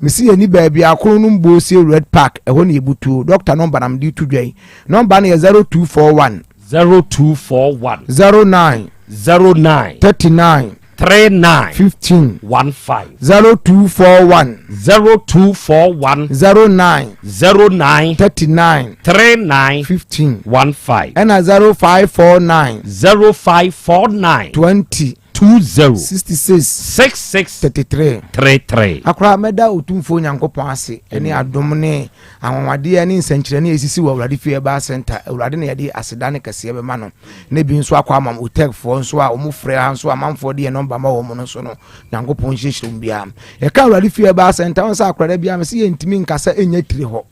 Mese yɛni baabi a ɔkoro no Mbosie Red Park ɛhɔ na yɛbutuo. Dɔkta nɔmba na mede to dwa yi. Nɔmba no yɛ 0241. 0241. 09. 09. 39. 39. 15. 15. 0241. 0241. 09. 09. 39. 39. 15. 15. Ɛna 0549. 0549. 20. 20. 66. 66. 33. 33. Akora mɛda Otumfoɔ Nyankopɔn ase ɛne adom ne anwanwadeɛ ne nsɛnkyerɛnne a ɛsisi wɔ Awurade fie Herbal Center. Awurade na yɛde aseda ne kɛseɛ bɛma no. Na bi nso akɔ ama Otecfoɔ nso a wɔn frɛ ha nso amanfoɔ de yɛn nɔmba ma wɔn no nso no, Nyankopɔn nhyirahyira wɔn biara. Yɛka Awurade fie Herbal Center wɔn sɛ akora da biara mese yɛntumi nkasa ɛnyɛ tiri hɔ.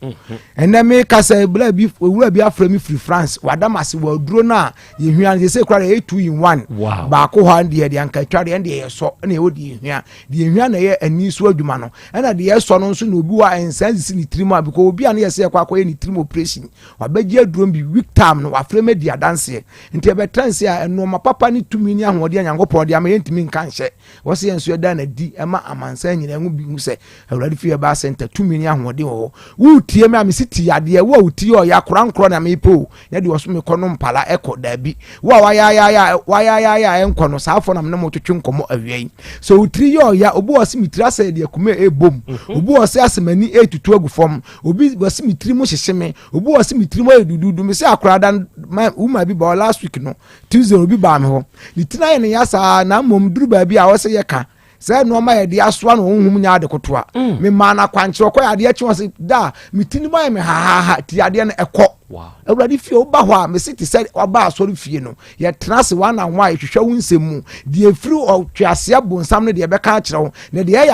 Ɛnɛ meka sɛ bla bi owura bi afrɛ me firi France wada m'ase wɔ aduro no a yɛhwia no sɛ kora ɛyɛ two in one. Wow. Baako hɔ deɛ deɛ anka atwa deɛ ɛndeɛ yɛsɔ ɛna ɛwɔ deɛ yɛhwia deɛ yɛhwia na ɛyɛ ani so adwuma no ɛna deɛ ɛsɔ no nso na obi wɔ a nsa nsisi ne tirim a because obi a ne yɛsɛ yɛkɔ akɔyɛ ne tirim operation wabɛgye aduro bi week time no wafrɛ me di adanseɛ nti ɛbɛtra nse a nnoɔma papa ne tumi ne ahoɔden a Nyankopɔn de ama yɛntumi nka nhyɛ wɔ sɛ yɛn nso yɛda no adi ɛma amansan nyinaa hu bi hu sɛ Awurade fie ɛbaa center tumi ne ahoɔden wɔ hɔ wotie me a mesi ti yadeɛ wo a wotie ɔyɛ akorankorɔ na mepɛ o nyɛ deɛ ɔso mekɔ no mpala ɛkɔ daabi wo a wayayaya wayayaya ɛnkɔ no saa afɔ nam ne mo twetwe nkɔmmɔ awia yi sɛ wotiri yɛ ɔya obi wɔ se metiri asɛ deɛ kume ɛbom mhm. obi wɔ se asɛ m'ani ɛtutu agu fam obi wɔ se metiri mu hyehye me obi wɔ se metiri mu ayɛ dududu me sɛ akorada ma wuma bi ba last week no Tuesday obi baa me hɔ ne tiri ayɛ ne ya saa na mmom duru baabi a ɔsɛ yɛ ka sɛ nneɛma yɛde asoa no honhom nyɛ ade kotoa mm. memaa no akwankyerɛ ɔkɔ yɛ adeɛ kye wɔ se da me ti no mu ayɛ me hahaha ti adeɛ no ɛkɔ awurade fie woba hɔ a mese te sɛ waba asɔre fie no yɛtena ase one on one yɛhwehwɛ wo nsɛm mu deɛ ɛfiri ɔtweaseɛ bonsam no deɛ ɛbɛka akyerɛ wo na deɛ ɛyɛ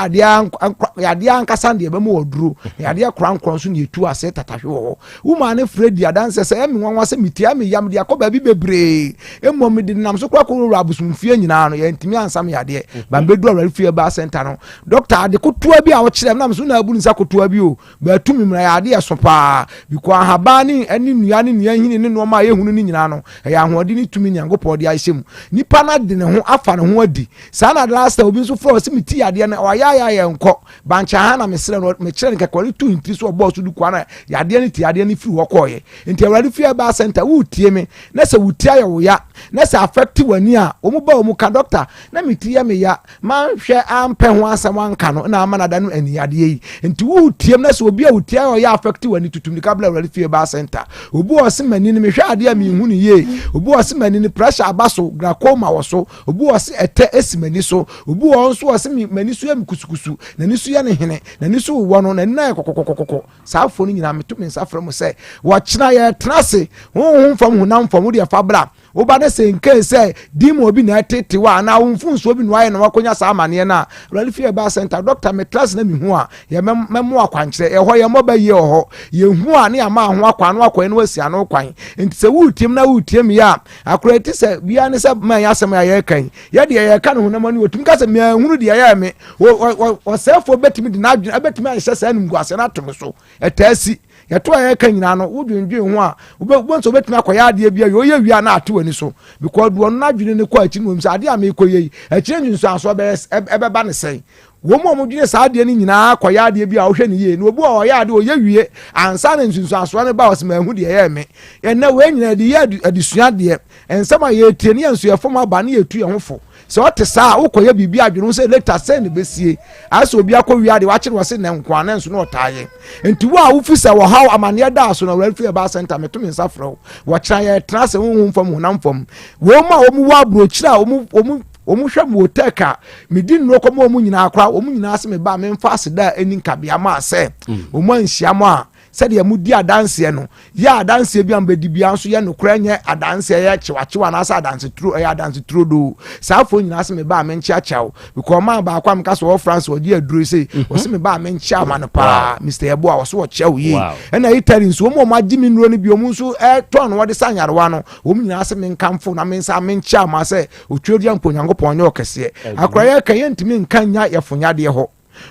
adeɛ ankasa deɛ ɛbɛma wɔduro na adeɛ korankorɔ nso ne ɛtu aseɛ tatahwe wɔ hɔ Wo maa ne frɛ di adanseɛ sɛ, Ɛyɛ me nwanwa sɛ metia me yam de akɔ baabi bebree. Mmom mede nam so koraa kɔwurawura abosomfie nyinaa no, yɛntumi ansa me yadeɛ. Ba mebɛduru Awurade fie baa center no, dɔkta ade kotoa bi a ɔkyerɛ me na me so na abu ne nsa kotoa bi o, bɛatu me mmara yɛ adeɛ ɛso paa. Bikɔ ahaban ne ɛne nnua ne nnua nhini ne nneɛma a yɛhunu no nyinaa no, ɛyɛ ahoɔden ne tumi Nyankopɔn de ahyɛ mu. Nipa no ade ne ho afa ne ho adi. Saa na last time obi nso frɛ ɔse meti yadeɛ no, ɔayaayaayɛ nkɔ. Bankye ha na mesrɛ no, mekyerɛ no kɛkɛ, ɔde tu ne tiri so ɔbɔɔ so du kwa na yadeɛ no ti yadeɛ no firi hɔ kɔɔeɛ. Nti Awurade fie ɛbaa center, woretie me na sɛ wo ti ayɛ wo ya na sɛ affect w'ani a, wɔn ba wɔn ka doctor na me ti yɛ me ya, manhwɛ ampɛ ho asɛm anka no na ama no ada no ani yadeɛ yi. Nti woretie me na sɛ obi a wo ti ayɛ ɔyɛ affect w'ani tutu mirika bla Awurade fie ɛbaa center. Obi wɔ ɔse m'ani no mehwɛ adeɛ a menhu no yie, obi wɔ ɔse m'ani no pressure aba so, glaucoma wɔ so, Obi wɔ ɔse ɛtɛ esi m'ani so. Obi wɔ hɔ nso ɔse me m'ani so yɛ me kusukusu, n'ani so yɛ no hene, n'ani so wowɔ no, n'ani no ayɛ kɔkɔkɔkɔkɔ. Saa afoɔ no nyinaa meto me nsa frɛ mo sɛ wɔkyena yɛtena ase honhom fam honam fam wo deɛ fa bra. Woba ne sɛ nkee sɛ demon bi na ɛtete wo a anaa wo mfomsoɔ bi na wayɛ na wakɔnya saa amaneɛ no a, Awurade fie ɛbaa center doctor metra ase na mehu a yɛ mɛmo akwankyerɛ ɛhɔ yɛ mmɔba yie wɔ hɔ yɛhu a ne yɛama ho akwan no akɔɛ no wasi ano kwan nti sɛ woretie m na woretie me yɛ a Akora ti sɛ bia ne sɛ ma yɛ asɛm a yɛreka yi yɛ deɛ yɛreka no honam ani wɔtumi ka sɛ meanhunu deɛ ɛyɛɛ me ɔsɛefoɔ bɛtumi de n'adwene ɛbɛtumi ahyehyɛ saa animguaseɛ no ato me so ɛtaa si yɛto a yɛreka nyinaa no wodwendwen ho a wobɛhu sɛ wobɛtumi akɔyɛ adeɛ bi a yɛ ɔyɛ wie a na ate w'ani so because deɛ ɔno n'adwene no kɔ akyi no wɔm sɛ adeɛ a merekɔyɛ yi akyire nsunsuansoɔ bɛyɛ ɛbɛba ne sɛn Wɔn a wɔdwene saa adeɛ no nyinaa kɔyɛ adeɛ bi a wɔhwɛ no yie, na obi wɔ hɔ ɔyɛ adeɛ ɔyɛ wie ansa na nsunsuansoɔ no ba ɔsɛ mahu deɛ ɛyɛɛ me. Ɛnnɛ wei nyinaa yɛde yɛ adesua deɛ. Nsɛm a yɛretie no yɛn nso yɛn fam aba ne yɛtu yɛn ho fo. Sɛ ɔte saa a, wokɔyɛ biribi adwene ho sɛ later sɛn na ɛbɛsie. Ayɛ sɛ obi akɔ wia deɛ wakye no wɔse nɛ nko a na nso na ɔtaa yɛn. Nti wo a wofi sɛ wɔhaw amaneɛ daa so no Awurade fie ɛbaa center meto me nsa frɛ wo. Wɔkyena yɛtena ase honhom fam honam fam. Wɔn a wɔn wɔ aburokyire a wɔn wɔn wɔn hwɛ me wɔ tech a medi nnuro kɔma wɔn nyinaa koraa wɔn nyinaa se me ba memfa aseda a ɛni nkabea maa sɛ wɔn anhyia mo a Sɛdeɛ modi adanseɛ no, yɛ adanseɛ bi a mobɛdi biara nso yɛ nokorɛ, nyɛ adanseɛ yɛ kyewakyewa anaasɛ adanse turo, ɛyɛ adanse turodoo. Saa afoɔ nyinaa se meba a menkyeakyea wo. Because ɔmaa baako a meka sɛ ɔwɔ France ɔgye aduro yi sei, mhm. ɔse meba a menkyea ma no paa. Mr. Yeboah ɔse ɔkyea wo yie. Ɛna Italy nso, wɔn a wɔn agye me nnuro no bi, wɔn nso ɛtɔn no wɔde sa nyarewa no, wɔn nyinaa se menkamfo na mensa menkyea ma sɛ otwedeɛ mpo Onyankopɔn nyɛ ɔkɛseɛ. Akora yɛka yɛntumi nka nya yɛfonyadeɛ hɔ.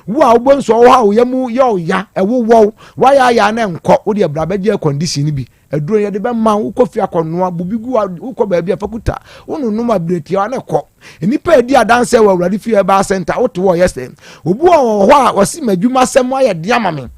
Wo a wobɔ nsu ɔwɔ hɔ a wo yam yɛ ɔya, ɛwowɔw, woayaayaa na ɛnkɔ, wo deɛ bra bɛgye air condition no bi. Aduro no yɛde bɛma wo, wokɔ fie akɔnoa, bu bi gu wokɔ baabi a fa kuta, wononom a berɛ tiawa na ɛkɔ. Nnipa a ɛdi adanseɛ wɔ Awurade fie herbal center, wote hɔ ɔyɛ sɛ. Obi wɔ hɔ a ɔse m'adwuma sɛm ayɛ den ama me.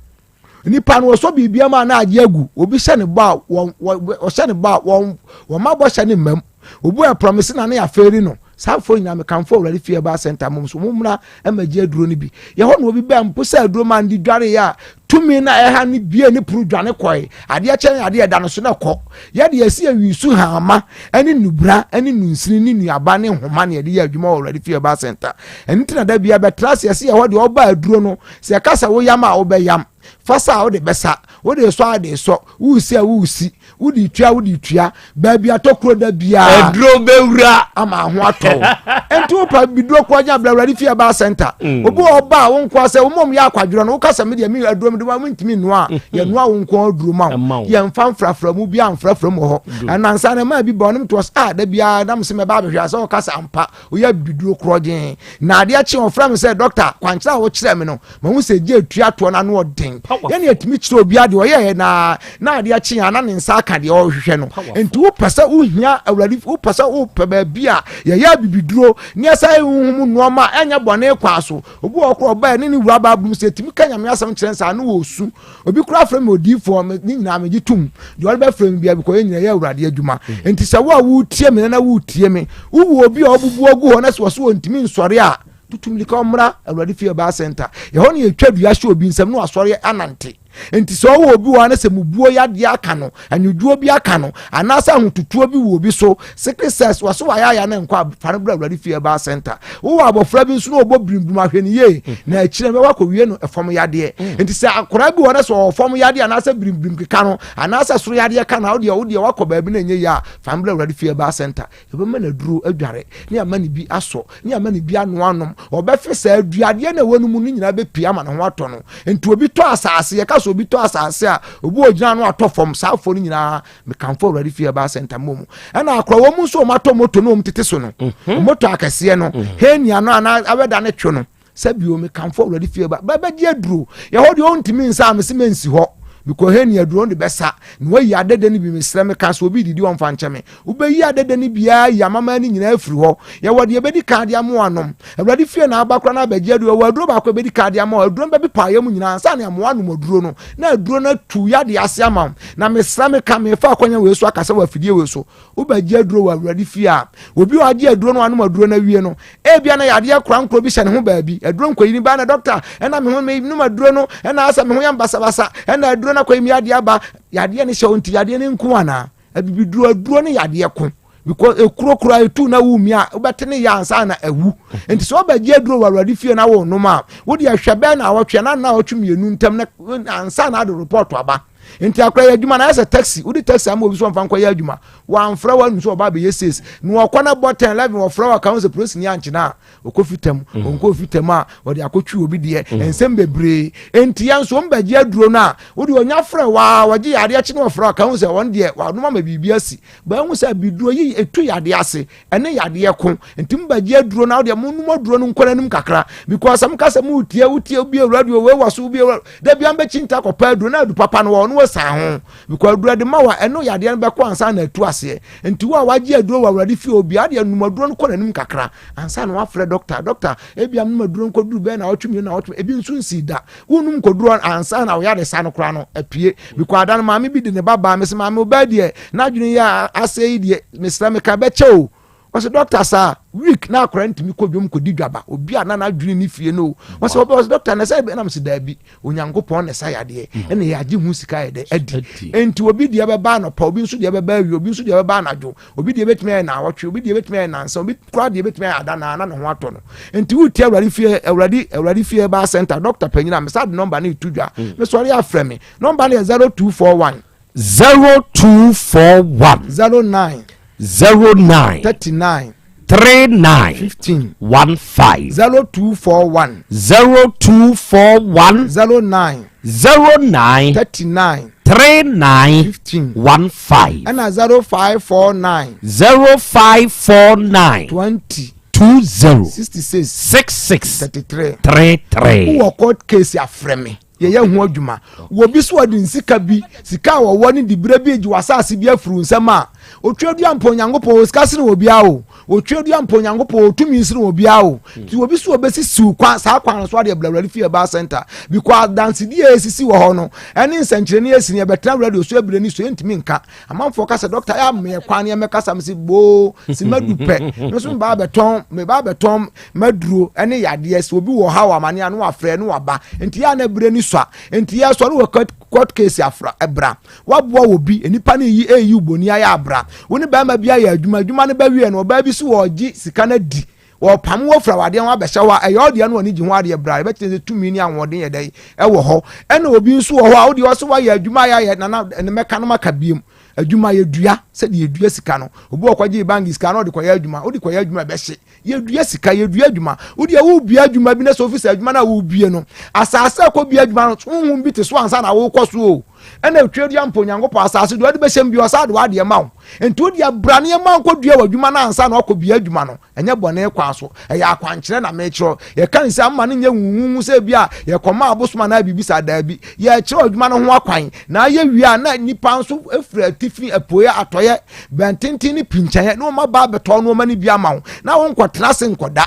Nipa no wɔsɔ biribi ama na agye agu. Obi hyɛ ne bɔ a wɔn wɔhyɛ ne bɔ a wɔn wɔn ma bɔhyɛ ne mmam. Obi a promise na ne afeeri no. Saa afo nyinaa mekamfo Awurade fie herbal center mom so mo mmra mmɛgye aduro no bi. Yɛhɔ na obi bɛn mpo sɛ aduro ma no de dware a tumi na ɛha ne bie ne puru dwane kɔe. Adeɛ kyɛn adeɛ ɛda no so na ɛkɔ. Yɛde yɛsi awi su hama ne nnubra ne nnunsini ne nnuaba ne nhoma na yɛde yɛ adwuma wɔ Awurade fie herbal center. Ɛno nti na da biara bɛtra ase yɛsi yɛhɔ deɛ ɔba aduro no Sɛ yɛka sɛ woyam a, wobɛyam. Fa sa a, wode bɛsa. Wode resɔ a, wode resɔ. Woresi a, woresi. Wode retua a, wode retua. Baabi a tokuro da biara. Aduro bɛwura. Ama ho atɔ wo. Enti wopa biduro kɔ anya bra Awurade fie herbal center. Mm. Obi wɔ ɔba a wo nkoa sɛ wo mmom yɛ akwadworɔ no woka sɛ me deɛ me aduro mede ma mentumi nnoa a mm-hmm. yɛnoa wo nkoa aduro ma wo. Yɛmfa mfrafra mu bi amfrafra mu wɔ hɔ. Ɛnansa no maa bi ba ɔnom to ɔs ah da biara nam sɛ mɛba abɛhwɛ a sɛ ɔka sɛ ampa Woyɛ abibiduro korɔgyenn. Na adeɛ kye ɔfrɛ me sɛ dɔkta kwankyerɛ a wokyerɛ me no mahu sɛ gye atua toɔ no ano ɔden. Yɛne yɛtumi kyerɛ obi adeɛ ɔyɛɛ na na adeɛ kye a na ne nsa aka deɛ ɔrehwehwɛ no. Nti wopɛ sɛ wohia awurade wopɛ sɛ wopɛ baabi a yɛyɛ abibiduro ne ɛsɛ huhum nnoɔma a ɛnyɛ bɔne kwaa so. Obi wɔ hɔ koraa ɔbaa ne ne wura baa bum sɛ ɛtumi ka nyame asɛm kyerɛ nsaa ne wɔ su. Obi koraa frɛ me odiyifoɔ, me ne nyinaa megye tom. Deɛ ɔde bɛfrɛ me biara because yɛn nyinaa yɛ Awurade adwuma. Mm. Nti sɛ wo a woretie me na woretie me, wowɔ obi a ɔbubu agu hɔ na sɛ wɔso wɔntumi nsɔre a, tutu mmirika ɔmmra Awurade fie herbal center. Yɛhɔ ne yɛtwa dua hyɛ obi nsam na wasɔre anante. Nti sɛ ɔwɔ obi wɔ hɔ na sɛ mubuo yadeɛ aka no, anwodwoɔ bi aka no, anaasɛ ahototoɔ bi wɔ obi so, sickle cells, wɔso wayaya na nkɔ a, fa no bra Awurade fie herbal center. Wowɔ abɔfra bi nso na ɔbɔ birimbirim ahwɛ no yie, na akyire no bɛwɔ akɔwie no ɛfam yadeɛ. Mm. Nti sɛ akwadaa bi wɔ na sɛ ɔwɔ fam yadeɛ anaasɛ birimbirim keka no, anaasɛ soro yadeɛ ka no a, wodeɛ wodeɛ wakɔ baabi na ɛnyɛ yie a, fa no bra Awurade fie herbal center. Yɛbɛma no aduro adware, ne ama no bi asɔ, ne ama no bi anoa anom. Ɔbɛfe saa aduadeɛ na ɛwɔ no mu no nyinaa bɛpue ama ne ho atɔ no. Nti obi tɔ asase, yɛka sɛ obi tɔ asase a, obi wɔ gyina ano atɔ fam, saa afoɔ no nyinaa, mekamfo Awurade fie herbal center mmɔ mu. Ɛna akora wɔn nso wɔn atɔ moto na wɔn tete so no, mhm. moto akɛseɛ no, mhm. henia no anaa abɛda ne two no, sɛ bio mekamfo Awurade fie ba bɛbɛgye aduro. Yɛhɔ deɛ ɔntumi nsa a mese mensi hɔ because henia aduro no de bɛsa na wayi adɛdɛ no bi mesrɛ meka sɛ obi didi ɔmfa nkyɛ me Wobɛyi adɛdɛ no biara ayi amamman no nyinaa afiri hɔ. Yɛwɔ deɛ ɛbɛdi kan de ama wɔanom. Awurade fie na aba koraa na abɛgye aduro. Yɛwɔ aduro baako a ɛbɛdi kan de ama wo. Aduro no bɛpepa ayɛ mu nyinaa ansa na ama woanom aduro no. Na aduro no atu yadeɛ ase ama wo. Na mesrɛ meka, mefa akwanya wei so akasa wɔ afidie wei so. Wobɛgye aduro wɔ Awurade fie a, obi a wagye aduro no anom aduro no awie no, ebia na yadeɛ korankorɔ bi hyɛ ne ho baabi. Aduro nkɔyi ba na dɔkta, ɛna me ho menom aduro no, ɛna asɛ me ho yɛ basabasa, ɛna aduro no akɔyi me yadeɛ aba. Yadeɛ no hyɛ wo nti yadeɛ no nko anaa? Abibiduro aduro ne yadeɛ ko because ekuro kura etu na wu mia wobɛte ne yɛ ansa na awu nti sɛ ɔbɛgye aduro wɔ awurade fie na wɔnom a wode ɛhwɛ bɛn na awɔtwe na na awɔtwe mmienu ntam na ansa na ade report aba nti akora yɛ adwuma na ayɛ sɛ taxi wode taxi ama obi so ɔmfa nkɔyɛ adwuma wɔamfrɛ wɔ anum sɛ ɔba abɛyɛ sales na ɔkɔ na bɔ 10 11 wɔfrɛ wɔ aka ho sɛ polisi ni ankyena a ɔkɔ fitam mm. ɔnkɔ fitam a ɔde akɔtwi obi deɛ mm. nsɛm bebree nti yɛn nso wɔn bɛgye aduro no a wode ɔnya frɛ waa wɔgye yadeɛ akyi na wɔfrɛ ɔka ho sɛ wɔn deɛ wɔanom ama biribi asi bɛn ho sɛ biduro yi etu yadeɛ ase ɛne yadeɛ ko nti mo bɛgye aduro no a wodeɛ mo nom aduro no nkɔ n'anim kakra because mo ka sɛ mo tie wotie obi radio wei wɔ so obi ewura dabi an bɛkyi nta kɔpɛ aduro na adu papa no wɔ no wasan ho because aduro de ma wa ɛno yadeɛ no bɛkɔ ansa na atu aseɛ. Nti wo a wagye aduro wɔ Awurade fie obiara deɛ num aduro no kɔ n'anim kakra ansa na wafrɛ dɔkta. Dɔkta, ebia num aduro no kɔduru bɛyɛ na ɔtwe mmienu na ɔtwe ebi nso nsii da. Wonum kɔduru ansa na ɔyare sa no koraa no apue. Because ada no maame bi de ne ba baa me sɛ maame ɔbaa deɛ n'adwene yɛ asɛ yi deɛ mesrɛ meka bɛkyɛ o. Ɔsɛ dɔkta saa week na akora ntumi kɔ dwom kɔdi dwaba obi a na n'adwene ne fie no ɔsɛ ɔbɛ ɔsɛ dɔkta na sɛ ɛnam sɛ daabi Onyankopɔn na ɛsa yadeɛ mm. ɛna yɛagye ho sika yɛ dɛ adi nti obi deɛ bɛba anɔpa obi nso deɛ bɛba awie obi nso deɛ bɛba anadwo obi deɛ bɛtumi ayɛ naawɔtwe obi deɛ bɛtumi ayɛ nansa obi koraa deɛ bɛtumi ayɛ adanaa na ne ho atɔ no nti wotie awurade fie awurade awurade fie ba center dɔkta panyin a mesa de nɔmba no ɛtu dwa mm. mesɔre afrɛ me nɔmba no yɛ 0241 0241 09 09 39 39 15 15 0241 0241 09 09 39 39 15 15 ɛna 0549 0549 20 20 66 66 33 33 wowɔ court case afrɛ me yɛyɛ ho adwuma wɔ bi so ɔde nsika bi sika a wɔwɔ ne diberɛ bi gye w'asase bi afiri wo nsam a otwa dua mpo Onyankopɔn wɔ sika sene obiara o otwa dua mpo Onyankopɔn wɔ tumi sene obiara o nti obi so ɔbɛsisiw kwan saa kwan no so adeɛ bla awurade fie ɛbaa center because adansedie a ɛsisi wɔ hɔ no ɛne nsɛnkyerɛnne ɛsi no yɛbɛtena radio so abire ni so yɛntumi nka amanfoɔ ka sɛ dɔkta yɛ ameɛ kwan ne ɛmɛkasa me se boo si madu pɛ me nso mebaa bɛtɔn mebaa bɛtɔn maduro ne yadeɛ sɛ obi wɔ ha wɔ amane a no wafrɛ no waba nti yɛ a na berɛ ni sua nti yɛ sɔre wɔ court case afra ɛbra waboa wɔ bi nipa no yi eyi uboni ayɛ abra wo ne bɛrima bi ayɛ adwuma adwuma no bɛwie no ɔbaa bi so wɔ gye sika no adi wɔpam wo afiri awadeɛ ho abɛhyɛ hɔ a ɛyɛ ɔdeɛ no ɔne gye ho adeɛ bra ɛbɛkyerɛ sɛ tumi ne ahoɔden yɛ dɛn ɛwɔ hɔ ɛna obi nso wɔ hɔ a wodeɛ ɔsɛ wayɛ adwuma ayɛ ayɛ nana ɛne mɛka no maka biem adwuma yɛdua sɛdeɛ yɛdua sika no obi wɔ kɔgye bank sika na ɔde kɔyɛ adwuma wode kɔyɛ adwuma ɛbɛhye yɛdua sika yɛdua adwuma wodeɛ wobue adwuma bi na sɛ ofisa adwuma no a wobue no asase a kɔbue adwuma no honhom bi te so ansa na wokɔ so o ɛna twerɛdua mpo Onyankopɔn asase deɛ ɔde bɛhyɛm bi ɔsa de wadeɛ ma wo nti wodeɛ bra ne yɛma nkɔdua w'adwuma no ansa na wakɔbue adwuma no ɛnyɛ bɔne kwan so ɛyɛ akwankyerɛ na mekyerɛ yɛka ne sɛ ama no nyɛ huhuhu sɛ bi a yɛkɔma abosom anaa biribi saa daabi yɛkyerɛ adwuma no ho akwan na ayɛ wie a na nnipa nso firi atifi apueɛ atɔeɛ bɛntenten ne pinkyɛn na wɔn aba abɛtɔ nneɛma no bi ama wo na wonkɔtena ase nkɔda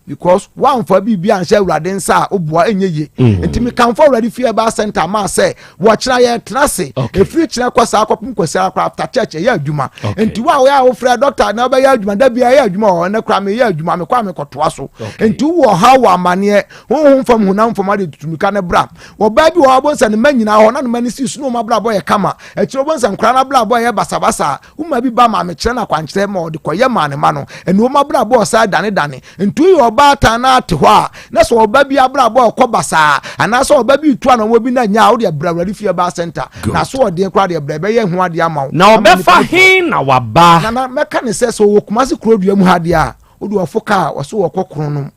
because woamfa biribi anhyɛ awurade nsa a woboa ɛnyɛ yie mm. nti mekamfo awurade fie ɛbaa center maa sɛ wɔkyena yɛtena ase ɛfiri kyena kɔ saa kɔpem kwasi ara kora after church ɛyɛ adwuma nti wo a woyɛ a wofrɛ dɔkta na wobɛyɛ adwuma da bia ɛyɛ adwuma wɔ ɛnɛ kora meyɛ adwuma mekɔ a mekɔtoa so nti wowɔ ha wɔ amanneɛ honhom fam honam fam ade tutumika ne bra wɔbaa bi wɔ hɔ abɔnsa ne mma nyinaa hɔ na ne mma no si so na wɔn abrabɔ yɛ kama akyire wɔbɔnsa nkora no abrabɔ yɛ basabasa Wo bi ba maame kyerɛ no akwankyerɛ ma ɔde kɔyɛ maa ne ma no, ɛne wɔn abrabɔ ɔsan danedane. Nti woyɛ ɔbaatan na ate hɔ a, na sɛ ɔba bi abrabɔ ɔkɔ basaa, anaasɛ ɔba bi retu anamɔ bi na nya a, wode brɛ Awurade fie baa center. Na so ɔdeɛ koraa deɛ brɛ ɛbɛyɛ ho adeɛ ama wo. Na ɔbɛfa he na waba? Nana, mɛka ne sɛ, sɛ ɔwɔ Kumasi kurodua mu ha deɛ a, wode ɔfo kaa ɔso wɔkɔ Kronom.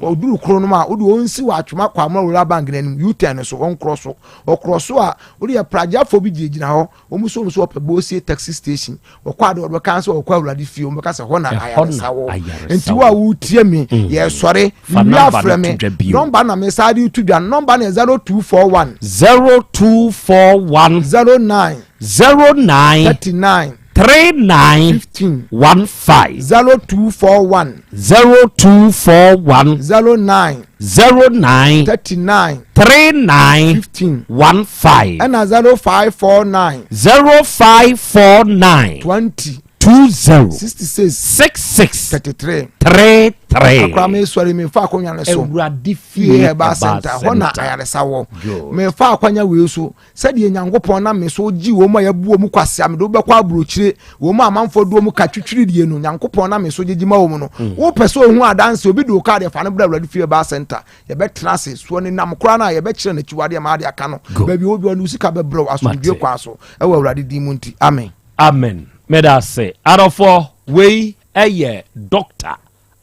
Ɔduru Kronom a, wode ɔnsi wɔ Atwoma Kwamora Rural Bank no anim, U-turn no so, ɔnkorɔ so. Ɔkorɔ so a, wode yɛ pragyafoɔ bi gyinagyina hɔ, Wɔn nso wɔn nso wɔpɛ Bosie taxi station. Wɔkɔ ade wɔde bɛka sɛ wɔkɔ Awurade fie. Wɔn bɛka sɛ hɔ na ayaresa wɔ. Nti wo a wotie me mm. yɛsɔre wie afrɛ me. Nɔmba na me saa de to dwa. Nɔmba no yɛ 0241. 0241. 09. 09. 39. 39 15 15 0241 0241 09 09 39 39 15 15 ɛna 0549 0549 20 20 66 66 33 33 akora me sɔre me fa akonnwa no so awurade fie herbal center hɔ na ayaresa wɔ me fa akwanya wei so Sɛdeɛ Nyankopɔn nam me so gyee wɔn a yɛabu wɔn kwasea, mede wo bɛkɔ aburokyire, wɔn a amanfoɔ de wɔn ka twitwiridie no, Nyankopɔn nam me so gyegye ma wɔn no. Mm. Wopɛ sɛ ohu adanse, obi de wo kaa deɛ fa no brɛ Awurade fie baa center. Yɛbɛtena ase, soɔ ne nam koraa no a yɛbɛkyerɛ no akyiwadeɛ ma ade aka no. Baabi obi ɔne wo sika bɛbrɛ wo asomdwie kwan so ɛwɔ Awurade din mu nti. Amen. Amen. Meda ase. Adɔfoɔ, wei ɛyɛ Dɔkta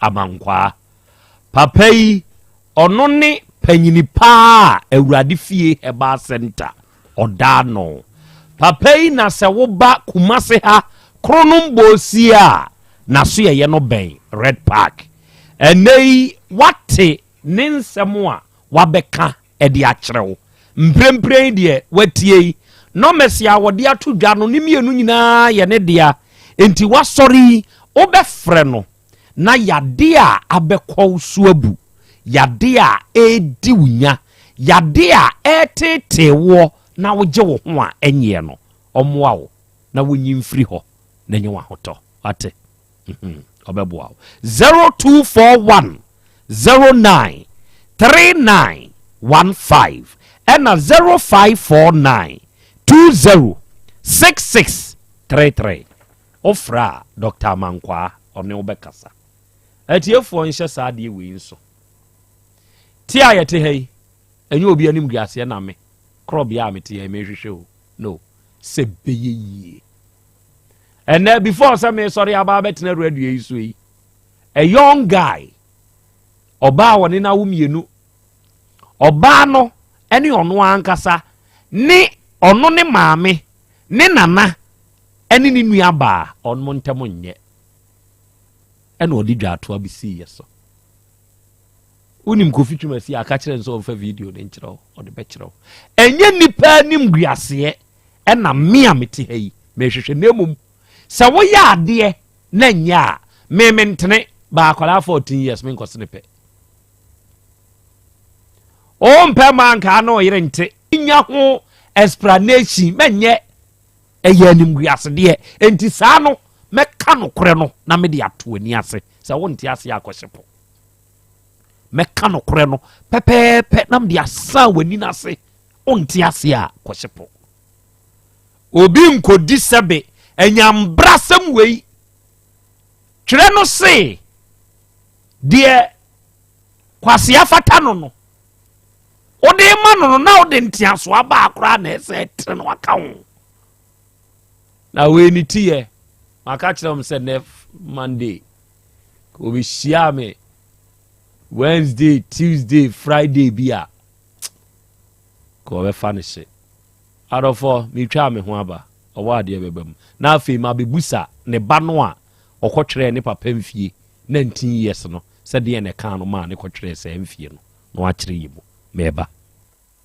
Amankwaa. Papa yi, ɔno ne panyini paa a Awurade Fie Herbal Center ɔda ano. Papa yi na sɛ woba Kumase ha, Kronom Bosie a, n'asoɛeɛ no bɛn Red Park. Ɛnnɛ yi, woate ne nsɛm a wabɛka de akyerɛ wo. Mprempren deɛ woatie yi, Nɔmɛs a wɔde ato dwa no ne mmienu nyinaa yɛ ne dea. Enti wasɔre yi, wobɛfrɛ no na yadeɛ a abɛkɔ wo so abu, yadeɛ a ɛredi wo nya, yadeɛ a ɛreteetee woɔ na wogye wo ho a ɛnyeɛ no, ɔmmoa wo na wonyi mfiri hɔ na nya w'ahotɔ. Wate? Mhm. Ɔbɛboa wo. 0241 09 39 15 ɛna 0549 20 66 33. Wofrɛ a, Dɔkta Amankwaa, ɔne wo bɛkasa. Atiefoɔ nhyɛ saa adeɛ wei nso. Te a yɛte ha yi, ɛnyɛ obi anim guaseɛ na me, korɔbea a mete ha yi mehwehwɛ o. No, sɛ bɛyɛ yie. Ɛnɛ, before sɛ mesɔre aba abɛtena radio yi so yi, a young guy, ɔbaa wɔne no awo mmienu, ɔbaa no ne ɔno ankasa ne ɔno ne maame ne nana ɛne ne nua baa ɔnom ntɛm nyɛ ɛna ɔde dwaatoa bi sii yɛ so. Wonim Kofi Twumasi aka kyerɛ no sɛ ɔmfa video no nkyerɛ wo, ɔde bɛkyerɛ wo. Ɛnyɛ nnipa anim guaseɛ ɛna me a mete ha yi mehwehwɛ, na mmom sɛ woyɛ adeɛ na nyɛ a me mentene ba akwadaa 14 years menkɔsene pɛ. Wompɛ ma nkaa na ɔyere nte nya ho explanation mɛnyɛ ɛyɛ animguasedeɛ enti saa no mɛka nokorɛ no na mede ato ani ase sɛ wonte ase akɔhye po. Mɛka nokorɛ no pɛpɛɛpɛ na mede asan w'ani no ase wonte ase a kɔhye po. Obi nkɔdi sɛbe anyambrasɛm wei twerɛ no se deɛ kwasea fata no no wode ma no no na wode nteasoɔ abaa koraa na ɛsɛ ɛtere no aka ho na wei ne ti yɛ maka kyerɛ m sɛ nɛ Monday obɛhyia me Wednesday, Tuesday, Friday bi a ka ɔbɛfa no hye. Adɔfoɔ, metwaa me ho aba, ɔwɔ adeɛ bɛba mu. Na afei mabɛbusa ne ba no a ɔkɔtwerɛɛ ne papa mfie 19 years no sɛ deɛn na ɛkaa no maa ne kɔtwerɛɛ saa mfie no na wakyerɛ yɛ mu. Meba.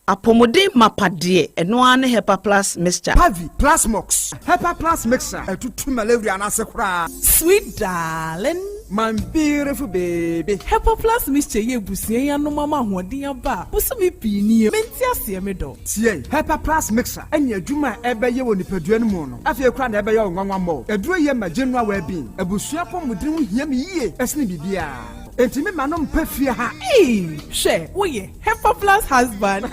Apɔmuden mapa deɛ, ɛno ara ne Hepa Plus mixture. Pavi, Plasmox, Hepa Plus mixture atutu malaria no ase koraa. Sweet darling. My beautiful baby. Hepa Plus mixture yi abusua yi anom ama ahoɔden aba a bosome pii nie. Mente aseɛ me dɔ. Tie! Hepa Plus mixture ne adwuma a ɛbɛyɛ wɔ nipadua no mu no, afei koraa na ɛbɛyɛ wo nwanwa mmɔ. Aduro yi yɛ ma general well-being. Abusua apɔmuden ho hia me yie sene biribiara. Enti me ma no mpa fie ha. Eii hwɛ woyɛ Hepa Plus husband.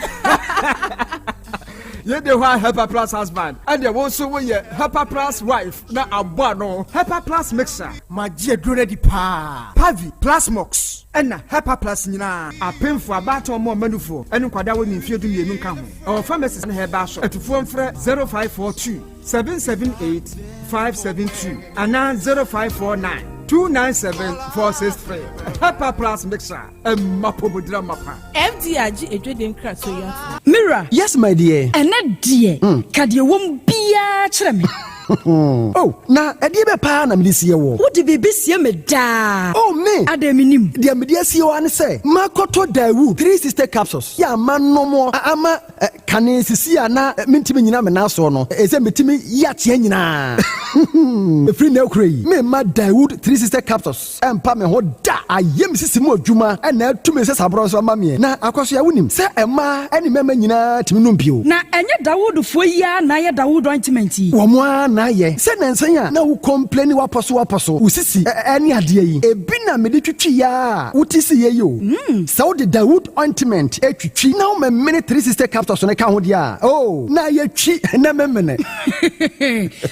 Yei de hɔ a Hepa Plus husband ɛdeɛ wo nso woyɛ Hepa Plus wife na abɔ ano. Hepa Plus mixer. Magye aduro no adi paa. Pavi, Plasmox ɛna Hepa Plus nyinaa. Apemfoɔ, abaatan ɔmo ɔma nufoɔ ɛne nkwadaa a wɔnni mfeɛ 12 nka ho. Ɛwɔ pharmacies ne herbal shop. Atufoɔ mfrɛ 0542 778 572 anaa 0549 297 463. Hepa Plus mixer ɛma pomodira mapa. FDA agye adwadie nkratoɔ yi atom. Me wura. Yes my dear. Ɛnnɛ deɛ, ka deɛ ɛwɔ mu biara kyerɛ me. Oh, na ɛdeɛ bɛ paa na mede sie woɔ? Wode biribi sie me daa. Oh, me! Adɛn mennim? Deɛ mede asie wo ara ne sɛ, makɔtɔ Daewoo 360 capsules yɛ a manom a ama kane sisi a na mentumi nnyina me nan soɔ no, ɛsɛ metumi yi ateɛ nyinaa. Ɛfiri nnɛ rekora yi, meremma Daewoo 360 capsules Ɛmpa me ho da. Ayɛ me sisi mu adwuma na atu me nsasaborɔ nso ama meɛ. Na Akwasoa, wonim sɛ mmaa ne mmarima nyinaa tumi nom bio. Na ɛnyɛ Dawoodfoɔ yi ara na ayɛ Dawood ointment yi? Wɔn ara na ayɛ. Sɛ nansa yi a na wo complaini wapɔso wapɔso, wo sisi ne adeɛ yi, ebi na mede twitwi yɛ a wote siiɛ yi o. Sɛ wode Dawood ointment twitwi na womemene 360 capsules no ka ho deɛ a, oh, na ayɛ twi na memene.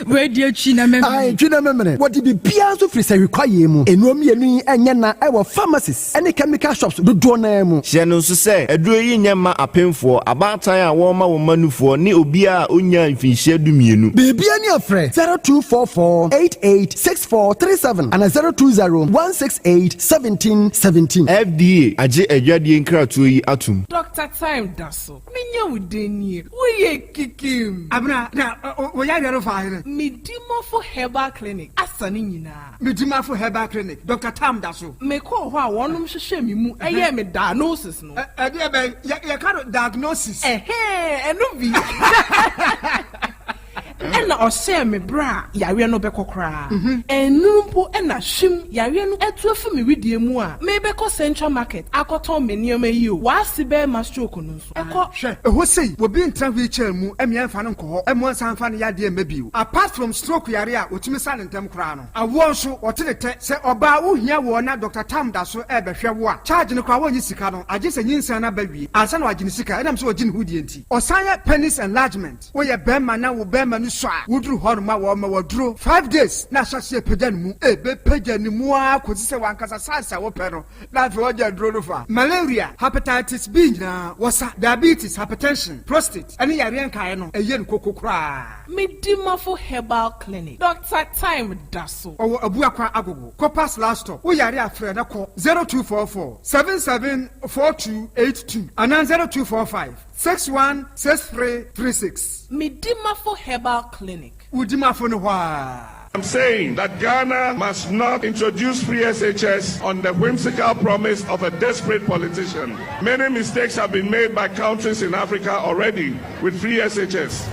Wei deɛ twi na memene. Ae, twi na memene. Wɔde biribiara nso firi sahwi kwaeɛ mu. Nnuro mmienu yi nyɛ na wɔ pharmacies ne chemical shops dodoɔ no ara mu. Hyɛ no nso sɛ, aduro yi nyɛ mma apemfoɔ, abaatan a wɔrema wɔn mma nufoɔ ne obiara a ɔnnyaa mfinhyia dumienu. Biribiara ni a frɛ 0244 88 6437 anaa 020 168 17 17. FDA agye adwadie nkratoɔ yi atom. Doctor Time da so. Menya wo dɛn nie? Woyɛ kikim. Abena, na wo yareɛ no faa hene? Medimafo Herbal Clinic asa ne nyinaa. Medimafo Herbal Clinic, Doctor Tam da so. Mekɔɔ hɔ a wɔnom hwehwɛɛ me mu yɛɛ me diagnosis no. Ɛdeɛ bɛn? Yɛka no diagnosis. Ɛhɛɛ, ɛno bi. Ɛna ɔhyɛɛ me berɛ a yareɛ no bɛkɔ koraa. Ɛnnuru mpo na hwim, yareɛ no atu afi me wedeɛ mu a merebɛkɔ Central Market akɔtɔn me nneɛma yi o, w'ase bɛrima stroke no nso, ɛkɔ. Hwɛ, ɛhɔ sei, obi ntena wheelchair mu mmea mfa no nkɔ hɔ mmoa nsan mfa no yadeɛ mma bio. Apart from stroke yare a wɔtumi sa no ntɛm koraa no, awoɔ nso, wɔte ne tɛ. Sɛ ɔbaa wohia woɔ na Doctor Tam da so rebɛhwɛ wo a, charge no koraa wɔnnye sika no, agye sɛ nyinsɛn no aba wie ansa na wɔagye ne sika, ɛnam sɛ ɔgye ne ho die nti. Ɔsan yɛ penis enlargement. Woyɛ bɛrima na wo bɛrima no sua a, woduru hɔnom a wɔma wo aduro five days na ahyɛ aseɛ apagya ne mu. Ɛbɛpagya ne mu ara kɔsi sɛ w'ankasa size a wopɛ no na afei wɔgye aduro no fa. Malaria, hepatitis B nyinaa wɔsa, diabetes, hypertension, prostate ne yareɛ nkaeɛ no ɛyɛ no koko koraa. Medimafo Herbal Clinic, Doctor Time da so. Ɔwɔ Abuakwa Agogo, Copas last stop. Wo yare a frɛ na kɔ 0244 77 4282 anaa 0245. 616336. Medimafo Herbal Clinic. Wo dimafo no hɔ aa. I'm saying that Ghana must not introduce free SHS on the whimsical promise of a desperate politician. Many mistakes have been made by countries in Africa already with free SHS.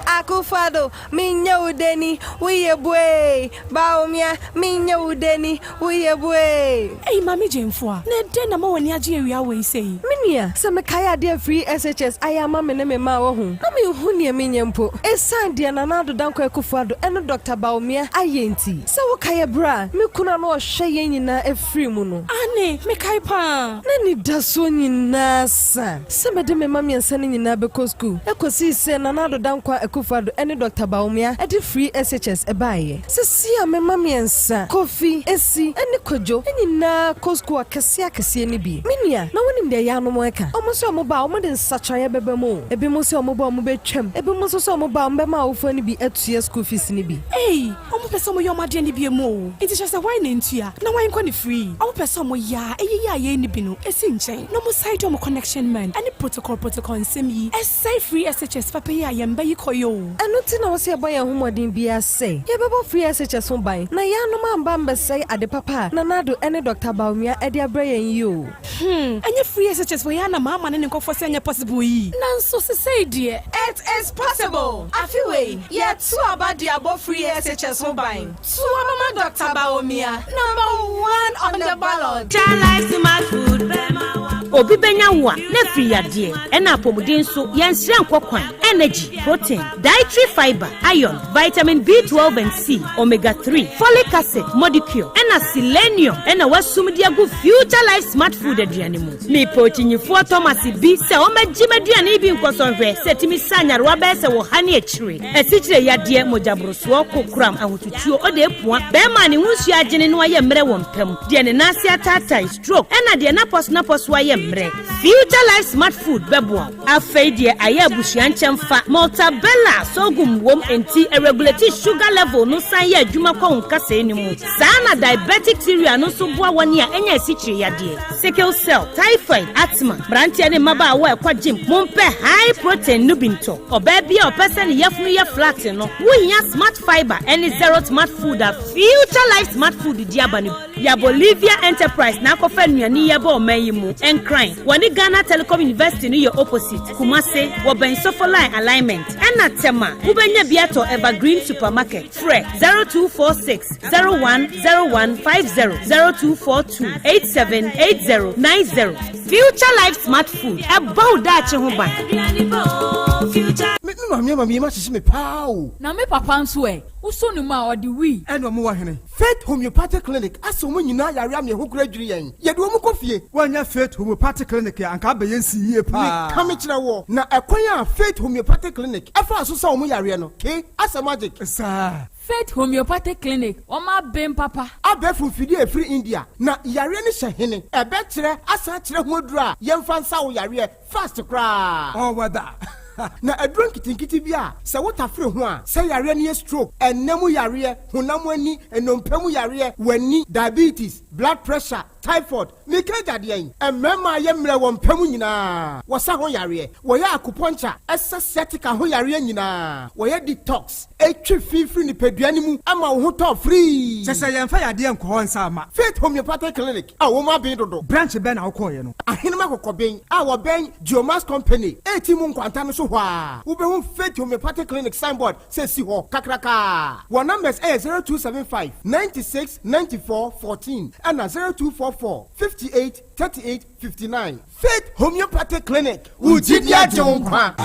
Akufo-Addo, menyɛ wo deni, woyɛ buee, Bawumia, menyɛ wo deni, Woyɛ buee. Ei Maame Gyamfua, na ɛdɛn na ama w'ani agye awia wei sei? Me nua, sɛ mekae adeɛ a Free SHS ayɛ ama me ne me mma a wahu, na menhu neɛ menyɛ mpo. Ɛsiane deɛ Nana Addo Dankwa Akufo-Addo ne Dɔkta Bawumia ayɛ nti. Sɛ wokae ɛberɛ a me kunu a na ɔhwɛ yɛn nyinaa firii mu no. Aane, mekae paa. N'anidasoɔ nyinaa sa sɛ mede me mma mmiɛnsa no nyinaa bɛkɔ sukuu, kɔsii sɛ Nana Addo Dankwa Akufo-Addo ne Dɔkta Bawumia de Free SHS baeɛ. Seesei a me mma mmiɛnsa, Kofi, Esi, ne Kojo, nyinaa kɔ sukuu akɛseɛ akɛseɛ no bi. Me nua, na wonim deɛ yaanom reka? Wɔn sɛ wɔba a, wɔde nsakyeraeɛ bɛba mu o. Ebinom sɛ wɔba a wɔbɛtwam, ebinom nso sɛ wɔba a wɔbɛma awofoɔ no bi atua sukuu fees no bi. Ei, wɔpɛ sɛ wɔyɛ wɔn adeɛ no biom o. Nti kyerɛ sɛ hwan na ntua na hwan nkɔ no free? Wɔpɛ sɛ wɔyɛ a ɛyi yɛ a yɛnni bi no si nkyɛn na wɔsan de wɔn connection man ne protocol protocol nsɛm yi sɛe free SHS papa yi a yɛn mma yi kɔ yi o. Ɛno nti na ɛwɔ sɛ yɛbɔ yɛn ho mmɔden biara sɛ yɛbɛbɔ Free SHS ho ban na yɛanom amba ammɛsɛe ade papa a Nana Addo ne Dɔkta Bawumia de abrɛ yɛn yi o. Hmm, ɛnyɛ Free SHS wei ara na Mahama ne ne nkurɔfoɔ sɛ ɛnyɛ possible yi? Nanso sesei deɛ. It is possible! Afe wei, yɛto aba de abɔ Free SHS ho ban. To aba ma Dɔkta Bawumia, number one on the ballot. Obi bɛnya wo a, na afiri yadeɛ, ɛna apɔmuden nso, yɛnsrɛ nkɔ kwan, energy, protein, dietary fiber, iron, vitamin B12 and C, omega 3, folic acid, modicure, ɛna selenium ɛna wasum de agu Future Life Smart Food aduane mu. Mepɛ okyinyifoɔ Thomas bi sɛ ɔmmɛgye m'aduane yi bi nkɔsɔ nhwɛ sɛ ɛtumi sa nyarewa bɛyɛ sɛ wɔ ha ne akyire. Asikyire yadeɛ, mogyaborosoɔ, kokoram, ahotutuo, ɔda apua, bɛrima a ne ho nsuo agyene na wayɛ mmerɛ wɔ mpa mu, deɛ ne nan ase ataatae, stroke, ɛna deɛ n'apɔso-n'apɔso ayɛ mmerɛ. Future Life Smart Food bɛboa wo. Afei deɛ ayɛ abusua nkyɛmfa, Maltabella sorghum wom enti ɛregulate sugar level no san yɛ adwuma kɔ wo nkasɛɛ no mu. Saa na diabetic cereal no nso boa wɔn a anya asikyire yadeɛ, sickle cell, typhoid, asthma, mmeranteɛ ne mmabaawa a ɛkɔ gym, mompɛ high protein no bi ntɔ. Ɔbaa bi a ɔpɛ sɛ ne yafunu yɛ flat no, wohia Smart Fiber ne Zero Smart Food a Future Life Smart Food de aba no bi. Ya Bolivia Enterprise na akɔfa nnuane yi aba ɔman yi mu. Nkran, wɔne Ghana Telecom University no yɛ opposite. Kumase, wɔbɛn Sofo Line Alignment. Ɛna Tema, wobɛnya bi atɔ Evergreen Supermarket. Frɛ 0246 010150, 0242 878090. Future Life Smart Food, ɛbɔ wo daakye ho ban. Me me maame ama me yam ahyehye me paa o. Na me papa nso ɛ? Wosɔ ne mu a, ɔde wii. Ɛna ɔmo wɔ hene? Faith Homeopathic Clinic asa ɔmo nyinaa yare ama yɛn ho kora dwiri yɛn. Yɛde ɔmo kɔ fie. Woannya Faith Homeopathic Clinic a, anka abɛyɛ nsi yie paa. Meka mekyerɛ woɔ, na ɛkwan a Faith Homeopathic Clinic faa so sa ɔmo yareɛ no, ke, asɛ magic. Saa. Faith Homeopathic Clinic, wɔn aben papa. Abɛɛfo mfidie a ɛfiri India, na yareɛ no hyɛ hene? Ɛbɛkyerɛ asan akyerɛ ho aduro a yɛmfa nsa wo yareɛ fast koraa. All weather. Na aduro nketenkete bi a sɛ wo tafere ho a, sɛ yareɛ no yɛ stroke, ɛnna mu yareɛ, honam ani, nnompe mu yareɛ, w'ani, diabetes, blood pressure, Typhoid, Meka agya deɛn? Mmarima a yɛ mmerɛ wɔ mpa mu nyinaa, wɔsa ho yareɛ. Wɔyɛ akupɔnkya, ɛsa sciatica ho yareɛ nyinaa. Wɔyɛ detox, ɛtwe fi firi nipadua no mu ma wo ho tɔ firii. Kyerɛ sɛ yɛmfa yadeɛ nkɔ hɔ nsa mma. Faith Homeopathic Clinic a wɔn aben dodo. Branch bɛn na wokɔeɛ no? Ahenem Akokɔben a wɔbɛn Geomax Company ɛreti mu nkwanta no so hɔ ara, wobɛhu Faith Homeopathic Clinic signboard sɛ ɛsi hɔ kakrakaa. Wɔn numbers yɛ 0275 96 94 14 ɛna 0244 58 38 59. Faith Homeopathic Clinic, wo gyidi agye wo nkwa.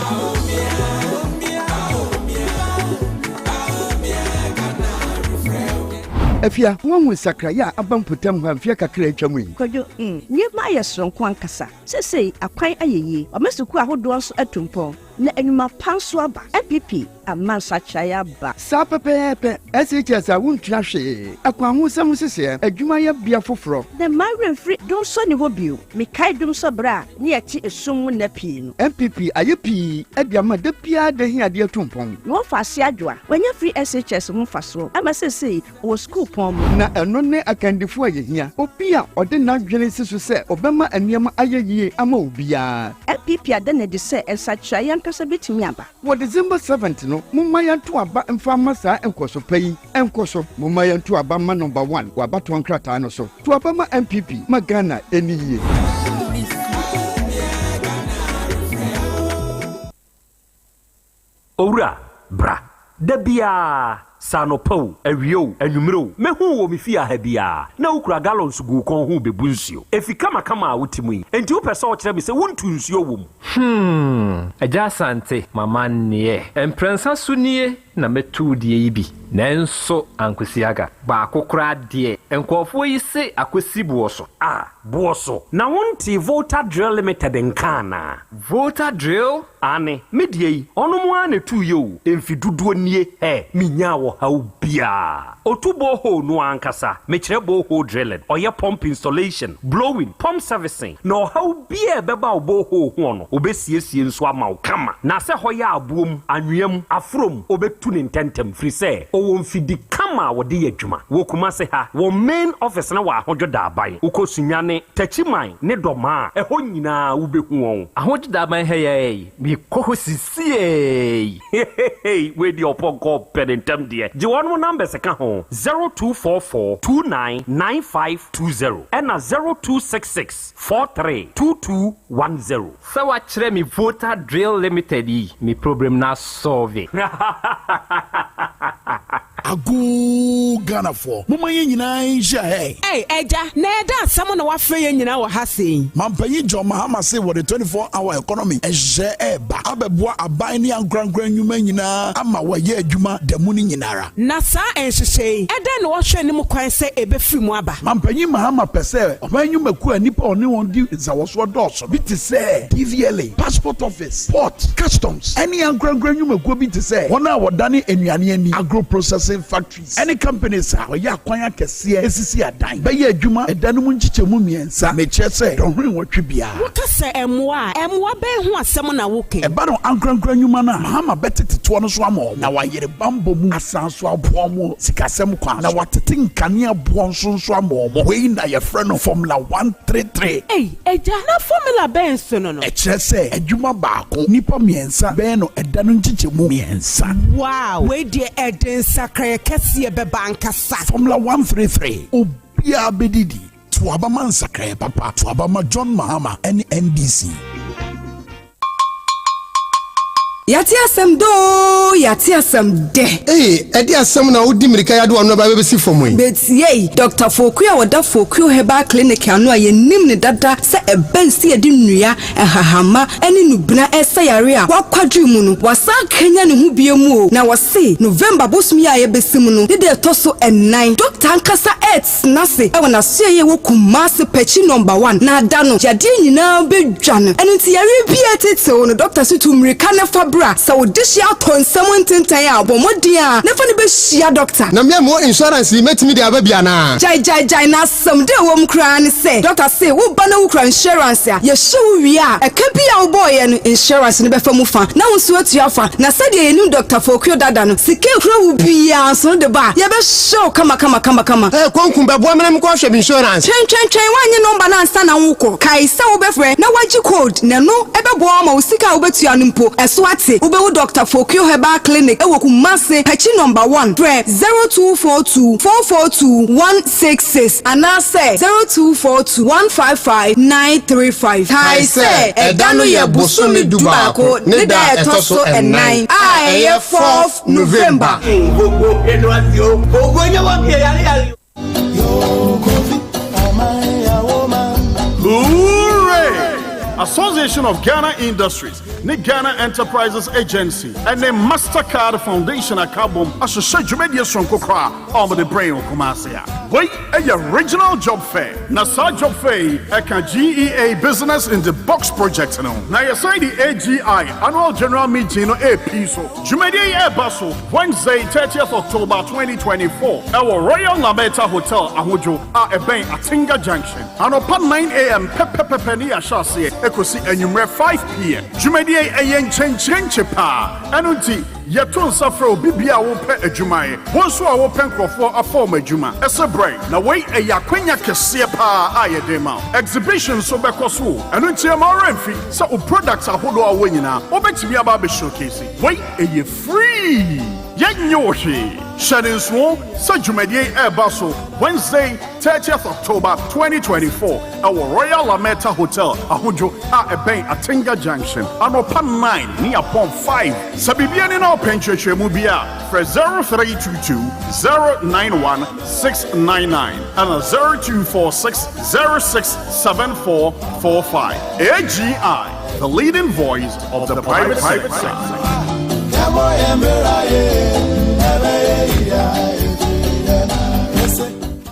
Afia, woahu nsakraeɛ a aba mpɔtam hɔ a mfeɛ kakra a atwam yi? Kwadwo, mm, nneɛma ayɛ soronko ankasa. Seesei akwan ayɛ yie, wɔama sukuu ahodoɔ nso atu mpɔn. Na nnwuma pa nso aba. NPP ama nsakyeraeɛ aba. Saa pɛpɛɛpɛ, SHS a wontua hwee, akwanhosɛm nhyehyɛɛ, adwumayɛbea foforɔ. Na mma werɛ mfiri Dumsor nni hɔ bio. Mekae Dumsor berɛ a ne yɛte esum mu nna pii no. NPP ayɛ pii de ama da biara da ahiadeɛ atu mpɔn. Na wɔfa ase adwoa. Wanya free SHS ho mfasoɔ ama seesei Wɔ sukuupɔn mu. Na ɛno ne akannifo a yehia, obi a ɔde n'adwene si so sɛ ɔbɛma nneɛma ayɛ yiye ama obiara. NPP ada no adi sɛ nsakyerae ankasa betumi aba. Wɔ December 7th no, momma yɛnto aba mfa mma saa nkɔso pa yi nkɔ so. Momma yɛnto aba mma Number One wɔ abatoɔ nkrataa no so. To aba ma NPP ma Ghana ɛnni yie. Owura, bra. Da biara, sɛ anɔpa o, awia o, anwummere o, mɛhu wo wɔ me fie ha biara, na wokura gallons gu wo kɔn ho rebebu nsuo. Efi kamakama a wote mu yi, enti wopɛ sɛ wokyerɛ me sɛ wontu nsuo wɔ mu? Hmm, Agya Asante, m'amanneɛ. Mprɛnsa so nie na mɛtu wo deɛ yi bi, nanso ankosi aga. Baako koraa deɛ, nkurɔfoɔ yi se akɔsi boɔ so. Ah, boɔ so? Na wontee Volta Drill Limited nka anaa? Volta Drill? Aane, me deɛ yi, ɔnom ara na ɛtuiɛ o, mfe dodoɔ nie, hɛ, menyaa ɔhaw biara. Ɔtu borehole no ara ankasa, mekyerɛ borehole drilling, ɔyɛ pump installation, blowing, pump servicing, na ɔhaw biara a ɛbɛba wo borehole hoɔ no, ɔbɛsiesie nso ama wo kama. Na sɛ hɔ yɛ aboɔ mu, anwea mu, aforɔ mu, ɔbɛtu no ntɛntɛm, firi sɛ ɔwɔ mfidi kama a wɔde yɛ adwuma. Wɔ Kumase ha, wɔn main office no wɔ Ahodwo Daaban, wokɔ Sunyani, Takyiman ne Dɔmaa a, ɛhɔ nyinaa wobɛhu wɔn. Ahodwo Daaban ha yi ara yi, mekɔ hɔ sisiei. Hehehe wei deɛ ɔpɔnkɔ pɛ ne ntɛm deɛ. Gye wɔnom numbers ka ho, 0244 29 9520 ɛna 0266 43 2210. Sɛ wakyerɛ me Volta Drill Limited yi, me problem no asɔlve. Agoo Ghanafoɔ momma yɛn nyinaa nhyia hɛɛ. Ei Agya, na ɛda asɛm na woafrɛ yɛn nyinaa wɔ ha sei yi? Mampanyin John Mahama se wɔde 24 hour economy nhyehyɛɛ ɛreba abɛboa aban ne ankorankora nnwuma nyinaa ama wɔayɛ adwuma da mu no nyinara. Na saa nhyehyɛe yi, ɛdɛn na wɔhwɛ anim kwan sɛ ebefiri mu aba? Mampanyin Mahama pɛ sɛ ɔman nnwumakuo a nnipa a ɔne wɔn di nsawɔsoɔ dɔɔso bi te sɛ DVLA, Passport Office, Port, Customs, ne ankorankora nnwumakuo bi te sɛ wɔn a wɔdane nnuane ani, agro-processing factories, ne companies a wɔyɛ akwan akɛseɛ sisi adan, bɛyɛ adwuma ɛda no mu nkyekyɛmu mmiɛnsa, mekyerɛ sɛ dɔnhwere nwɔtwe biara. Woka sɛ mmoa a, mmoa bɛn ho asɛm na woka yi? Ɛba no ankorankora nnwuma no a, Mahama bɛtete toɔ no so ama wɔn, na wayere bammɔ mu asan nso aboa wɔn wɔ sikasɛm kwan so, na watete nkanea boɔ nso nso ama wɔn. Wei na yɛfrɛ no Formula 133. Ei, Agya, na formula bɛn so no no? Ɛkyerɛ sɛ adwuma baako, nnipa mmiɛnsa bɛyɛ no ɛda no nkyekyɛmu mmiɛnsa. Wow! Wei deɛ ɛde nsakraeɛ kɛseɛ bɛba ankasa. Formula 133, Obiara bɛdidi. To aba ma nsakraeɛ papa. To aba ma John Mahama ne NDC. Yɛate asɛm dɛ oo, yɛate asɛm dɛ. Ei, ɛde asɛm na wodi mmirika yi ade w'ano aba abɛsi fam yi? Betiei, Dɔkta Fokuo a ɔda Fokuo Herbal Clinic ano a yɛnim no dada sɛ ɛbɛn sɛ yɛde nnua, nhahamma ne nnubena resa yare a wakwadwiri mu no, wasan akanyan ne ho bio mu o, na wɔse November bosom yi a yɛbɛsi mu no ne da ɛtɔ so nnan, dɔkta ankasa retena ase wɔ n'asoɛeɛ a ɛwɔ Kumasi, Pakyi Nɔmba One, na ada no, yadeɛ nyinaa bɛdwa no. Ɛno nti yareɛ biara a ɛtetew no, dɔkta se tu mmirika na fa. bra. Sɛ wo dehye atɔ nsam ntentan a, bɔ mmɔden ara na fa no bɛhyia dɔkta. Na me a mewɔ insurance yi, mɛtumi de aba bi anaa? Gyae gyae gyae, na asɛm da ɛwɔ mu koraa ne sɛ, dɔkta se wo ba na wokura insurance a, yɛhwɛ wo wie a, ɛka bi a wobɔeɛ no, insurance no bɛfa mu fa, na wo nso atua fa. Na sɛdeɛ yɛnim Dɔkta Fokuo dada no, sika a ɛkura wo biara nso no de ba a, yɛbɛhwɛ wo kama kama kama kama. Hey, Konku, bɛboa me na menkɔ hwɛ me insurance. Twɛn twɛn twɛn, woannye nɔmba no ansa na worekɔ. Kae sɛ wobɛfrɛ na woagye code, na ɛno bɛboa wo ama wo sika a wobɛtua no mpo, ɛso ate. Wobɛhu Dɔkta Fokuo Herbal Clinic wɔ Kumasi, Pakyi Nɔmba One. Frɛ 0242 442 166 anaasɛ 0242 155 935. Kae sɛ, ɛda no yɛ bosome dubaako ne da a ɛtɔ so ɛnan a ɛyɛ fourth November. Hooray! Association of Ghana Industries ne Ghana Enterprises Agency ne Mastercard Foundation aka abom ahyehyɛ dwumadie soronko koraa a wɔde brɛ yɛn wɔ Kumasi a. Wei yɛ Regional Job Fair, na saa Job Fair yi ka GEA Business in the Box Project no ho, na yɛsan de AGI Annual General Meeting no repii so. Dwumadie yi reba so Wednesday 30th October 2024 wɔ Royal Lameta Hotel, Ahodwo a ɛbɛn Atenga Junction. Anɔpa 9am pɛpɛpɛpɛ ne yɛahyɛ aseɛ kɔsi anwummerɛ 5pm. Dwumadie yi ɛyɛ nkyɛnkyerɛnkye paa, ɛno nti yɛto nsa frɛ obi biara a wopɛ adwuma yɛ, wo nso a wopɛ nkurɔfoɔ afa wɔn adwuma sɛ brɛ na wei ɛyɛ akwanya kɛseɛ paa a yɛde rema wo. Exhibition nso bɛkɔ so o, ɛno nti ɛmma wo werɛ mfi sɛ wo products ahodoɔ a wowɔ nyinaa wobɛtumi aba abɛ showcase. Wei ɛyɛ free! Yɛnnye wo hwee. Hyɛ no nsoɔ sɛ dwumadie yi ɛreba so Wednesday 30th October 2024 ɛwɔ Royal Lameta Hotel, Ahodwo a ɛbɛn Atenga Junction, anɔpa 9 ne apɔn 5. Sɛ biribi ani na wopɛ nkyerɛkyerɛmu bi a, frɛ 0322 091 699 ɛna 0246 067445. AGI, the leading voice of the private sector.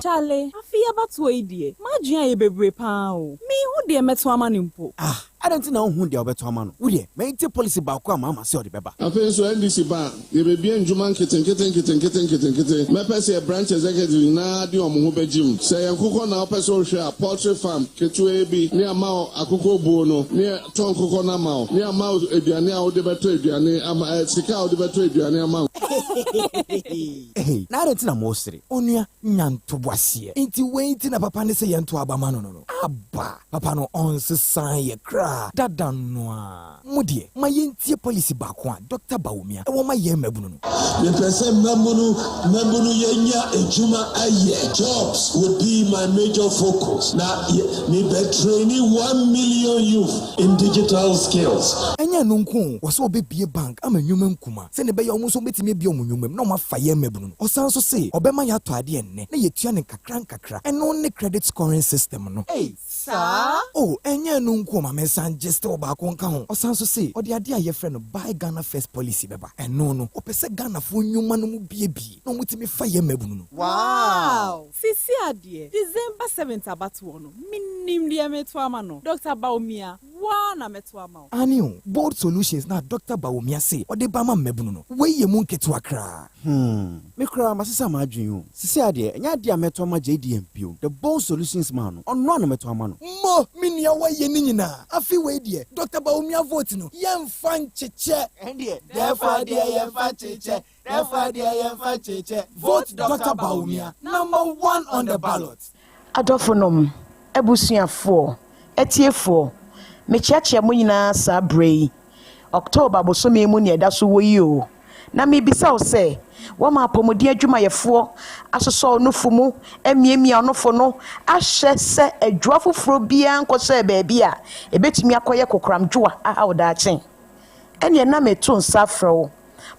Charlie, afe yi abatoɔ yi deɛ, m'adwene ayɛ bebree paa o. Menhu deɛ mɛto ama no mpo. Ah, adɛn nti na wonhu deɛ wobɛto ama no? Wo deɛ, ma yɛntie policy baako a Mahama se ɔde bɛba. Afei nso NDC ba a, yɛbɛbue ndwuma nketenkete nketenkete nketenkete. Mɛpɛ sɛ yɛ branch executives nyinaa de wɔn ho bɛgye mu. Sɛ ɛyɛ nkokɔ na wopɛ sɛ wohwɛ a, poultry farm ketewaa bi ne ama wo akokɔ buo no, ne yɛtɔ nkokɔ no ama wo, ne ama wo aduane a wode bɛtɔ aduane ama, eh, sika a wode bɛtɔ aduane ama. Hey, na adɛn nti na moresere? Onua, nya ntoboaseɛ. Nti wei nti na papa no se yɛnto aba ma no no no? Aba! Papa no ɔnsesaa yɛ koraa, dada no ara. Mo deɛ, ma yɛntie policy baako a Dɔkta Bawumia wɔ ma yɛn mmabunu no. Mepɛ sɛ mmabunu mmabunu yɛnya adwuma ayɛ, jobs would be my major focus, na me bɛ traini 1 million youth in digital skills. Ɛnyɛ ɛno nko o, wɔse wɔbɛbue bank ama nnwuma nkuma sɛdeɛ ɛbɛyɛ a wɔn nso wɔbɛtumi abue wɔn nnwuma mu na wɔafa yɛn mmabunu no. Ɔsan nso se ɔbɛma yɛatɔ adeɛ nnɛ na yɛatua no nkakra nkakra. Ɛno ne credit scoring system no. Ei, saa? Oh, ɛnyɛ ɛno nko o, ma mensan gye still baako nka ho. Ɔsan nso se ɔde adeɛ a yɛfrɛ no Buy Ghana First policy bɛba. Ɛno no, ɔpɛ sɛ Ghanafoɔ nnwuma no mu buebue na wɔtumi fa yɛn mmabunu no. Wow! Seesei adeɛ, December 7th abatoɔ no, menim deɛ mereto ama no. Dr. Bawumia, wo ara na mɛto ama wo. Aane o, Bold Solutions na Dɔkta Bawumia se ɔde ba ma mmabunu no, wei yɛ mu nketewa koraa. Hmm, me koraa masesa m'adwene o. Sesei adeɛ, ɛnyɛ adeɛ a mɛtɔ ama JDM bio. The Bold Solutions man no, ɔno ara na mɛtɔ ama no. Mo, me nua woayɛ ne nyinaa. Afe wei deɛ, Dɔkta Bawumia vote no, yɛmfa nkyekyɛ. Ɛndeɛ, dɛɛfa deɛ yɛmfa nkyekyɛ, dɛɛfa deɛ yɛmfa nkyekyɛ. Vote Dɔkta Bawumia, number one on the ballot. Adɔfonom, abusuafoɔ, atiefoɔ, mekyeakyea mo nyinaa saa berɛ yi, October bosome mu nea ɛda so wɔ yi o. Na mebisa wo sɛ, woama apɔmuden adwumayɛfoɔ asosɔ wo nofo mu, amiamia wo nofo no, ahwɛ sɛ adwoa foforɔ biara nkɔhyɛɛ baabi a ɛbɛtumi akɔyɛ kokoramdwoa ahaw daakye? Ɛnneɛ na meto nsa afrɛ wo,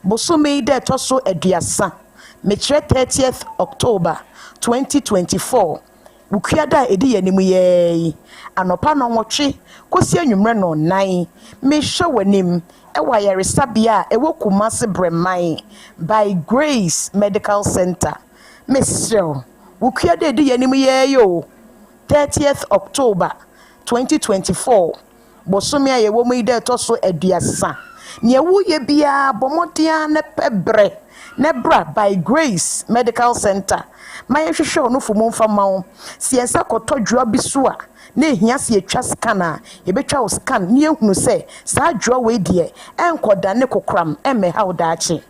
bosome yi da ɛtɔ so 30, mekyerɛ 30th October 2024, Wukuada a ɛdi yɛn anim yi ara yi, anɔpa nnɔnwɔtwe kɔsi anwummerɛ nnɔnnan, mehwɛ w'anim wɔ ayaresabea a ɛwɔ Kumasi Brɛman by Grace Medical Center. Mesrɛ wo, Wukuada a ɛdi yɛn anim yi ara yi o, 30th October 2024, bosome a yɛwɔ mu yi da ɛtɔ so 30. Nea woreyɛ biara, bɔ mmɔden ara na pɛ berɛ na bra By Grace Medical Centre ma yɛnhwehwɛ wo nofo mu mfa mma wo. Sɛ yɛn nsa kɔtɔ dwoa bi so a, na ɛhia sɛ yɛtwa scan a, yɛbɛtwa wo scan na yɛahunu sɛ saa dwoa wei deɛ ɛnkɔdane kokoram ɛmmɛha wo daakye.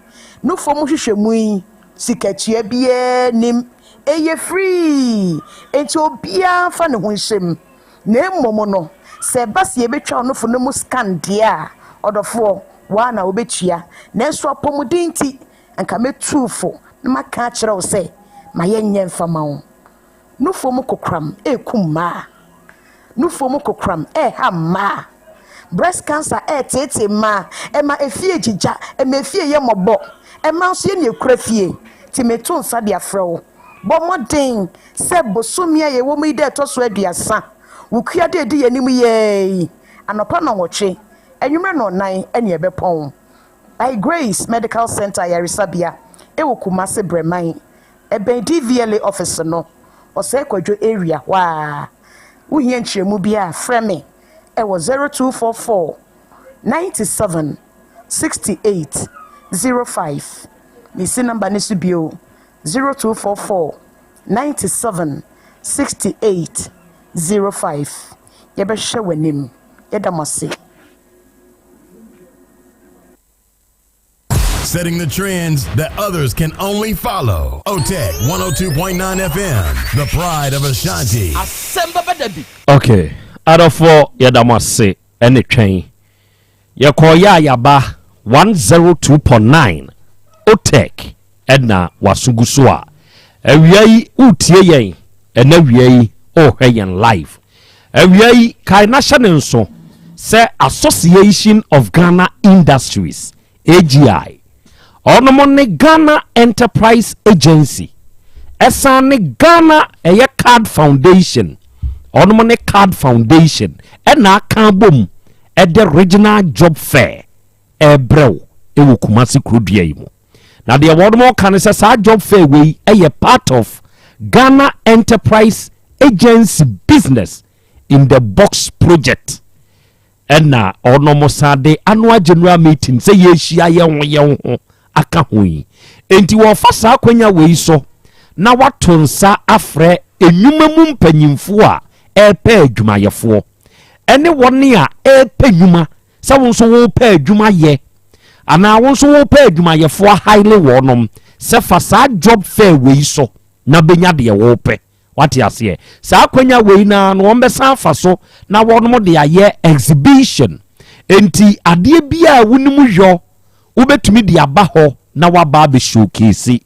Nofo mu hwehwɛmu yi, sikatua biara nnim, ɛyɛ free, enti obiara mfa ne ho nhyɛ mu. Na mmom no, sɛ ɛba sɛ yɛbɛtwa wo nofo no mu scan deɛ a, ɔdɔfoɔ, wo ara na wobɛtua. Nanso apɔmuden nti, anka mɛtu wo fo na maka akyerɛ wo sɛ, ma yɛnyɛ mfa ma wo. Nufoɔ mu kokoram rekum mmaa. Nufoɔ mu kokoram reha mmaa. Breast cancer reteetee mmaa. Ɛma efie gyigya, ɛma efie yɛ mmɔbɔ. Mmaa nso yɛn na yɛkura fie. Nti meto nsa de afrɛ wo. Bɔ mmɔden sɛ bosome a yɛwɔ mu yi da ɛtɔ so aduasa, Wukua da a ɛdi yɛn anim yi ara yi, anɔpa nnɔnwɔtwe, anwummerɛ nnɔnnan ne ɛbɛpɔn. By Grace Medical Centre Ayaresabea wɔ Kumasi Brɛman, ɛbɛn DVLA office no, Ɔsɛe Kwadwo area hɔ ara. Wohia nkyerɛmu bi a, frɛ me wɔ 0244 97 68 05. Mesi number no so bio, 0244 97 68 05. Yɛbɛhwɛ w'anim. Yɛda mo ase. Setting the trends that others can only follow. OTEC 102.9 FM, the pride of Ashanti. Asɛm bɛba da bi. Ok adɔfoɔ yɛda mo ase ɛne twɛn yɛkɔɔ yɛ a yaba 102.9 OTEC ɛna waso gu so a awia yi wotie yɛn ɛna awia yi wohwɛ yɛn live Awia yi, kae na hyɛ no nso sɛ Association of Ghana Industries, AGI, ɔnom ne Ghana Enterprise Agency, ɛsan ne Ghana ɛyɛ Card Foundation, ɔnom ne Card Foundation ɛna aka abom ɛde Regional Job Fair ɛrebrɛ wo ɛwɔ Kumasi kurodua yi mu. Na deɛ wɔnom ka ne sɛ saa job fair wei ɛyɛ part of Ghana Enterprise Agency Business in the Box project ɛna ɔnom san de annual general meeting sɛ yɛhyia yɛn ho yɛn ho aka ho yi. Enti wɔfa saa akwanya wei so na wato nsa afrɛ nnwuma mu mpanyimfoɔ a ɛrepɛ adwumayɛfoɔ ɛne wɔn a ɛrepɛ nnwuma Sɛ wo nso worepɛ adwuma yɛ anaa wo nso worepɛ adwumayɛfoɔ ahaile wɔnom sɛ fa saa job fair wei so na bɛnya deɛ worepɛ. Wate aseɛ? Saa akwanya wei no ara no wɔbɛsan afa so na wɔnom de ayɛ exhibition. Enti adeɛ biara a wonim yɔ wobɛtumi de aba hɔ na waba abɛ showcase.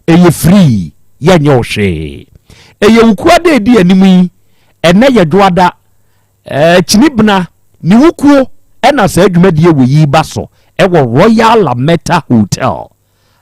Ɛyɛ free, yɛnyɛ wo hwee. Ɛyɛ wo kuo ada ɛdi anim yi, ɛnɛ yɛ dwoada, Kyinibena ne wo kuo na saa dwumadie wei yi ba so wɔ Royal Lametta Hotel.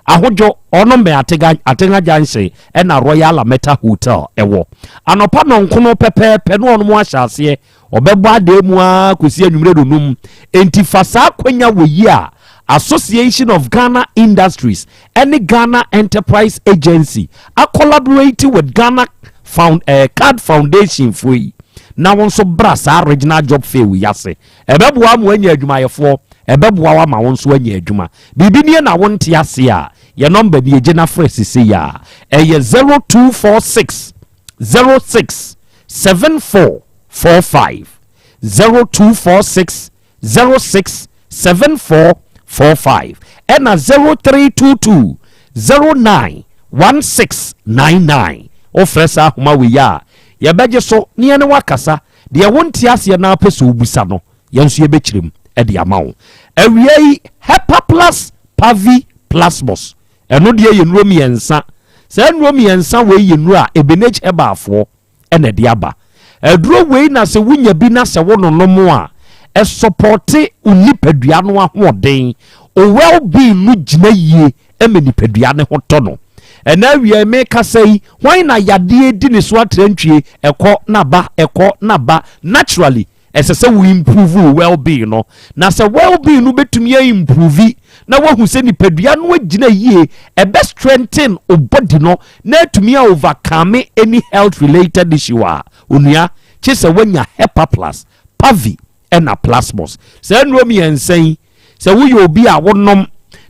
Ahodwo, ɔno mmɛn Atega, Atenga Junction na Royal Lametta Hotel wɔ. Anɔpa nɔnkono pɛpɛɛpɛ na ɔnom ahyɛ aseɛ, ɔbɛbɔ adeɛ mu ara kɔsi anwummerɛ nonum. Enti fa saa akwanya wei yi a Association of Ghana Industries ne Ghana Enterprise Agency a collaborate with Ghana Found, eh, Card Foundation foɔ yi na wo nso bra saa regional job fair yi ase. Ɛbɛboa ma woanya adwumayɛfoɔ, ɛbɛboa wo ama wo nso anya adwuma. Biribi nie na wonte ase a, yɛ nɔmba nie, gye na frɛ sesei a. Ɛyɛ 0246 06 7445, 0246 06 7445 ɛna 0322 09 1699. Wofrɛ saa ahoma wei a, yɛbɛgye so na yɛne wo akasa. Deɛ wonte aseɛ na wopɛ sɛ wobisa no, yɛn nso yɛbɛkyerɛ mu de ama wo. Awia yi, Hepaplus Pavi Plasmos, ɛno deɛ yɛ nnuro mmiɛnsa. Saa nnuro mmiɛnsa wei yɛ nnuro a Ebenage Herbalfoɔ na ɛde aba. Aduro wei na sɛ wonya bi na sɛ wononom a, ɛsɔpɔte wo nipadua no ahoɔden, wo well being no gyina yie ma nipadua no ho tɔ no. Ɛnɛ awia yi mekasa yi, hwan na yadeɛ di ne so atrantwie, ɛkɔ na ba, ɛkɔ na ba, naturally Ɛsɛ sɛ wo improve wo well being no. Na sɛ well being no bɛtumi a improve na woahu sɛ nipadua no agyina yie, ɛbɛ strengthen wo body no na atumi a overcome any health related issue a, onua, kye sɛ woanya Hepa Plus, Pavi ɛna Plasmos. Saa nnuro mmiɛnsa yi, Sɛ woyɛ obi a wonom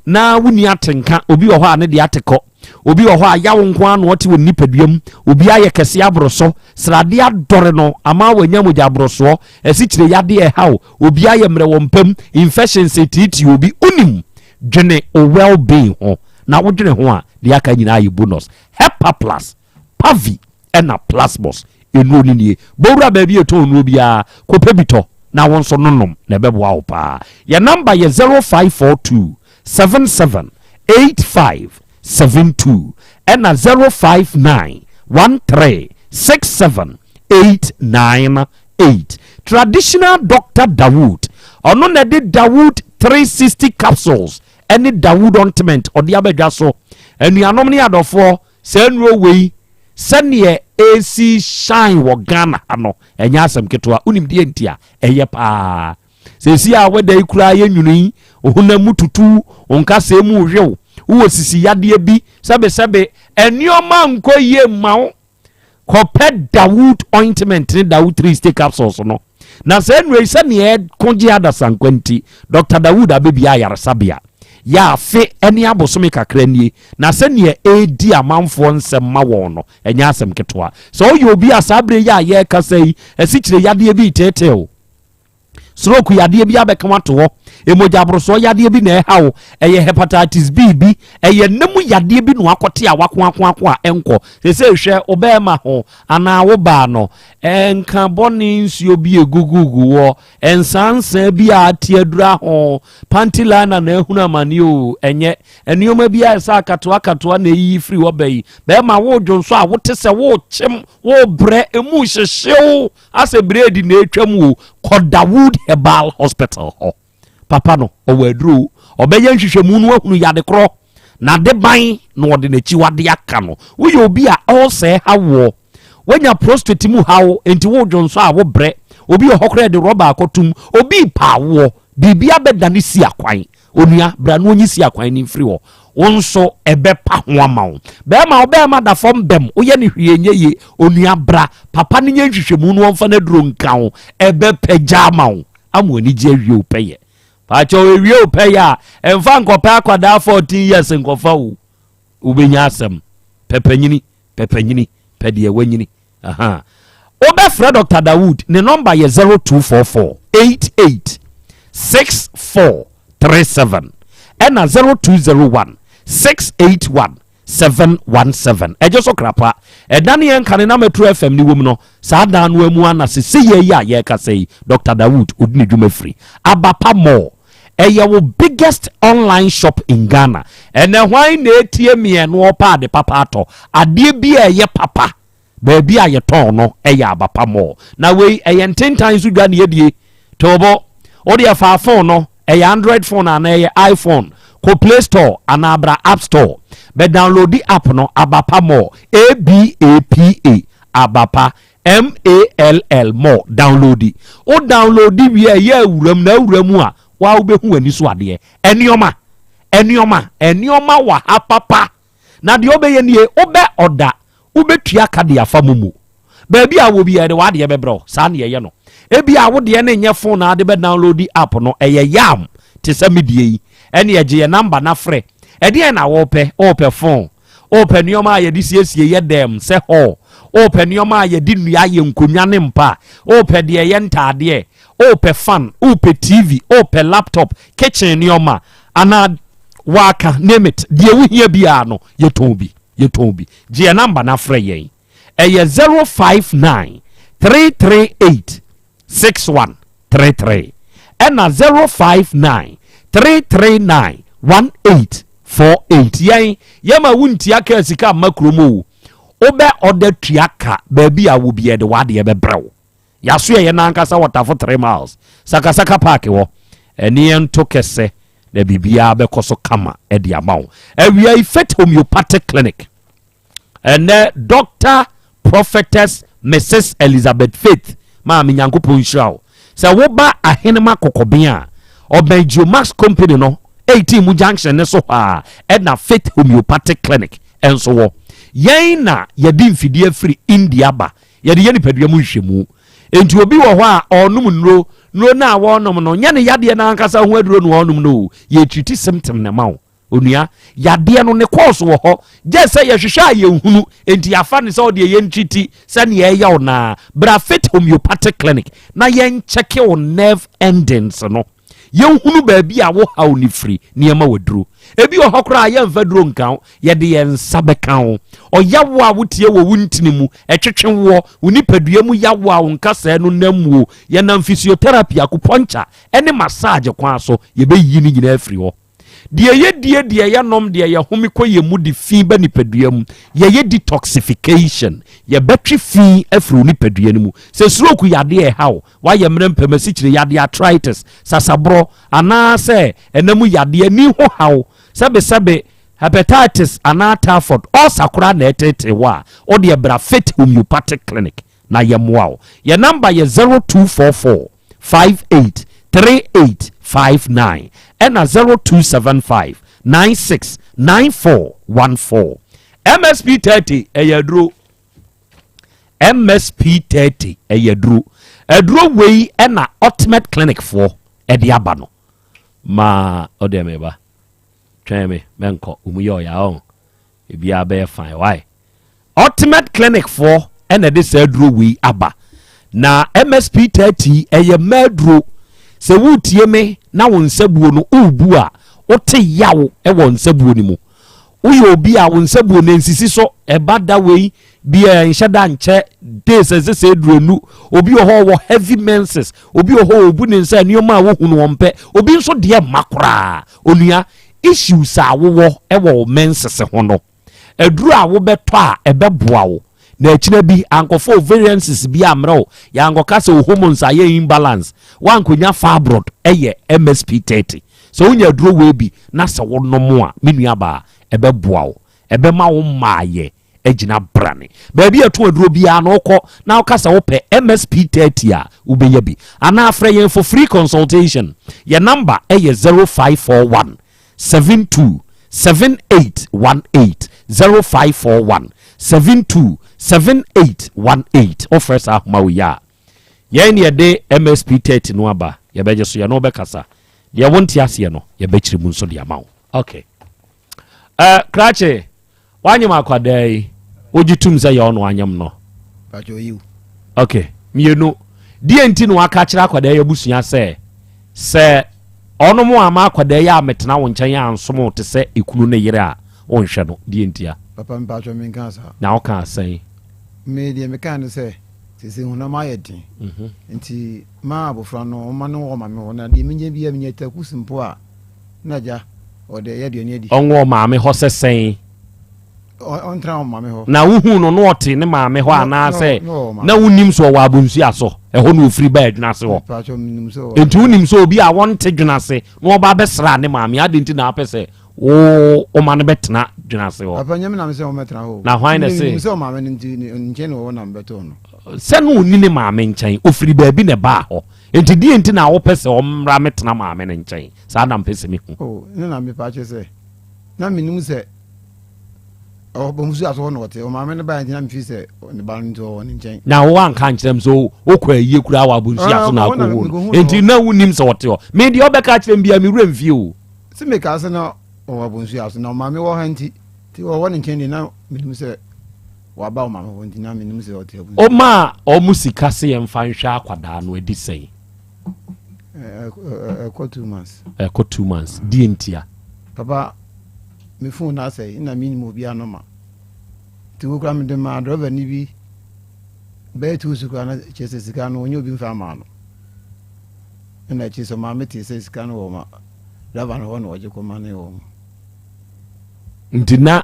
na wonni atenka, obi wɔ hɔ a ne deɛ ate kɔ, obi wɔ hɔ a yaw nko ara na ɔte wɔ ne nipadua mu, obi ayɛ kɛse aboro so, sradeɛ adɔre no ama wanya mogya aborosoɔ, asikyire yadeɛ ɛha wo, obi ayɛ mmerɛ wɔ mpa mu, infections etiitii obi, wonim, dwene wo well being ho, na wodwene ho a, deɛ aka nyinaa yɛ bonus. Hepa Plus, Pavi ɛna Plasmos nnuro no nie. Bɔ wura baabi a yɛtɔn nnuro biara, kɔpɛ bi tɔ na wo nso nonom na ɛbɛboa wo paa. Yɛn namba yɛ 0542 77 85 72 ɛna 059 13 67 898. Traditional Doctor Dawood, ɔno na ɛde Dawood 360 capsules ɛne Dawood ointment ɔde aba dwa so. Anuanom ne adɔfoɔ, Saa nnuro wei sɛdeɛ ɛresi shine wɔ Ghana ha no, ɛnyɛ asɛm ketewa. Wonim deɛ nti a? Ɛyɛ paa. Seesei a wɛda yi koraa yɛ nwunu yi, wo honam mu tutu, wo nkasɛɛ mu hwew, wowɔ sisi yadeɛ bi, sɛbesɛbe, nneɛma nkɔ yie mma wo. Kɔpɛ Dawood ointment ne Dawood 3 stay capsules no. Na saa nnuro yi sɛnea ɛko gye adasankwa nti, Dr. Dawood abɛbia ayaresabea. Yɛ afe ne abosome kakra nie, na sɛnea ɛredi amanfoɔ nsɛm ma wɔn no, ɛnyɛ asɛm ketewa. Sɛ woyɛ obi a saa berɛ yi a yɛrekasa yi, asikyire yadeɛ bi reteetee wo, stroke yadeɛ bi abɛka wo ato hɔ, mogyaborosoɔ yadeɛ bi na ɛha wo, ɛyɛ hepatitis B bi, ɛyɛ nna mu yadeɛ bi na wakɔte a wakoakoako a ɛnkɔ. Seesei hwɛ wo bɛrima ho anaa wo baa no, nka bɔne nsuo bi egugugu wɔ, nsansa bi a ate adura ho, panty liner na ehunu amane o, ɛnyɛ nneɛma bi a ɛsɛ akatoa akatoa na eyiyi firi hɔ bɛyi. Bɛrima wo dwonso a wote sɛ wokyem, wobrɛ, emu hyehyew asɛ biredi na etwam o, kɔ Dawood Herbal Hospital hɔ. Papa no, ɔwɔ aduro o, ɔbɛyɛ nhwehwɛmu no ahunu yade korɔ, n'adeban na ɔde n'akyiwade aka no. Woyɛ obi a ɔresɛe ha woɔ, woanya prostate mu haw, enti wodwonsɔ a wobrɛ, obi wɔ hɔ koraa yɛde rɔba akɔtom, obi repa awoɔ, biribi abɛdane si akwan. Onua, bra na ɔnyi si akwan no mfiri hɔ. Wo nso ɛbɛpa ho ama wo. Bɛrima, wo bɛrima da fam bɛm, woyɛ no hwee nyɛ yie. Onua, bra, papa no nyɛ nhwehwɛmu na ɔmfa n'aduro nka wo. Ɛbɛpagya ama wo, ama w'anigye awie wo pɛyɛ. Pakyɛw, ewie wo pɛyɛ a, ɛmfa nkɔpɛ akwadaa 14 years nkɔfa wo. Wobɛnya asɛm. Pɛ panyini, pɛ panyini, pɛ deɛ wanyini. Aha. Wobɛfrɛ Dr. Dawood, ne nɔmba yɛ 0244 88 6437 ɛna 0201 681 717. Ɛgye so krapa. Ɛda ne yɛn kane na Metro FM ne wom no, saa dan no amu ana seseyɛ yi a yɛrekasa yi, Dr. Dawood odi ne dwuma firi Abapa Mall. Ɛyɛ wo biggest online shop in Ghana. Ɛnɛ hwan na etie meɛ no ɔpɛ ade papa atɔ? Adeɛ bi a ɛyɛ papa, baabi a yɛtɔn no ɛyɛ Abapa Mall. Na wei ɛyɛ ntentan so dwa ne yɛdie. Tobo, wo deɛ fa phone no, ɛyɛ Android phone anaa ɛyɛ iPhone, kɔ Play Store anaa bra App Store, bɛ downloadi app no, Abapa Mall, A-B-A-P-A, Abapa, M-A-L-L, Mall, downloadi. Wo downloadi wie a, ɛyɛ awura mu, na awura mu a, waa wobɛhu w'ani so adeɛ. Nneɛma, nneɛma, nneɛma wɔ ha papa. Na deɛ wobɛyɛ nie, wobɛ ɔda, wobɛtua ka de afa momo. Baabi a wɔ biara yɛde w'adeɛ bɛbrɛ wo, saa na yɛyɛ no. Ebia wo deɛ no nyɛ phone na wode bɛ download app no, ɛyɛ yam te sɛ me deɛ yi. Ɛneɛ gye yɛn number na frɛ. Ɛdeɛn na wopɛ? Wopɛ phone? Wopɛ nneɛma a yɛde siesie yɛ dɛm sɛ hall? Wopɛ nneɛma a yɛde nnua ayɛ nkonnwa ne mpa? Wopɛ deɛ ɛyɛ ntaadeɛ? Wopɛ fan? Wopɛ TV? Wopɛ laptop? Kitchen nneɛma? Anaa waka name it, deɛ wohia biara no yɛtɔn bi, yɛtɔn bi. Gye yɛn number na frɛ yɛn. Ɛyɛ 059 338 6133 ɛna 059 339 1848. Yɛn yɛma wontua kaa sika mma kurom o, wobɛ ɔda tua ka baabi a wɔ bi yɛde w'adeɛ bɛbrɛ wo. Yɛaso yɛn ankasa wɔ Tafo 3 miles Sakasaka Park hɔ. Ɛne yɛn nto kɛsɛ na biribiara bɛkɔ so kama de ama wo. Awia yi Faith Homeopathic Clinic ɛnɛ Doctor Prophetess Mrs Elizabeth Faith maame Nyankopɔn nhyira wo. Sɛ woba Ahenema Kɔkɔben a ɔbɛn Geomax Company no 18 mu junction ne so hɔ a ɛna Faith Homeopathic Clinic nso wɔ. Yɛn na yɛde mfidie afiri India ba, yɛde yɛ nipadua mu nhwehwɛmu. Enti obi wɔ hɔ a ɔnom nnuro Nnuro no a wɔnom no, nyɛ ne yadeɛ no ankasa ho aduro na wɔnom no o. Yɛretriti symptom na ɛma wo. Onua, yadeɛ no ne kɔɔso wɔ hɔ. Gye sɛ yɛhwehwɛ a yɛnhunu, enti yɛafa no sɛ wo deɛ yɛntriti sɛdeɛ ɛyɛ wo no ara. Bra Faith Homeopathic Clinic na yɛnkyɛke wo nerve endings no. Yɛnhunu baabi a wo haw no firi na yɛma wo aduro. Ebi wɔ hɔ koraa a yɛmfa aduro nka wo, yɛde yɛn nsa bɛka wo. Ɔyaw a wotie wɔ wo ntini mu, ɛtwetwe woɔ, wo nipadua mu yaw a wo nkasɛɛ no nam mu o, yɛnam physiotherapy, acupuncture ne massage kwan so, yɛbɛyi ne nyinaa afiri hɔ. Deɛ yɛdie, deɛ yɛnom, deɛ yɛhome kɔ yɛn mu de fi ba nipadua mu. Yɛyɛ detoxification. Yɛbɛtwe fi afiri wo nipadua no mu. Sɛ stroke yadeɛ ɛha wo, woayɛ mmerɛ mpam, asikyire yadeɛ, arthritis, sasaborɔ, anaasɛ ɛna mu yadeɛ, ani ho haw, sɛbesɛbe, hepatitis anaa typhoid, ulcer koraa na ɛtetee wo a, wo deɛ bra Faith Homeopathic Clinic na yɛmmoa wo. Yɛn namba yɛ 0244 58 38 59 ɛna 0275 96 94 14. MSP 30 ɛyɛ aduro. MSP 30 ɛyɛ aduro. Aduro wei ɛna Ultimate Clinic foɔ ɛde aba no. Ma ɔdeɛ meba. Twɛn me mɛnkɔ. Ɔmu yɛ ɔya ɔn. Ebiara bɛyɛ fine why? Ultimate Clinic foɔ ɛna ɛde saa aduro wei aba. Na MSP 30 ɛyɛ mmaa aduro. Sɛ woretie me na wo nsabuo no worebu a, wote yaw wɔ nsabuo no mu. Woyɛ obi a wo nsabuo no nsisi so, ɛba da wei bi a ɛnhyɛ da nkyɛ days ɛsɛ sɛ aduro nu. Obi wɔ hɔ wɔ heavy menses, obi wɔ hɔ obu ne nsa nneɛma a wohu no wɔmpɛ, obi nso deɛ mma koraa. Onua, issues a wowɔ wɔ wo menses ho no, aduru a wobɛtɔ a ɛbɛboa wo na akyina bi ankɔfa ovarian cyst bi ammrɛ wo, yɛankɔka sɛ wo hormones ayɛ imbalance, woankɔnya fibroid, ɛyɛ MSP 30. Sɛ wonya aduro wei bi na sɛ wonom a, me nuabaa, ɛbɛboa wo, ɛbɛma wo mmaayɛ agyina brane. Baabi a ɛto aduro biara no wokɔ na woka sɛ wopɛ MSP 30 a, wobɛnya bi. Anaa frɛ yɛn for free consultation. Yɛn number yɛ 0541 72 7818 0541 72 7818. Wofrɛ saa ahoma wei a, yɛn ne yɛde MSP 30 no aba, yɛbɛgye so, yɛne wo bɛkasa. Deɛ wonte aseɛ no, yɛbɛkyerɛ mu nso de ama wo. Okay. Uh, Krakye, Wanyem akwadaa yi, wogye tum sɛ yɛ ɔno anyem no? Ok, mmienu. Deɛ nti na waka akyerɛ akwadaa yi abusua sɛ, sɛ ɔno mo ama akwadaa yi ametena wo nkyɛn ansom wo te sɛ ekunu ne yere a, wonhwɛ no. Deɛ ntia? Papa mpatsɔ menkaa saa. Na wokaa sɛn? Me deɛ mekaa ne sɛ, sese honam ayɛ den mhm. nti ma abɔfra no ɔma no wɔ maame hɔ na deɛ menya biara menya takusi mpo a Na agya, ɔde ɛyɛ aduane adi. Ɔnwɔ ɔmaame hɔ sɛ sɛn? Ɔntena ɔmaame hɔ. Na wohuu no na ɔte ne maame hɔ anaasɛ na wonim sɛ ɔwɔ abonsua so? Ɛhɔ na ofiri baa Dwenase hɔ. Enti wonim sɛ obi a wɔnte Dwenase na ɔba abɛsra ne maame, adɛn nti na apɛ sɛ wo woma no bɛtena Dwenase hɔ? Papa, nyɛ me na mesɛ wɔmmɛtena hɔ o. Na hwan na ɛse? Menim sɛ ɔmaame no nti, ne nkyɛn na ɔwɔ na mebɛtoo no. Sɛ na ɔnni ne maame nkyɛn, ɔfiri baabi na ɛbaa hɔ. Enti deɛn nti na wopɛ sɛ ɔmmra mmɛtena maame no nkyɛn? Saa na mpɛ sɛ mehu. Oh, ne na mepa kyɛ sɛ, na menim sɛ ɔbɔmusu aso hɔ na ɔte. Ɔmaame no baeɛ nti na mefi sɛ ne ba no nti ɔwɔ ne nkyɛn. Na wo anka ankyerɛ m sɛ wokɔ ayie koraa wɔ abonsu aso na akɔhu no. Enti na wonim sɛ ɔte hɔ. Me deɛ ɔbɛka akyerɛ m biara me werɛ mfie o. Sɛ mekaa sɛ na ɔwɔ abonsu aso na ɔmaame wɔ ha nti, nti ɔwɔ ne nkyɛn deɛ na menim sɛ waba ɔmaame hɔ nti na menim sɛ ɔte abonsu. Womaa wɔn sika sɛ yɛmfa nhwɛ akwadaa no adi sɛn? Ɛkɔ 2 months. Ɛkɔ 2 months. Deɛ ntia? Papa, me phone na asɛe na menim obi ano ma. Nti wo kora mede maa driver ni bi bɛyɛ 2 weeks koraa na kyerɛ sɛ sika no ɔnyɛ obi mfa ama no. Ɛna akyiri sɛ maame tee sɛ sika no wɔ ma driver no hɔ na ɔgye kɔma ne wɔ mu. Nti na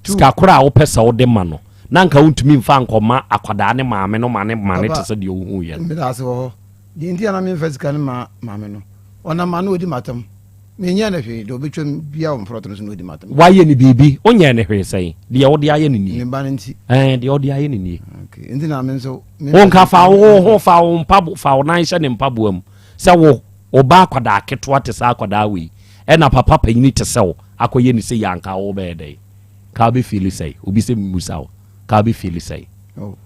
sika koro a wopɛ sɛ wode ma no na nka wontumi mfa nkɔma akwadaa ne maame no ma ne ma ne te sɛ deɛ wohuiɛ no. Meda ase wɔ hɔ. Deɛ nti a na memfa sika no ma maame no, ɔnam ma na ɔdi m'atam. Menyɛɛ no hwee, deɛ ɔbɛtwam biara wɔ mfrɔto no so na ɔdi m'atam. Woayɛ no biribi? Wonyɛɛ no hwee sɛn? Deɛ wode ayɛ no nie. Ne ba no nti. Ɛɛ, deɛ wode ayɛ no nie. Okay, nti na me nso. Wo nka fa wo ho fa wo mpabo fa wo nan hyɛ ne mpaboa mu sɛ wo wo ba akwadaa ketewa te sɛ akwadaa wei ɛna papa panyini te sɛ wo akɔyɛ ne sei a nka wobɛyɛ dɛn? Ka wobɛfiili sɛn? Obi sɛ mmusa wo, ka wobɛfiili sɛn? Oh.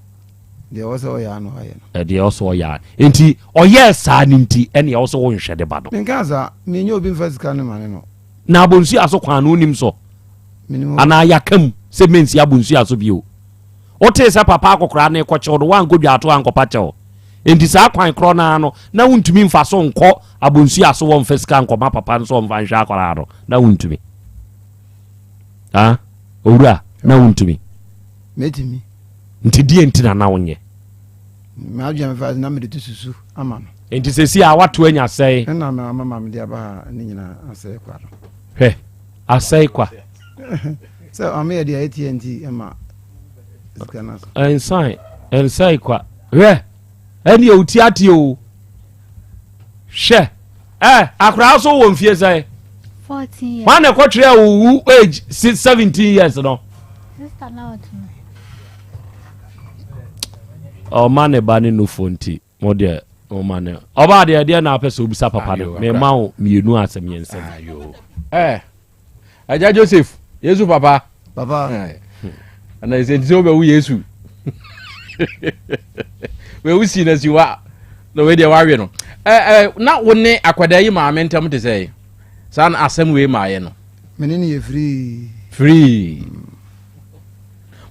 Deɛ ɛwɔ sɛ ɔyɛ a na wayɛ no. Deɛ ɛwɔ sɛ ɔyɛ a. Nti ɔyɛɛ saa no nti ɛne ɛwɔ sɛ wonhwɛ ne ba no. Menkaa saa. Menyɛ obi mfa sika no ma ne no. Na abonsua so kwan no wonim so? Menim hɔ. Anaa yɛaka mu sɛ mensi abonsua so bio? Wotee sɛ papa akɔkoraa no rekɔkyɛw no woankɔ dwaato ankɔpa kyɛw? Enti saa kwan korɔ no ara no na wontumi mfa so nkɔ abonsua so wɔmfa sika nkɔma papa no sɛ ɔmfa nhwɛ akwaraa no na wontumi? Ah, owura, na wontumi? Mɛtumi. Nti deɛ nti na na wonyɛ? M'adwene mefa na mede to susu ama no. Nti sɛsi a wato anya sɛe. Ɛna ma ama ma mede aba ha ne nyinaa asɛe kwa no. Hwɛ, asɛe kwa. Sɛ ɔmo yɛ deɛ ɛteɛ nti ɛma sika no aso. Ɛnsan, ɛnsɛe kwa. Hwɛ, ɛne ɔti ateɛ o. Hwɛ, ɛ akwaraa so wɔ mfie sɛn? 14 years. Hwan na ɛkɔtwerɛ wo wu age 17 years no? Sister na ɔte no. Ɔma ne ba ne nufo nti mo deɛ ɔma ne ɔbaa deɛ deɛ na apɛ sɛ obisa papa no mema wo mmienu asɛ mmiɛnsa bi. Eh, Agya Joseph, Yesu papa. Papa. Ɛna ɛsɛ nti sɛ wobɛwo Yesu. Wei si na si wa. Na wei deɛ wawe no. Ɛ ɛ na wo ne akwadaa yi maame ntam te sɛ saa na asɛm wei maayɛ no. Mene ne yɛ firii. Firii.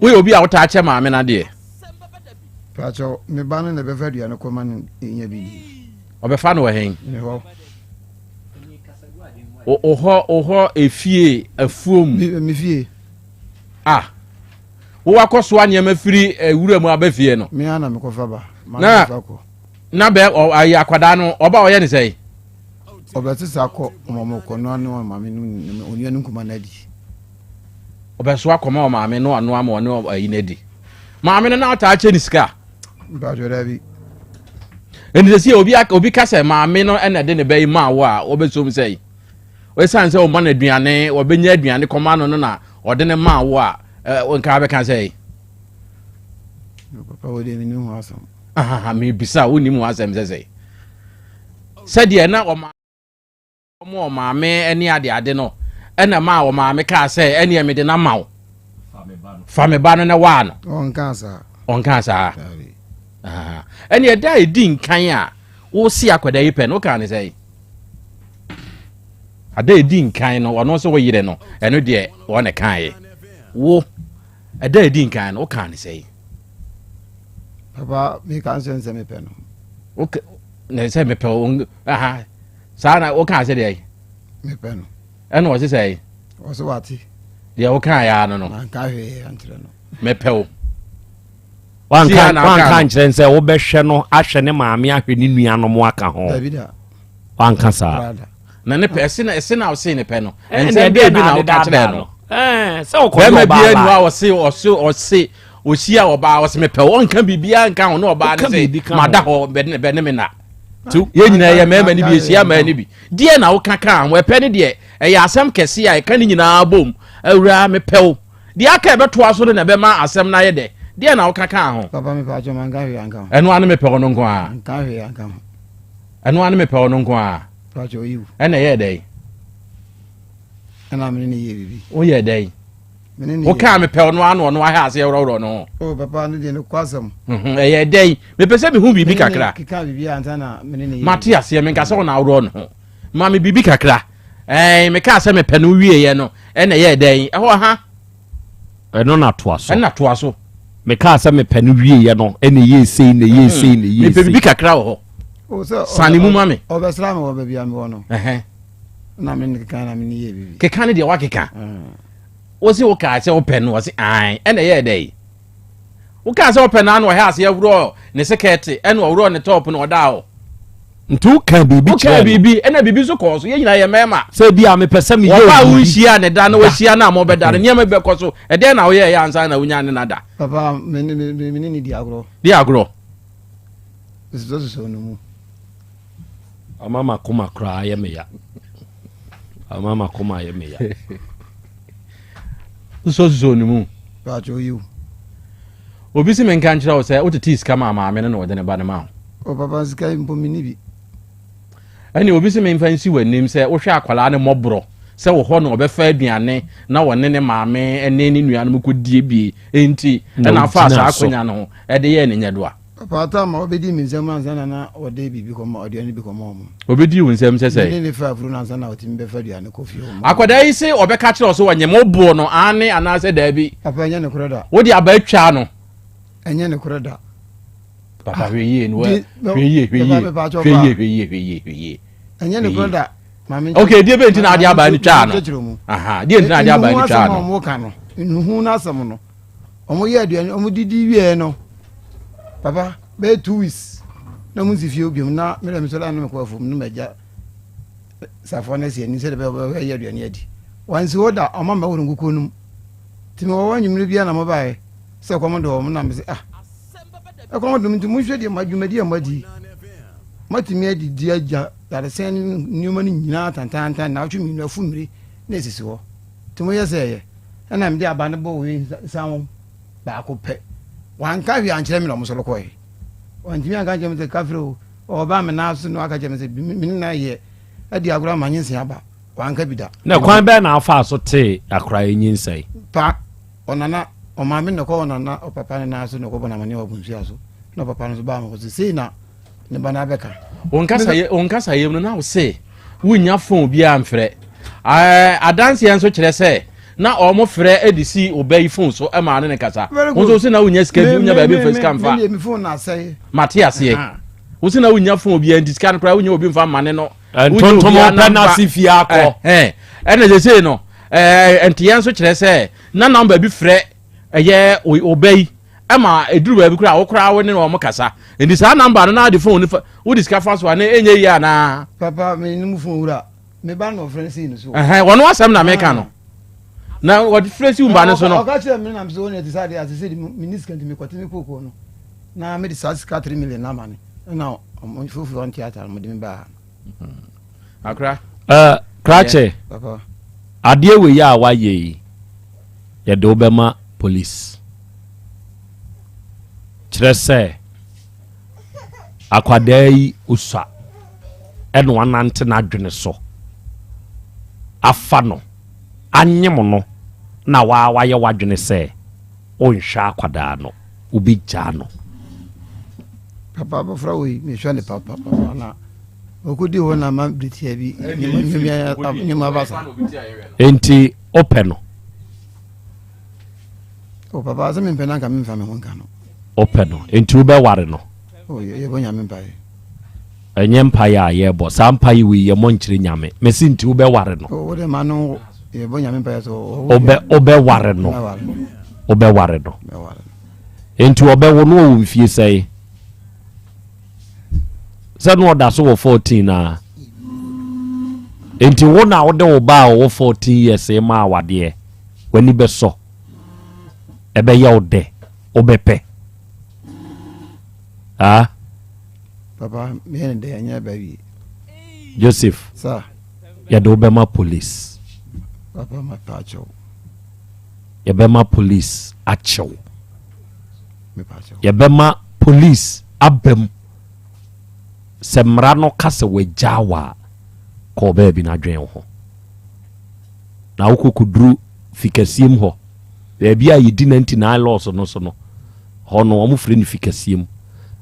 Woyɛ obi a wotaa kyɛ maame no adeɛ. Pakyɛw, me ba no na ɛbɛfa aduane kɔma no nya bi di. Ɔbɛfa no wɔ hen? Me hɔ. Wo hɔ wo hɔ efie afuom. Me fie. Ah. Wo wakɔ soa nneɛma firi eh, wura mu aba fie no. Me ara na mekɔfa ba. Ma Na fa kɔ. na bɛ ɔ ayi akwadaa no ɔba ɔyɛ ne sɛn? Ɔbɛsesa kɔ ɔma ɔkɔ noa ne ɔmaame no ne onua no nkuma no adi. Ɔbɛsoa kɔma ɔmaame no anoa ma ɔne ayi no adi. Maame no na ɔtaa kyɛ ne sika. Mpatsɔ dabi. Ɛnti sɛ obi obi ka sɛ maame no ɛna ɛde ne bɛ yi maa wo a wɔbɛsom sɛ yi. Ɛsiane sɛ ɔma no aduane wɔbɛnya aduane kɔma no no na ɔde ne maa wo a nka bɛka sɛ yi. Papa wo deɛ menim ho asɛm. Ahaha mebisa wonim ho asɛm sɛ sɛ sɛdeɛ na ɔma Wɔn ɔmaame ne adeade no ɛna maa ɔmaame kaa sɛ ɛneɛ mede no ama wo fa me ba no na waa no. Ɔnkaa saa. Ɔnkaa saa. Ɛne ɛda a ɛdi nkan a wosi akwadaa yi pɛ no wokaa ne sɛ ada ɛdi nkan no ɔno nso woyere no ɛno deɛ wɔn kaeɛ wo ɛda ɛdi nkan no wokaa ne sɛ. Papa meka nsɛ nsɛ mepɛ no. Na sɛ mepɛ wo aha saa na wokaa sɛ deɛ mepɛ no ɛna ɔse sɛ ɔse wate deɛ wokaa yɛ ano no manka hwee ankyerɛ no mepɛ wo wanka nkyerɛ sɛ wobɛhwɛ no ahwɛ ne maame ahwɛ ne nuanom aka ho wanka saa na ne pɛ ɛse na ɛse na ɔse ne pɛ no ɛnsɛm bɛɛ bi na woka kyerɛ no sɛ wokɔyɛ bɛrima bi anu a ɔse ɔse ɔse ɔhyia ɔbaa ɔse mepɛ wo ɔnka biribiara nka ho na ɔbaa no sɛ mada hɔ bɛne me na yɛn nyinaa yɛ mmarima no bi yɛhyia mmaa no bi deɛ na woka kaa ho ɛpɛ no deɛ ɛyɛ asɛm kɛse a ɛka ne nyinaa bom awura mepɛ wo deɛ aka ɛbɛtoa so no na ɛbɛma asɛm no ayɛ dɛ deɛ na woka kaa ho ɛno ano mepɛ wo no nko a ɛno ano mepɛ wo no nko a ɛna ɛyɛ dɛn ɛna mene ne yɛ biribi woyɛ dɛn wokaa mepɛ ɔno ano ɔno ahɛ aseɛ worɔworɔ no ho oh, papa no deɛ no kɔ asɛm mhm, ɛyɛ dɛn mepɛ sɛ mehu biribi kakra keka biribi ansa na mene ne mate aseɛ menka sɛ ɔna aworɔ no ho ma me biribi kakra ɛn mekaa sɛ mepɛ no wieɛ no ɛna ɛyɛ dɛn ɛhɔ ha ɛno na toa so ɛna toa so mekaa sɛ mepɛ no wieɛ no ɛna ɛyɛ sei na ɛyɛ sei na ɛyɛ sei mepɛ biribi kakra wɔ hɔ oh, sane mu ma me ɔbɛsra me wɔ baabi a mewɔ no na me ne keka na me ne yɛ biribi keka ne deɛ wakeka wo se wokaa sɛ wopɛ no ɔse ae ɛna ɛyɛɛ dɛ wokaa sɛ wopɛ no ano ɔhɛ aseɛ worɔ ne sekɛte ɛna ɔworɔ ne tɔp no ɔdaa hɔ nti woka biribi kyerɛ wokaa biribi ɛna biribi nso kɔɔ so yɛn nyinaa yɛ mmarima sɛ bi a mepɛ sɛ meyɛ wɔba a wonhyia ne da na wahyia no a mɔbɛda no nneɛma bi bɛkɔ so ɛdɛn na woyɛɛ yɛ ansa na wonya ne nada papa me ne ne di agorɔ di agorɔ sosɔ no mu Ama m'akoma koraa ayɛ me ya. Ama m'akoma ayɛ me ya. Wosɔsosɔ ne mu. Paatwa oyi o. Obi si menka nkyerɛ wo sɛ wotetee sika maa maame no na ɔde ne ba no ma wo. O papa sika yi mpo menni bi. Ɛne obi si memfa nsi w'anim sɛ wohwɛ akwadaa no mmɔborɔ. sɛ wɔ hɔ na ɔbɛfa aduane na wɔne ne maame ne ne nuanom kɔdie bie nti Na ɛna afaa ogyinaa saa so. akonya no ho ɛde yɛɛ ne nyɛdoa. Papa time a ɔbɛdi me nsam ansa na na ɔde biribi kɔma aduane bi kɔma wɔn. Ɔbɛdii wo nsam sɛ sɛn? Me ne ne faa afuru no ansa na ɔtumi bɛfa aduane kɔ fie hɔ. Akwadaa yi se ɔbɛka kyerɛ wo sɛ ɔnyem wo boɔ no aane anaasɛ daabi? Papa ɛnyɛ nokorɛ da. Wode aba atwa no? Ɛnyɛ nokorɛ da. Papa hwɛ yie no hwɛ yie hwɛ yie hwɛ yie hwɛ yie hwɛ yie hwɛ yie. Ɛnyɛ nokorɛ da. Maame Okay, deɛ bɛn ti na ade aba no twaa no? Aha, deɛ nti na ade aba no twaa no? Nnuhu asɛm a wɔn ka no, nnuhu n'asɛm no. Wɔn yɛ aduane, wɔn didi wieɛ no, papa bɛyɛ 2 weeks na wɔn nsi fie biom na mmerɛ mi sɔrɔ anam kɔ afuom no mɛgya safoa no asi anim sɛdeɛ bɛyɛ wɔbɛyɛ aduane adi. Wɔnsi hɔ da, wɔn ama wɔn nkukuo no mu. Nti mewɔ hɔ anwummerɛ biara na wɔbaeɛ sɛ ɛkɔm de wɔn na mese ah ɛkɔm de wɔn nti monhwɛ deɛ mo adwumadi a moadi. Moatumi adidi agya dadesɛn ne nneɛma no nyinaa tantaantan naawɔtwe mmienu afummire na esisi hɔ. Nti moyɛ sɛ ɛyɛ. Ɛna mede aba no bɔɔ wei nsa ho baako pɛ. Wanka hwee ankyerɛ me na ɔmo sɔre kɔe. Wantumi anka ankyerɛ me sɛ kafre o, ɔba me nan so na waka kyerɛ me sɛ me ne no ayɛ adi agorɔ ama nyinsɛn aba. Wanka bi da. Na kwan bɛn na afaa so tee akora yi nyinsɛn? Pa, ɔnana, ɔmaame na ɔkɔ ɔnana ɔpapa no nan so na ɔkɔbɔ no amaneɛ wɔ abonsua so. Na ɔpapa no nso baa me hɔ sɛ sei na ne ba no abɛka. Wo nkasayɛ mu no na wo se wonnya fon biara mfrɛ. Adanseɛ nso kyerɛ sɛ na wɔn frɛ de si wo ba yi fon so ma ne ne kasa. Wo nso se na wonnya sika bi, wonnya baabi mfa sika mfa. Mate aseɛ. Wo se na wonnya fon biara nti sika no koraa wonnya obi mfa mma ne no. Ntontom pɛ na se fie akɔ. Ɛna sesei no, nteɛ nso kyerɛ sɛ na namba bi frɛ ɛyɛ wo ba yi ɛma ɛduru baabi koraa wo koraa wo ne wɔn kasa nti saa namba no na ade fon no fa wode sika fa so a na ɛnyɛ yie anaa. Papa me ne mu fon wura me ba na ɔfrɛ no sii no so. Ɛhɛn wɔn asɛm na meka no na wɔde frɛ si wo ba no so no. Ɔka kyerɛ me nam sɛ wɔn ɛte sɛ adeɛ ase sɛ me ne sika nti mekɔte me kookoo no na mede saa sika 3 million ama no ɛna ɔmo foforɔ nte ata no mode me baa ha no. Akra. Uh, krakye, Papa. adeɛ wei a wayɛ yi, yɛde wo bɛma police. Kyerɛ sɛ, akwadaa yi osua ɛna wanante n'adwene so afa no anyem no na waa wayɛ w'adwene sɛ wonhwɛ akwadaa no, wobɛgyaa no. Papa abɔfra wei mehwɛ ne papa papa na ɔkɔdi hɔ na ma betia bi nneɛma aba saa. Enti wopɛ no? O papa sɛ mempɛ no anka memfa me ho nka no. Wopɛ no, enti wobɛware no? O yɛbɔ Nyame mpaeɛ. Ɛnyɛ mpaeɛ a yɛbɔ, saa mpaeɛ wei yɛmmɔ nkyerɛ Nyame. Mese nti wobɛware no? O wode ma no yɛbɔ Nyame mpaeɛ sɛ Wobɛ wobɛware no. Wobɛware no. Enti ɔbɛwo no ɔwɔ mfie sɛn? Sɛ no ɔda so wɔ 14 naa. Enti wo na wode wo ba a ɔwɔ 14 years ma awadeɛ, w'ani bɛsɔ. Ɛbɛyɛ wo dɛ, wobɛpɛ. Ah? Papa, meyɛ ne dɛ ɛnyɛ ba wie. Joseph. Sir. Yɛde wo bɛma police. Papa ma pa akyɛw. Yɛbɛma police akyɛw. Yɛbɛma police aba mu. Sɛ mmara no ka sɛ wagyaa wo a, kɔɔ baabi na adwene wo ho. Na wokɔ kɔduru fikasiem hɔ, baabi a yɛdi 99 laws no so no, hɔ no wɔn frɛ no fikasiem.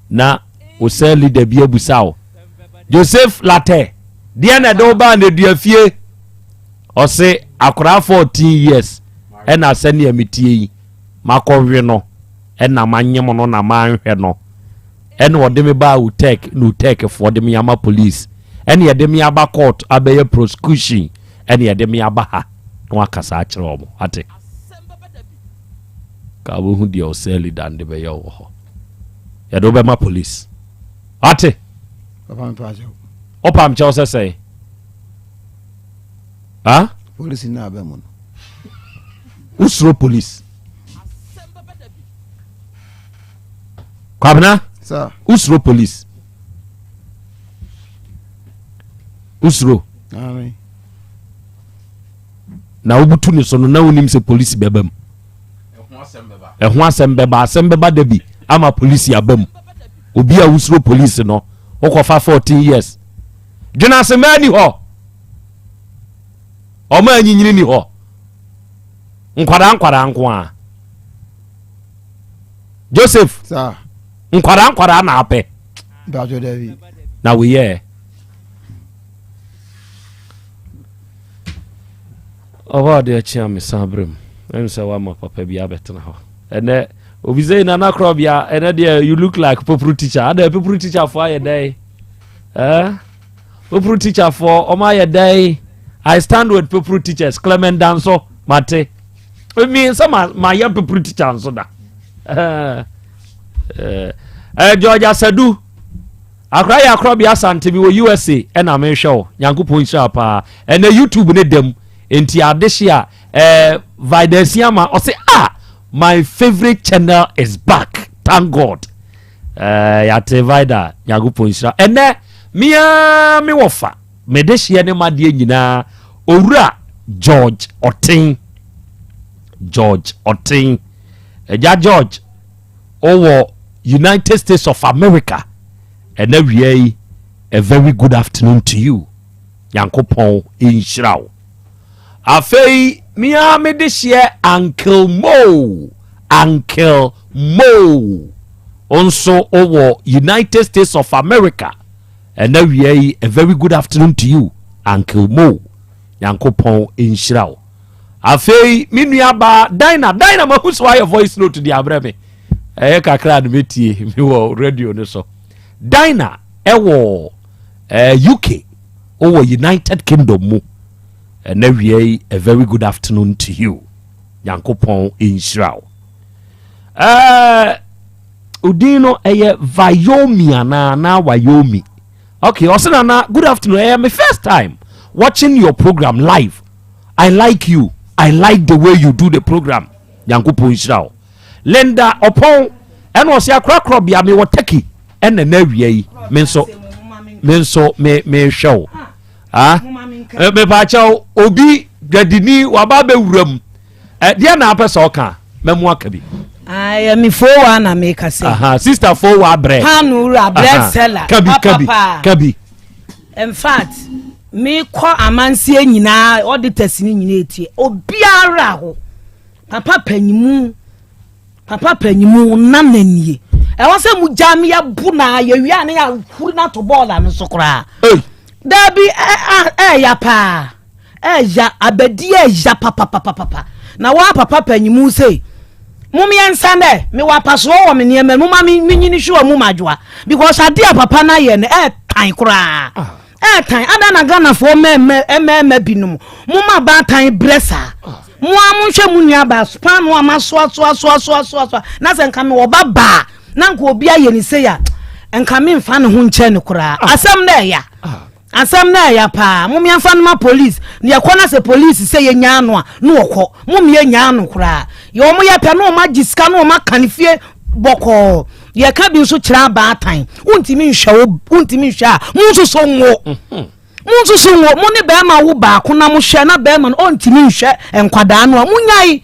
Na wo sɛ leader bi abusa wo, Joseph Latte, deɛ na ɛde wo baa Nedua fie? Ɔse akoraa 14 years ɛna sɛnea metie yi makɔwe no ɛna manyem no na manhwɛ no ɛna ɔde me baa UTEC na UTEC foɔ de me ama police ɛna yɛde me aba court abɛyɛ prosecution ɛna yɛde me aba ha na wakasa akyerɛ wɔn ate ka wobɛhu deɛ ɔsɛ leader no de bɛyɛ wɔ hɔ yɛde wobɛma police ate wopam kyɛw sɛ sɛn ha Polisi na aba mu no. Wosuro polisi? Kwabena, wosuro polisi? Wosuro? Na wobutu ne so no na wonim sɛ polisi bɛba mu. Ɛho asɛm bɛba, asɛm bɛba da bi ama polisi aba mu. Obi a wosuro polisi no, wokɔfa 14 years. Dwena ase mmaa ni hɔ. Ɔmo anyinyini ni hɔ. Nkwadaa nkwadaa nko a. Joseph. Nkwadaa nkwadaa na apɛ. Na woyɛ. Ɔhɔ ade akyi a mesan berɛ mu. Ɛm sɛ woama papa bi abɛtena hɔ. Ɛnɛ obi sɛ nana korɔbea ɛnɛ deɛ you look like popuru teacher. Adɛ popuru teacher fo ayɛ dɛn? Eh? Popuru teacher foɔ ɔmo ayɛ dɛn? I stand with popuru teachers. Clement Danso mate. Mi sɛ ma ma yɛ popuru teacher nso da. Eh, eh, eh, George Asadu. Akora yɛ akorɔbea Asante mi wɔ USA ɛna mehwɛ wo. Nyankopɔn nhyira paa. Ɛnɛ YouTube ne dam. Enti adehye a eh, Vida Asiama ɔse ah my favorite channel is back. Thank God. Eh, yɛate Vida, Nyankopɔn nhyira. Ɛnɛ, me ara me wɔfa, me dehyeɛ ne madeɛ nyinaa, Owura George Ɔten. George Ɔten. Agya George, ɔwɔ United States of America. Ɛnɛ wia yi, a very good afternoon to you. Nyankopɔn nhyira wo. Afei me ara me dehyeɛ Uncle Mo, Uncle Mo nso wɔ United States of America. Ɛna wia yi, a very good afternoon to you, Uncle Mo. Nyankopɔn nhyira wo. Afei me nua baa Dinah, Dinah mahu sɛ wayɛ voice note de abrɛ me. Ɛyɛ kakra no metie me wɔ radio no so. Dinah ɛwɔ eh, UK. Wowɔ United Kingdom mu ɛnɛ wia yi, a very good afternoon to you. Nyankopɔn nhyira wo. Ɛɛ odin no ɛyɛ Vayomi anaa na Wayomi. Okay, ɔsɛ nana good afternoon. Ɛyɛ my first time watching your program live. I like you. I like the way you do the program. Nyankopɔn nhyira wo. Linda Ɔpɔn ɛna ɔsɛ akorakorɔ bea mewɔ Turkey ɛna na awia yi me nso me nso me mehwɛ wo ah mepaakyɛw obi dwadini waba abɛwura mu ɛdeɛ na apɛ sɛ ɔka mɛmu aka bi. Ayɛ me fowa na meka sɛ. Aha sister fowa brɛ. Paano wura bread seller. Kabi kabi kabi. In fact mekɔ amanseɛ nyinaa auditors ni nyinaa etie obiara hɔ. Papa panyimu papa panyimu nana nie ɛwɔ sɛ mo gya mi yɛ bu na yɛ wia ne yɛ ahuri na to bɔɔla no so koraa daabi ɛɛya paa ɛɛya abɛdi ɛɛya papapapapa na wɔn papa panyimu sei mo mmiɛnsa dɛ mewɔ apasoɔ wɔ me nneɛma mu ma me nyini hwɛ wɔn mu ma adwoa because adeɛ a papa no ayɛ no ɛɛtan koraa. Ah. Ɛɛtan, adan na Ghanafoɔ mmarima mmarima binom mo ma baatan brɛ saa. Mo ara monhwɛ mo nua baa paano a masoasoasoasoasoa na sɛ nka mewɔ ba baa na nka obi ayɛ ne sei a nka memfa ne ho nkyɛ no koraa. Ah. Asɛm no ɛya. Ah. Asɛm no ɛya paa. Mo meɛmfa no ma police. Na yɛkɔ na sɛ police sɛ yɛnyaa no a na wɔkɔ. Mo meɛ no koraa. Yɛ wɔn yɛ pɛ na wɔn agye sika na wɔn aka ne fie bɔkɔɔ. Yɛka bi nso kyerɛ abaatan. Wontumi nhwɛ wo, wontumi nhwɛ a, monsoso nwo. Mhm. Monsoso nwo. Mo ne bɛrima wo baako na mohwɛ na bɛrima no ɔntumi nhwɛ nkwadaa no a, monyae.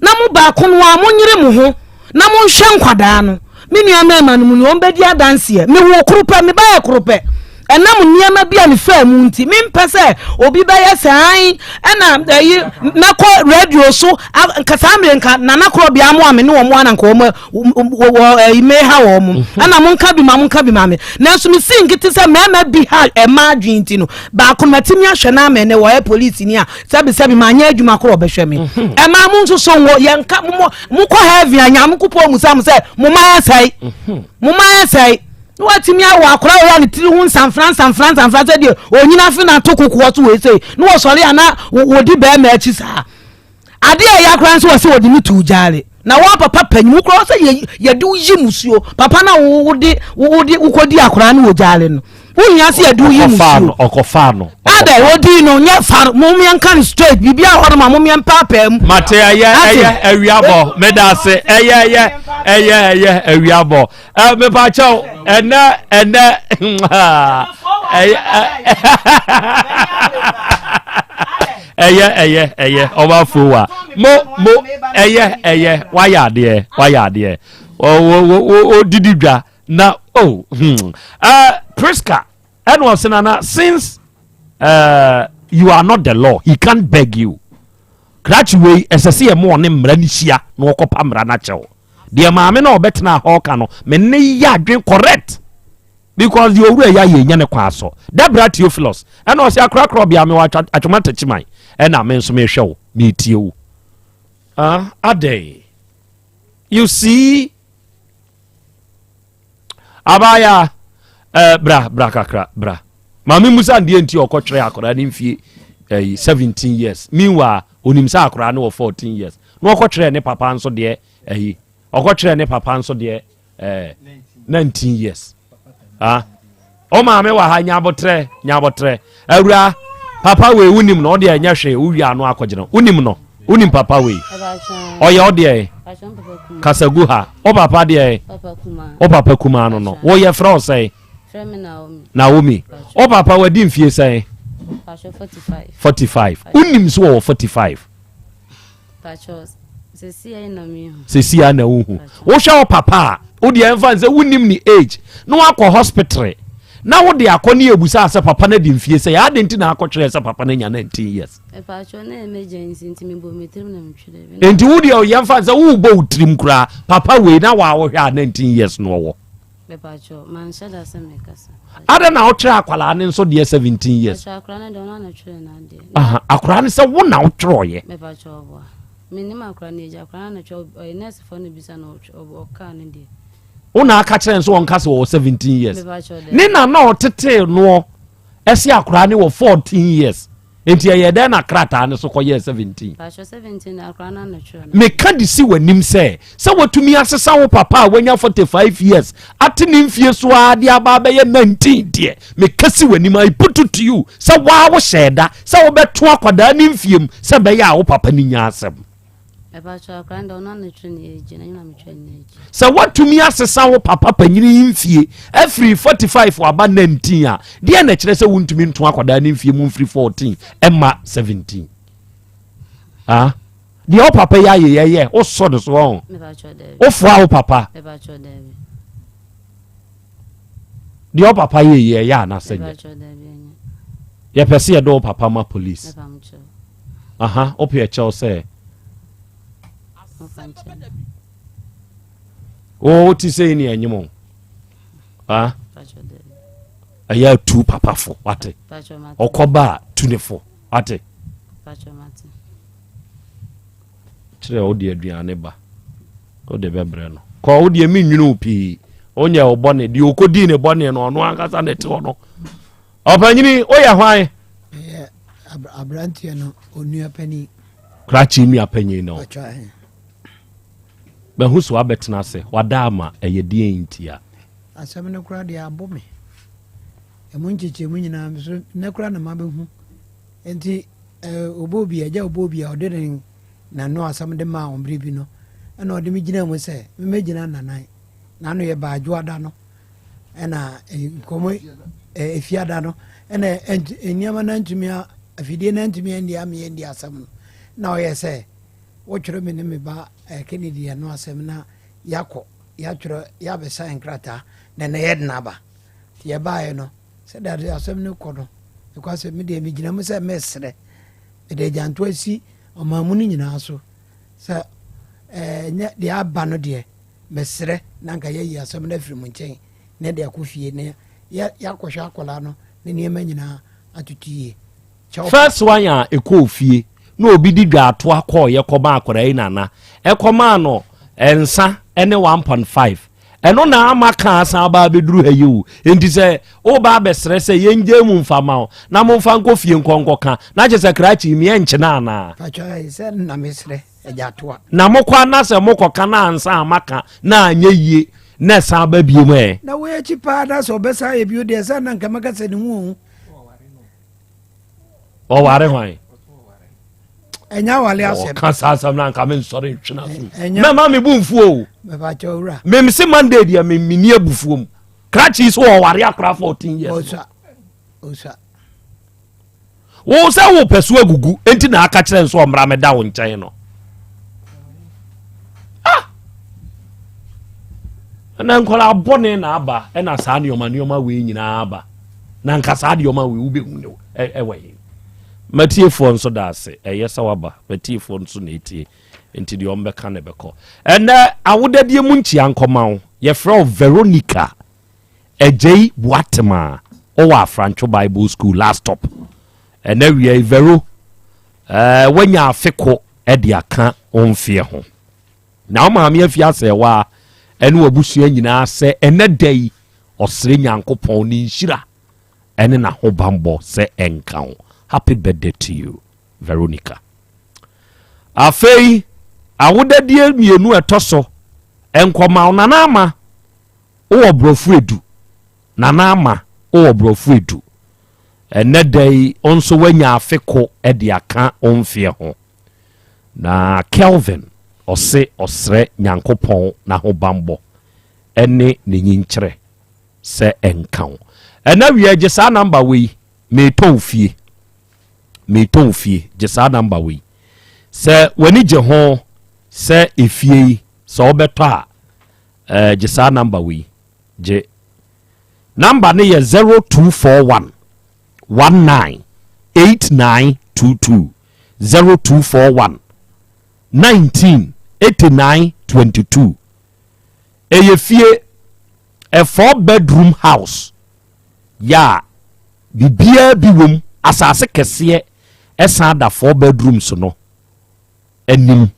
Na mo baako no a, monyere mo ho na monhwɛ nkwadaa no. Me nua mmarima no mu ni, wɔn bɛdi adanseɛ. Mewoo koro pɛ, me ba yɛ koro pɛ. Ɛnam nneɛma bi a mefaa mu nti, mempɛ sɛ obi bɛyɛ sɛ ae ɛna ɛyi mɛkɔ radio so nka saa mmerɛ nka nana korɔ bea mo a me ne wɔn ana nka wɔn wɔ ɛyi meha wɔn mo mhm. ɛna mo nka bi ma mo nka bi ma me nanso me si nkete sɛ mmarima bi ha ɛma adwene nti no baako no matumi ahwɛ no ama ɛnɛ wɔyɛ polisi ni a sɛbi sɛbi ma anyɛ adwuma korɔ ɔbɛhwɛ me mhm. ɛma mo nso so wɔ yɛn nka mo mo kɔ heaven a nyame kopɔ mu sɛ mo sɛ mo ma yɛ sɛe mhm. mo ma yɛ sɛe na watumi awo akora wei a ne tiri ho nsamfra nsamfra nsamfra sɛ deɛ onyina fe na ato kokoɔ so wei sei na wɔsɔre a na wɔdi bɛrima akyi saa adeɛ a ɛyɛ akora nso wɔ sɛ wɔde ne tuu gyaare na wɔn papa panyin wo koraa sɛ yɛde wo yi musuo papa na wode wode wokɔdi akora no wɔ gyaare no wohia sɛ yɛde wo yi musuo ɔkɔfaa no ada ɔdi no nyɛ fa no mo yɛn no straight biribi a hɔ no ma mo yɛn paapaa mu. mate ɛyɛ ɛyɛ awiabɔ meda ase ɛyɛ ɛyɛ ɛyɛ ɛyɛ awiabɔ ɛ mepakyɛw ɛnɛ ɛnɛ ɛyɛ ɛyɛ ɛyɛ ɛyɛ ɔbafo wa mo mo ɛyɛ ɛyɛ wayɛ adeɛ wayɛ adeɛ ɔ ɔdidi dwa na oh hmm ɛɛ Priska ɛna ɔsɛ nana since ɛɛ. You are not the law, he can't beg you. Krakye wei ɛsɛ sɛ yɛma ɔne mmara no hyia na ɔkɔpa mmara no akyɛw. Deɛ maame no a ɔbɛtena hɔ ka no, me ne yɛ adwen correct. Because deɛ owura yi ayɛ nyɛ ne kwan so. Debra Theophilus ɛna ɔsɛ akorakora ɔbea me wɔ atwoma takyiman ɛna me nso mehwɛ wo, metie wo. Ah, adɛn? You see? Abaya, eh, bra, bra kakra, bra. Maame musa ndeɛ nti ɔkɔtwerɛ akwadaa ne mfie eh, 17 years. Meanwhile, onim sɛ akwadaa no wɔ 14 years. Na ɔkɔtwerɛ ne papa nso deɛ ɛyi. Eh, ɔkɔtwerɛ ne papa nso deɛ eh, 19 years. Ah. O maame wɔ ha nyabotrɛ nyabotrɛ awura papa wei wonim no ɔdeɛ ɛnyɛ hwee wowie ano akɔgyina wonim no wonim papa wei ɔyɛ ɔdeɛ kasa gu ha o papa deɛ o papa kumaa no no woyɛ frɛ wo sɛn Naomi o papa wadi mfie sɛn 45 wonim so wɔwɔ 45 Sesia na wohu. Wohwɛ wo papa a, wo deɛ ɛmfa nsɛ wonim ne age na wakɔ hospital na wode akɔ ne yɛbusa sɛ papa no adi mfie sɛ yɛ adɛn nti na akɔtwerɛ sɛ papa no anya 19 years. Nti wo deɛ yɛmfa nsɛ wobɔ wo tirim koraa papa wei na waa wohwɛ a 19 years no ɔwɔ. Adɛn na wotwerɛ akwadaa no nso deɛ 17 years? Akwadaa no sɛ wo na wotwerɛeɛ. Wo na aka kyerɛ nso ɔnka sɛ wɔwɔ 17 years. Ne na na ɔtetee noɔ ɛse akwadaa no wɔ 14 years. Enti ɛyɛɛ dɛn na krataa no so kɔyɛɛ 17? Meka de si w'anim sɛ, sɛ watumi asesa wo papa a wanya 45 years ate ne mfie so ara de aba abɛyɛ 19 deɛ, meka si w'anim, I put it to you, sɛ waa wohyɛɛ da sɛ wobɛto akwadaa ne mfie mu sɛ ɛbɛyɛ a wo papa no nya asɛm. Sɛ woatumi asesa wo papa panyini yi mfie afiri 45 aba 19 a, deɛ na ɛkyerɛ sɛ wontumi nto akwadaa ne mfie mu mfiri 14 ɛma 17? Ah, deɛ wo papa yi ayɛ yɛyɛ wosɔ no so ɔho wofoa wo papa Deɛ wo papa yɛ yi ɛyɛ anasɛ nyɛ? Yɛpɛ sɛ yɛde wo papa ma police. Aha, wopɛ ɛkyɛw sɛ. Wo ti sɛ ni ɛnyem o. Ah? Ɛyɛ atu papa fo, wate. Ɔkɔba a tu ne fo, wate. Kyerɛ wode aduane ba wode bɛbrɛ no kɔ wo deɛ menwene wo pii wonyɛ wo bɔne deɛ ɔkɔdii ne bɔne no ɔno ankasa ne te hɔ no ɔpanyini woyɛ hwan aberanteɛ no onua panin krakye nua panyin no bɛho so abɛtena ase wada ama ɛyɛ deɛ ntia asɛm no koraa deɛ abo me ɛmu nkyekyɛmu nyinaa so nnɛ koraa na mabɛhu nti Ɔbɔɔ obi, agya ɔbɔɔ obi a ɔde ne n'ano asɛm de maa wɔn bere bi no, ɛna ɔde me gyinaa mu sɛ memmɛgyina nnanan. N'ano yɛ baa adwoada no, ɛna nkɔmɔ efiada no, ɛna nneɛma no antumi afidie no antumi andi ameɛ ndi asɛm no. Na ɔyɛ sɛ wotwerɛ me ne me ba Kennedy ano asɛm na yɛakɔ yɛatwerɛ yɛabɛsan nkrataa na ɛnɛ yɛde aba. Nti yɛbaeɛ no Sɛdeɛ ade asɛm no kɔ no, nokwasɛm, me deɛ megyina mu sɛ mesrɛ, mede agyanto asi ɔman mu no nyinaa so sɛ ɛnyɛ deɛ aba no deɛ, mesrɛ na anka yɛayi asɛm no afiri mo nkyɛn na yɛde akɔ fie na yɛakɔhwɛ akwadaa no ne nneɛma nyinaa atoto yie. Kyɛw. First one a ɛkɔɔ fie na obi de dwaatoa kɔɔyɛ kɔmaa akwadaa yi nana ɛkɔmaa no nsa ne 1.5 Ɛno na ama ka asan aba abɛduru ha yi o. Enti sɛ woba abɛsrɛ sɛ yɛngyae mu mfa ma wo na momfa nkɔ fie nkɔ nkɔka na kyerɛ sɛ krakye yi meɛ nkyena anaa? Patwa sɛ na mesrɛ agya atoa. Na mokɔ a na sɛ mokɔka na ansa a maka na anyɛ yie na ɛsan ba bio ɛ? Na wei akyi paa na sɛ ɔbɛsan ayɛ bio deɛ sɛ na nka mɛka sɛ ne ho ohu. Ɔware hwan? Ɛnyɛ awale asɛm. Ɔka saa asɛm no anka mensɔre ntwena so. Mɛma me bo mfuo o. Memse Monday deɛ menni abufuo mu. Krakye so ɔware akora 14 years. Ɔsua. Ɔsua. Wo sɛ wopɛ so agugu enti na aka kyerɛ nso ɔmmra mɛda wo nkyɛn no. Ah! Ɛna nkwadaa bɔne na aba ɛna saa nneɛma nneɛma wei nyinaa aba. Na nka saa nneɛma wei wobɛhu ne ɛwɔ he. Matiefoɔ nso da ase. Ɛyɛ sɛ waba. Matiefoɔ nso na ɛtie. Nti deɛ ɔmbɛka ne bɛkɔ. Ɛnɛ awodadie mu nkyia nkɔma wo. Yɛfrɛ wo Veronica Agyei Boatema. Wowɔ Afrantwo Bible School last stop. Ɛnɛ wia yi Vero, ɛɛ wanya afe ko de aka wo mfeɛ ho. Na wo maame afi asɛewa ɛne w'abusua nyinaa sɛ ɛnɛ da yi ɔsrɛ Nyankopɔn ne nhyira ɛne n'ahobanbɔ sɛ ɛnka wo. Happy birthday to you, Veronica. Afei awodadie mmienu ɛtɔ so nkɔma wo Nana Ama wowɔ borɔfo edu. Nana Ama wowɔ borɔfo edu. Ɛnɛ da yi wo nso woanya afe ko de aka wo mfeɛ ho. Na Kelvin ɔse ɔsrɛ Nyankopɔn n'ahobanbɔ ɛne ne nyinkyerɛ sɛ ɛnka wo. Ɛnɛ wia gye saa namba wei, meetɔ wo fie. Meetɔ wo fie, gye saa namba wei. Sɛ w'ani gye ho sɛ efie yi sɛ wobɛtɔ a, gye saa namba wei. Gye. Namba ne yɛ 0241 19 8922 0241 19 89 22. Ɛyɛ fie, a 4 bedroom house yɛ a biribiara bi wom, asase kɛseɛ ɛsan da 4 bedrooms no anim.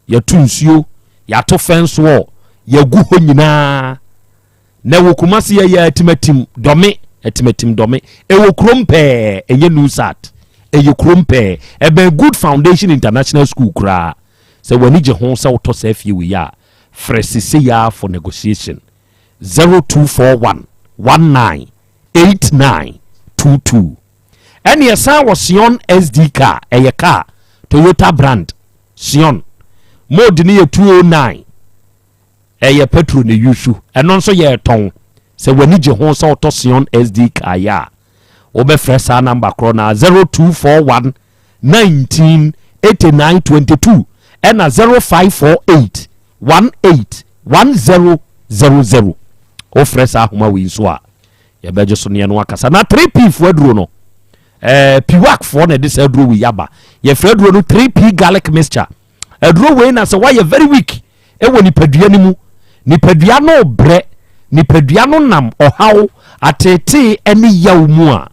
Yɛto nsuo, yɛato fence wall, yɛgu hɔ nyinaa. Na ɛwɔ Kumasi, yɛyɛ atimatim dɔme, atimatim dɔme. Ɛwɔ kurom pɛɛ, ɛnyɛ Nusat, ɛyɛ kurom pɛɛ, ɛbɛn Good Foundation International School koraa. Sɛ w'ani gye ho sɛ wotɔ saa fie wei a, frɛ sese ya for negotiation 0241 19 8922. Ɛne ɛsan wɔ Sion SD car, ɛyɛ car Toyota brand Sion, mode no yɛ 209, ɛyɛ petrol ne yusu, ɛno nso yɛ ɛtɔn. Sɛ w'ani gye ho sɛ wotɔ Sion SD car yɛ a, wobɛfrɛ saa number korɔ na 0241 19 89 22 ɛna 0548 18 1000. Wofrɛ saa ahoma wei nso a, yɛbɛgye so neɛ no akasa. Na 3P foɔ aduro no, piwak foɔ na ɛde saa aduro wei aba. Yɛfrɛ aduro no 3P garlic mixture. Aduro wei na sɛ woayɛ very weak ɛwɔ nipadua no mu, nipadua no brɛ, nipadua no nam ɔhaw atetee ne yaw mu a,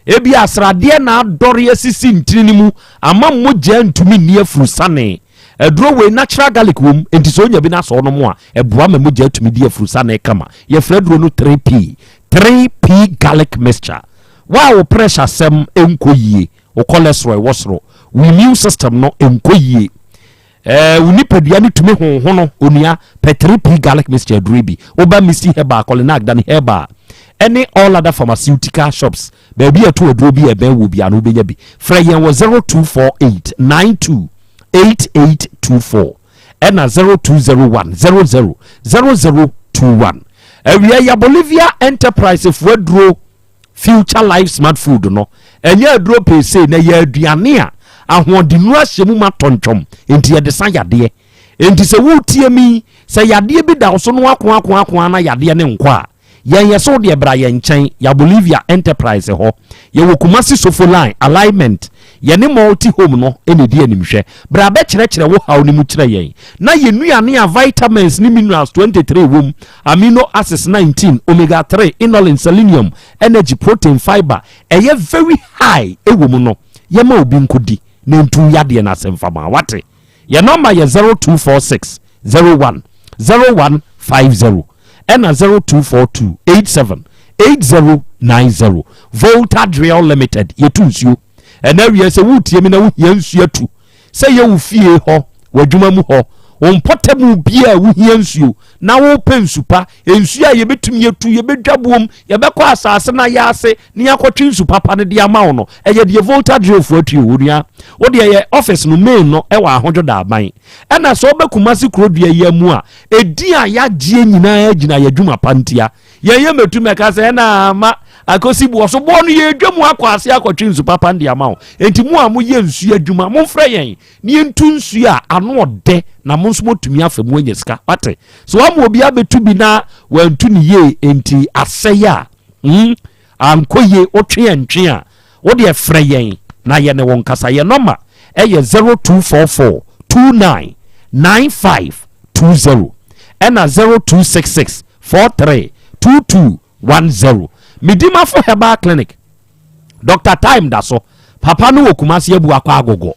ebi asradeɛ na adɔre asisi ntini no mu ama mogya ntumi nni afuru sane, aduro wei natural garlic wom, nti sɛ onya bi na asɔ no mu a, ɛboa ma mogya atumi di afuru sane kama. Yɛfrɛ aduro no 3P, 3P garlic mixture. Wa wo pressure sɛm nkɔ yie, wo cholesterol ɛwɔ soro, wo immune system no nkɔ yie, wo nipadua no tumi honho no, onua, pɛ 3P garlic mixture aduro bi. Woba Misty Herbal, Kolinak, Dani Herbal ɛne all other pharmaceutical shops, baabi a ɛto aduro bi a ɛbɛn wɔ bia no, wobɛnya bi. Frɛ yɛn wɔ 0248 92 8824 ɛna 0201 00 0021. Awia ya Bolivia Enterprise foɔ aduro Future Life Smart Food no, ɛnyɛ aduro peesei na ɛyɛ aduane a ahoɔdennuro ahyɛ mu ma tɔntwɔm, nti yɛde sa yadeɛ. Nti sɛ wotie mi sɛ yadeɛ bi da wo so no ako ako ako na yadeɛ ne nkɔ a, yɛn yɛ sɛ wodeɛ bra yɛn nkyɛn ya Bolivia Enterprise hɔ. Yɛwɔ Kumasi Sofo Line alignment, yɛne Multi Home no ɛna ɛdi animhwɛ. Bra bɛkyerɛkyerɛ wo haw no mu kyerɛ yɛn na yɛn nnuane a vitamins ne minerals 23 wom, amino acids 19, omega 3, inulin, selenium, energy, protein, fiber ɛyɛ very high ɛwɔ mu no, yɛma obi nkɔdi na ntu yadeɛ no asɛm fama wate. Yɛn nɔmba yɛ 0246 01 0150 ɛna 0242 87 8090. Volta Drill Limited, yɛtu nsuo. Ɛna awie sɛ wotie mi na wohia nsuo atu, sɛ yɛ wo fie hɔ, w'adwuma mu hɔ, wo mpɔtamu bia a wohia nsuo na wopɛ nsu pa, nsuo a yɛbɛtumi atu, yɛbɛdwa boom, yɛbɛkɔ asase na yɛase na yɛakɔtwe nsu papa no de ama wo no, ɛyɛ deɛ Volta Drill foɔ atu. Wɔ nua, wodeɛ yɛ office no main no ɛwɔ Ahodwo Daaban, ɛna sɛ wobɛkumase kuro dua yi mu a, ɛdi a yɛagyeɛ nyinaa gyina yɛ adwuma pa ntia. Yɛn yɛ mɛtu mɛka sɛ ɛna ama akosi boɔ so boɔ no, yɛdwa mu akɔ ase akɔtwe nsu papa no de ama wo. Enti mo a moyɛ nsuo adwuma, momfrɛ yɛn na yɛntu nsuo a ano ɔdɛ na mo nso motumi afa mu anya sika wate. So wama obi abɛtu bi na wantu ne yie, enti asɛe a ankɔ yie, wotwe yɛn ntwe a, wodeɛ frɛ yɛn. na yɛne wo nkasa. Yɛn nɔma ɛyɛ 0244 29 95 20 ɛna 0266 43 22 10. Medimafo Herbal Clinic, Dr. Time da so. Papa no wɔ Kumase abu akɔ agogo.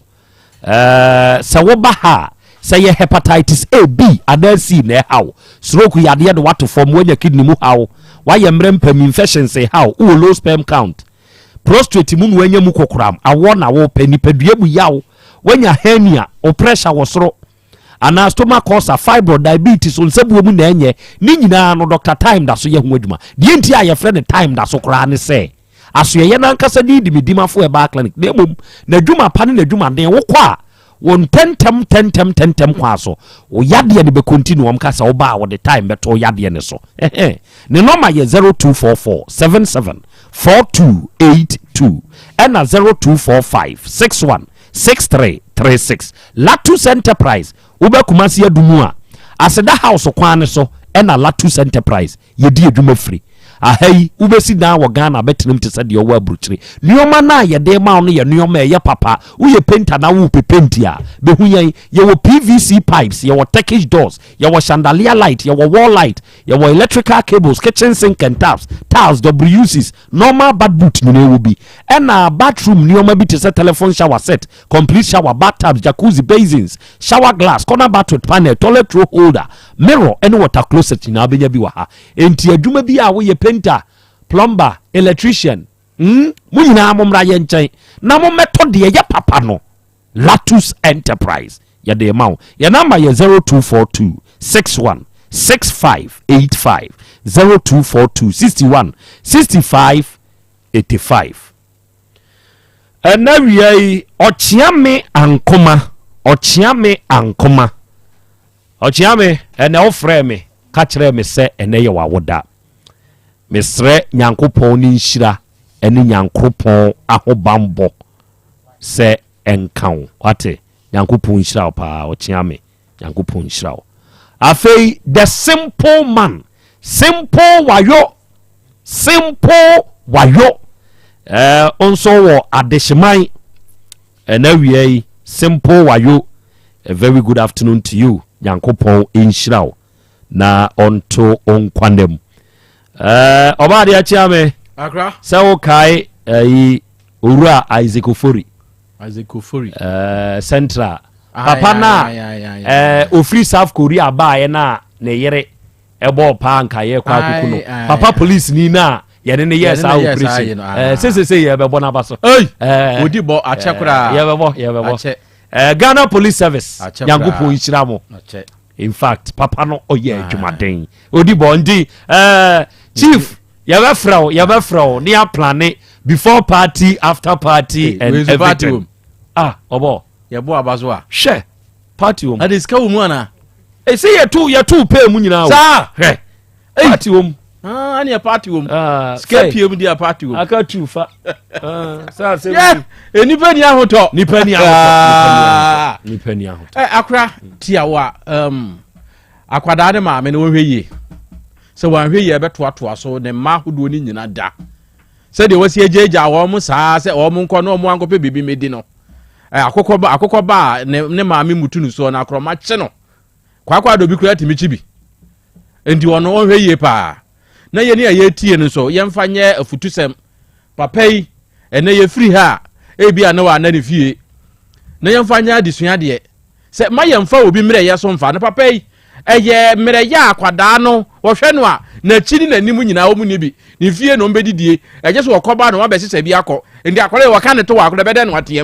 Sɛ woba ha a, sɛ yɛ hepatitis A, B anaa C na ɛhaw, stroke yadeɛ de wato fam, woanya kidney mu haw, woayɛ mmerɛ mpam, infections haw, wowɔ low sperm count, prostate mu na woanya mu kokoram, awɔ na wopɛ, nipadua mu yaw, woanya hernia, wo pressure wɔ soro, anaa stomach ulcer, fibroid, diabetes, nsabuo mu na ɛnyɛ ne nyinaa no, Dr. Time da so yɛ ho adwuma. Deɛ nti a yɛfrɛ no Time da so koraa ne sɛ asoɛyɛ no ankasa ne di Medimafo Herbal Clinic, na mmom n'adwuma pa ne n'adwumaden, wokɔ a wɔ ntɛntɛm ntɛntɛm ntɛntɛm kwan so wo yadeɛ no bɛkɔ. Nti ne wɔm ka sɛ wobaa wɔde time bɛto wo yadeɛ ne so. Ɛhɛn. Ne nɔma yɛ 0244 77 4282 ɛna 0245 61 6336. Latus Enterprise, wobɛ Kumasi Adumu a, Aseda House kwan ne so ɛna Latus Enterprise yɛdi adwuma firi. Aha yi wobɛsi dan wɔ Ghana bɛtenam te sɛ deɛ ɔwɔ aburokyire. Nneɛma no a yɛde ma wo no yɛ nneɛma a ɛyɛ papa. Woyɛ painter na wopɛ paint a, bɛhu yɛn. Yɛwɔ PVC pipes, yɛwɔ Turkish doors, yɛwɔ chandelier light, yɛwɔ wall light, yɛwɔ electrical cables, kitchen sink and taps, tiles, WCs, normal bath boot nyinaa wɔ bi, ɛna bathroom nneɛma bi te sɛ telephone shower set, complete shower, bathtubs, jacuzzi, basins, shower glass, corner bath with panel, toilet roll holder, mirror ɛne water closet nyinaa bɛnya bi wɔ ha. Enti adwuma bi a woyɛ, painter, plumber, electrician, mo nyinaa mommra yɛ nkyɛn na mommɛtɔ deɛ ɛyɛ papa no. Latus Enterprise, yɛde ma wo. Yɛ number yɛ 0242 61 6585, 0242 61 65 85. Ɛna wia yi, ɔkyea me ankoma, ɔkyea me ankoma, ɔkyea me. Ɛnɛ wofrɛ me ka kyerɛ me sɛ ɛnɛ yɛ wawoda. Mesrɛ Nyankopɔn ne nhyira ɛne Nyankoropɔn ahobanbɔ sɛ ɛnka wo. Wate? Nyankopɔn nhyira wo paa, ɔkyea me. Nyankopɔn nhyira wo. Afei the simple man, Simple Wayo, Simple Wayo, nso wɔ Adehyeman. Ɛna wia yi, Simple Wayo, a very good afternoon to you. Nyankopɔn nhyira wo na ɔnto nkwanam. Ɔbaa deɛ akyia me. Akra. Sɛ wokae ɛyi Owura Isaac Ofori. Isaac Ofori. Central papa na ofiri South Korea baeɛ na ne yere ɛbɔɔ paa nka yɛ kɔ akuku no. Papa police ni na yɛne ne yɛ saa operation sesese yɛbɛbɔ n'aba so. Odi bɔ akyɛ koraa. Yɛbɛbɔ yɛbɛbɔ Ghana Police Service, Nyankopɔn nhyira mo. In fact, papa no ɔyɛ adwumaden, odi bɔ. Nti chief, yɛbɛfrɛ wo, yɛbɛfrɛ wo ne aplan before party, after party and everything. Ah, ɔbɔ. Yɛbɔ aba so a. Hwɛ, party wɔ mu. Ade sika wɔ mu ana? Esi yɛtu pay mu nyinaa o. Saa. Hwɛ, party wɔ mu. Ah, ɛne party wɔ mu. Sika pie mu di a, party wɔ mu. Aka tu fa. Yɛ nipa ni ahotɔ. Nipa ni ahotɔ, nipa ni ahotɔ. Ɛ akora tia wa akwadaa ne maame no, wɔhwɛ yie. Sɛ wɔanhwɛ yie, ɛbɛtoatoa so ne mma ahodoɔ no nyina da sɛdeɛ wɔsi agyaagyaa wɔn mo saa sɛ wɔn nkɔ na wɔn ankɔpɛ biribi medi no. Akokɔ ba, akokɔ ba a ne maame mutu no soɔ na akorɔma kye no kwakwa adobi kura tumi kyi bi. Nti wɔn wɔnhwɛ yie paa na yɛn a yɛtie no nso, yɛmfa nyɛ afutusɛm papa yi. Ɛnɛ yɛfiri ha a, ebi a ne wɔ ana ne fie na yɛmfa nyɛ adesua deɛ sɛ ma yɛmfa obi mmerɛ yɛ so mfa no. Papa yi ɛyɛ mmerɛ yɛ akwadaa no, wɔhwɛ no a, n'akyi ne n'anim nyinaa wɔn ni bi ne fie na wɔn bɛdidie. Ɛgye so wɔkɔba na wɔn abɛsesa bi akɔ. Nti akwadaa yi wɔka ne to wɔ akwadaa bɛdɛ no ateɛm.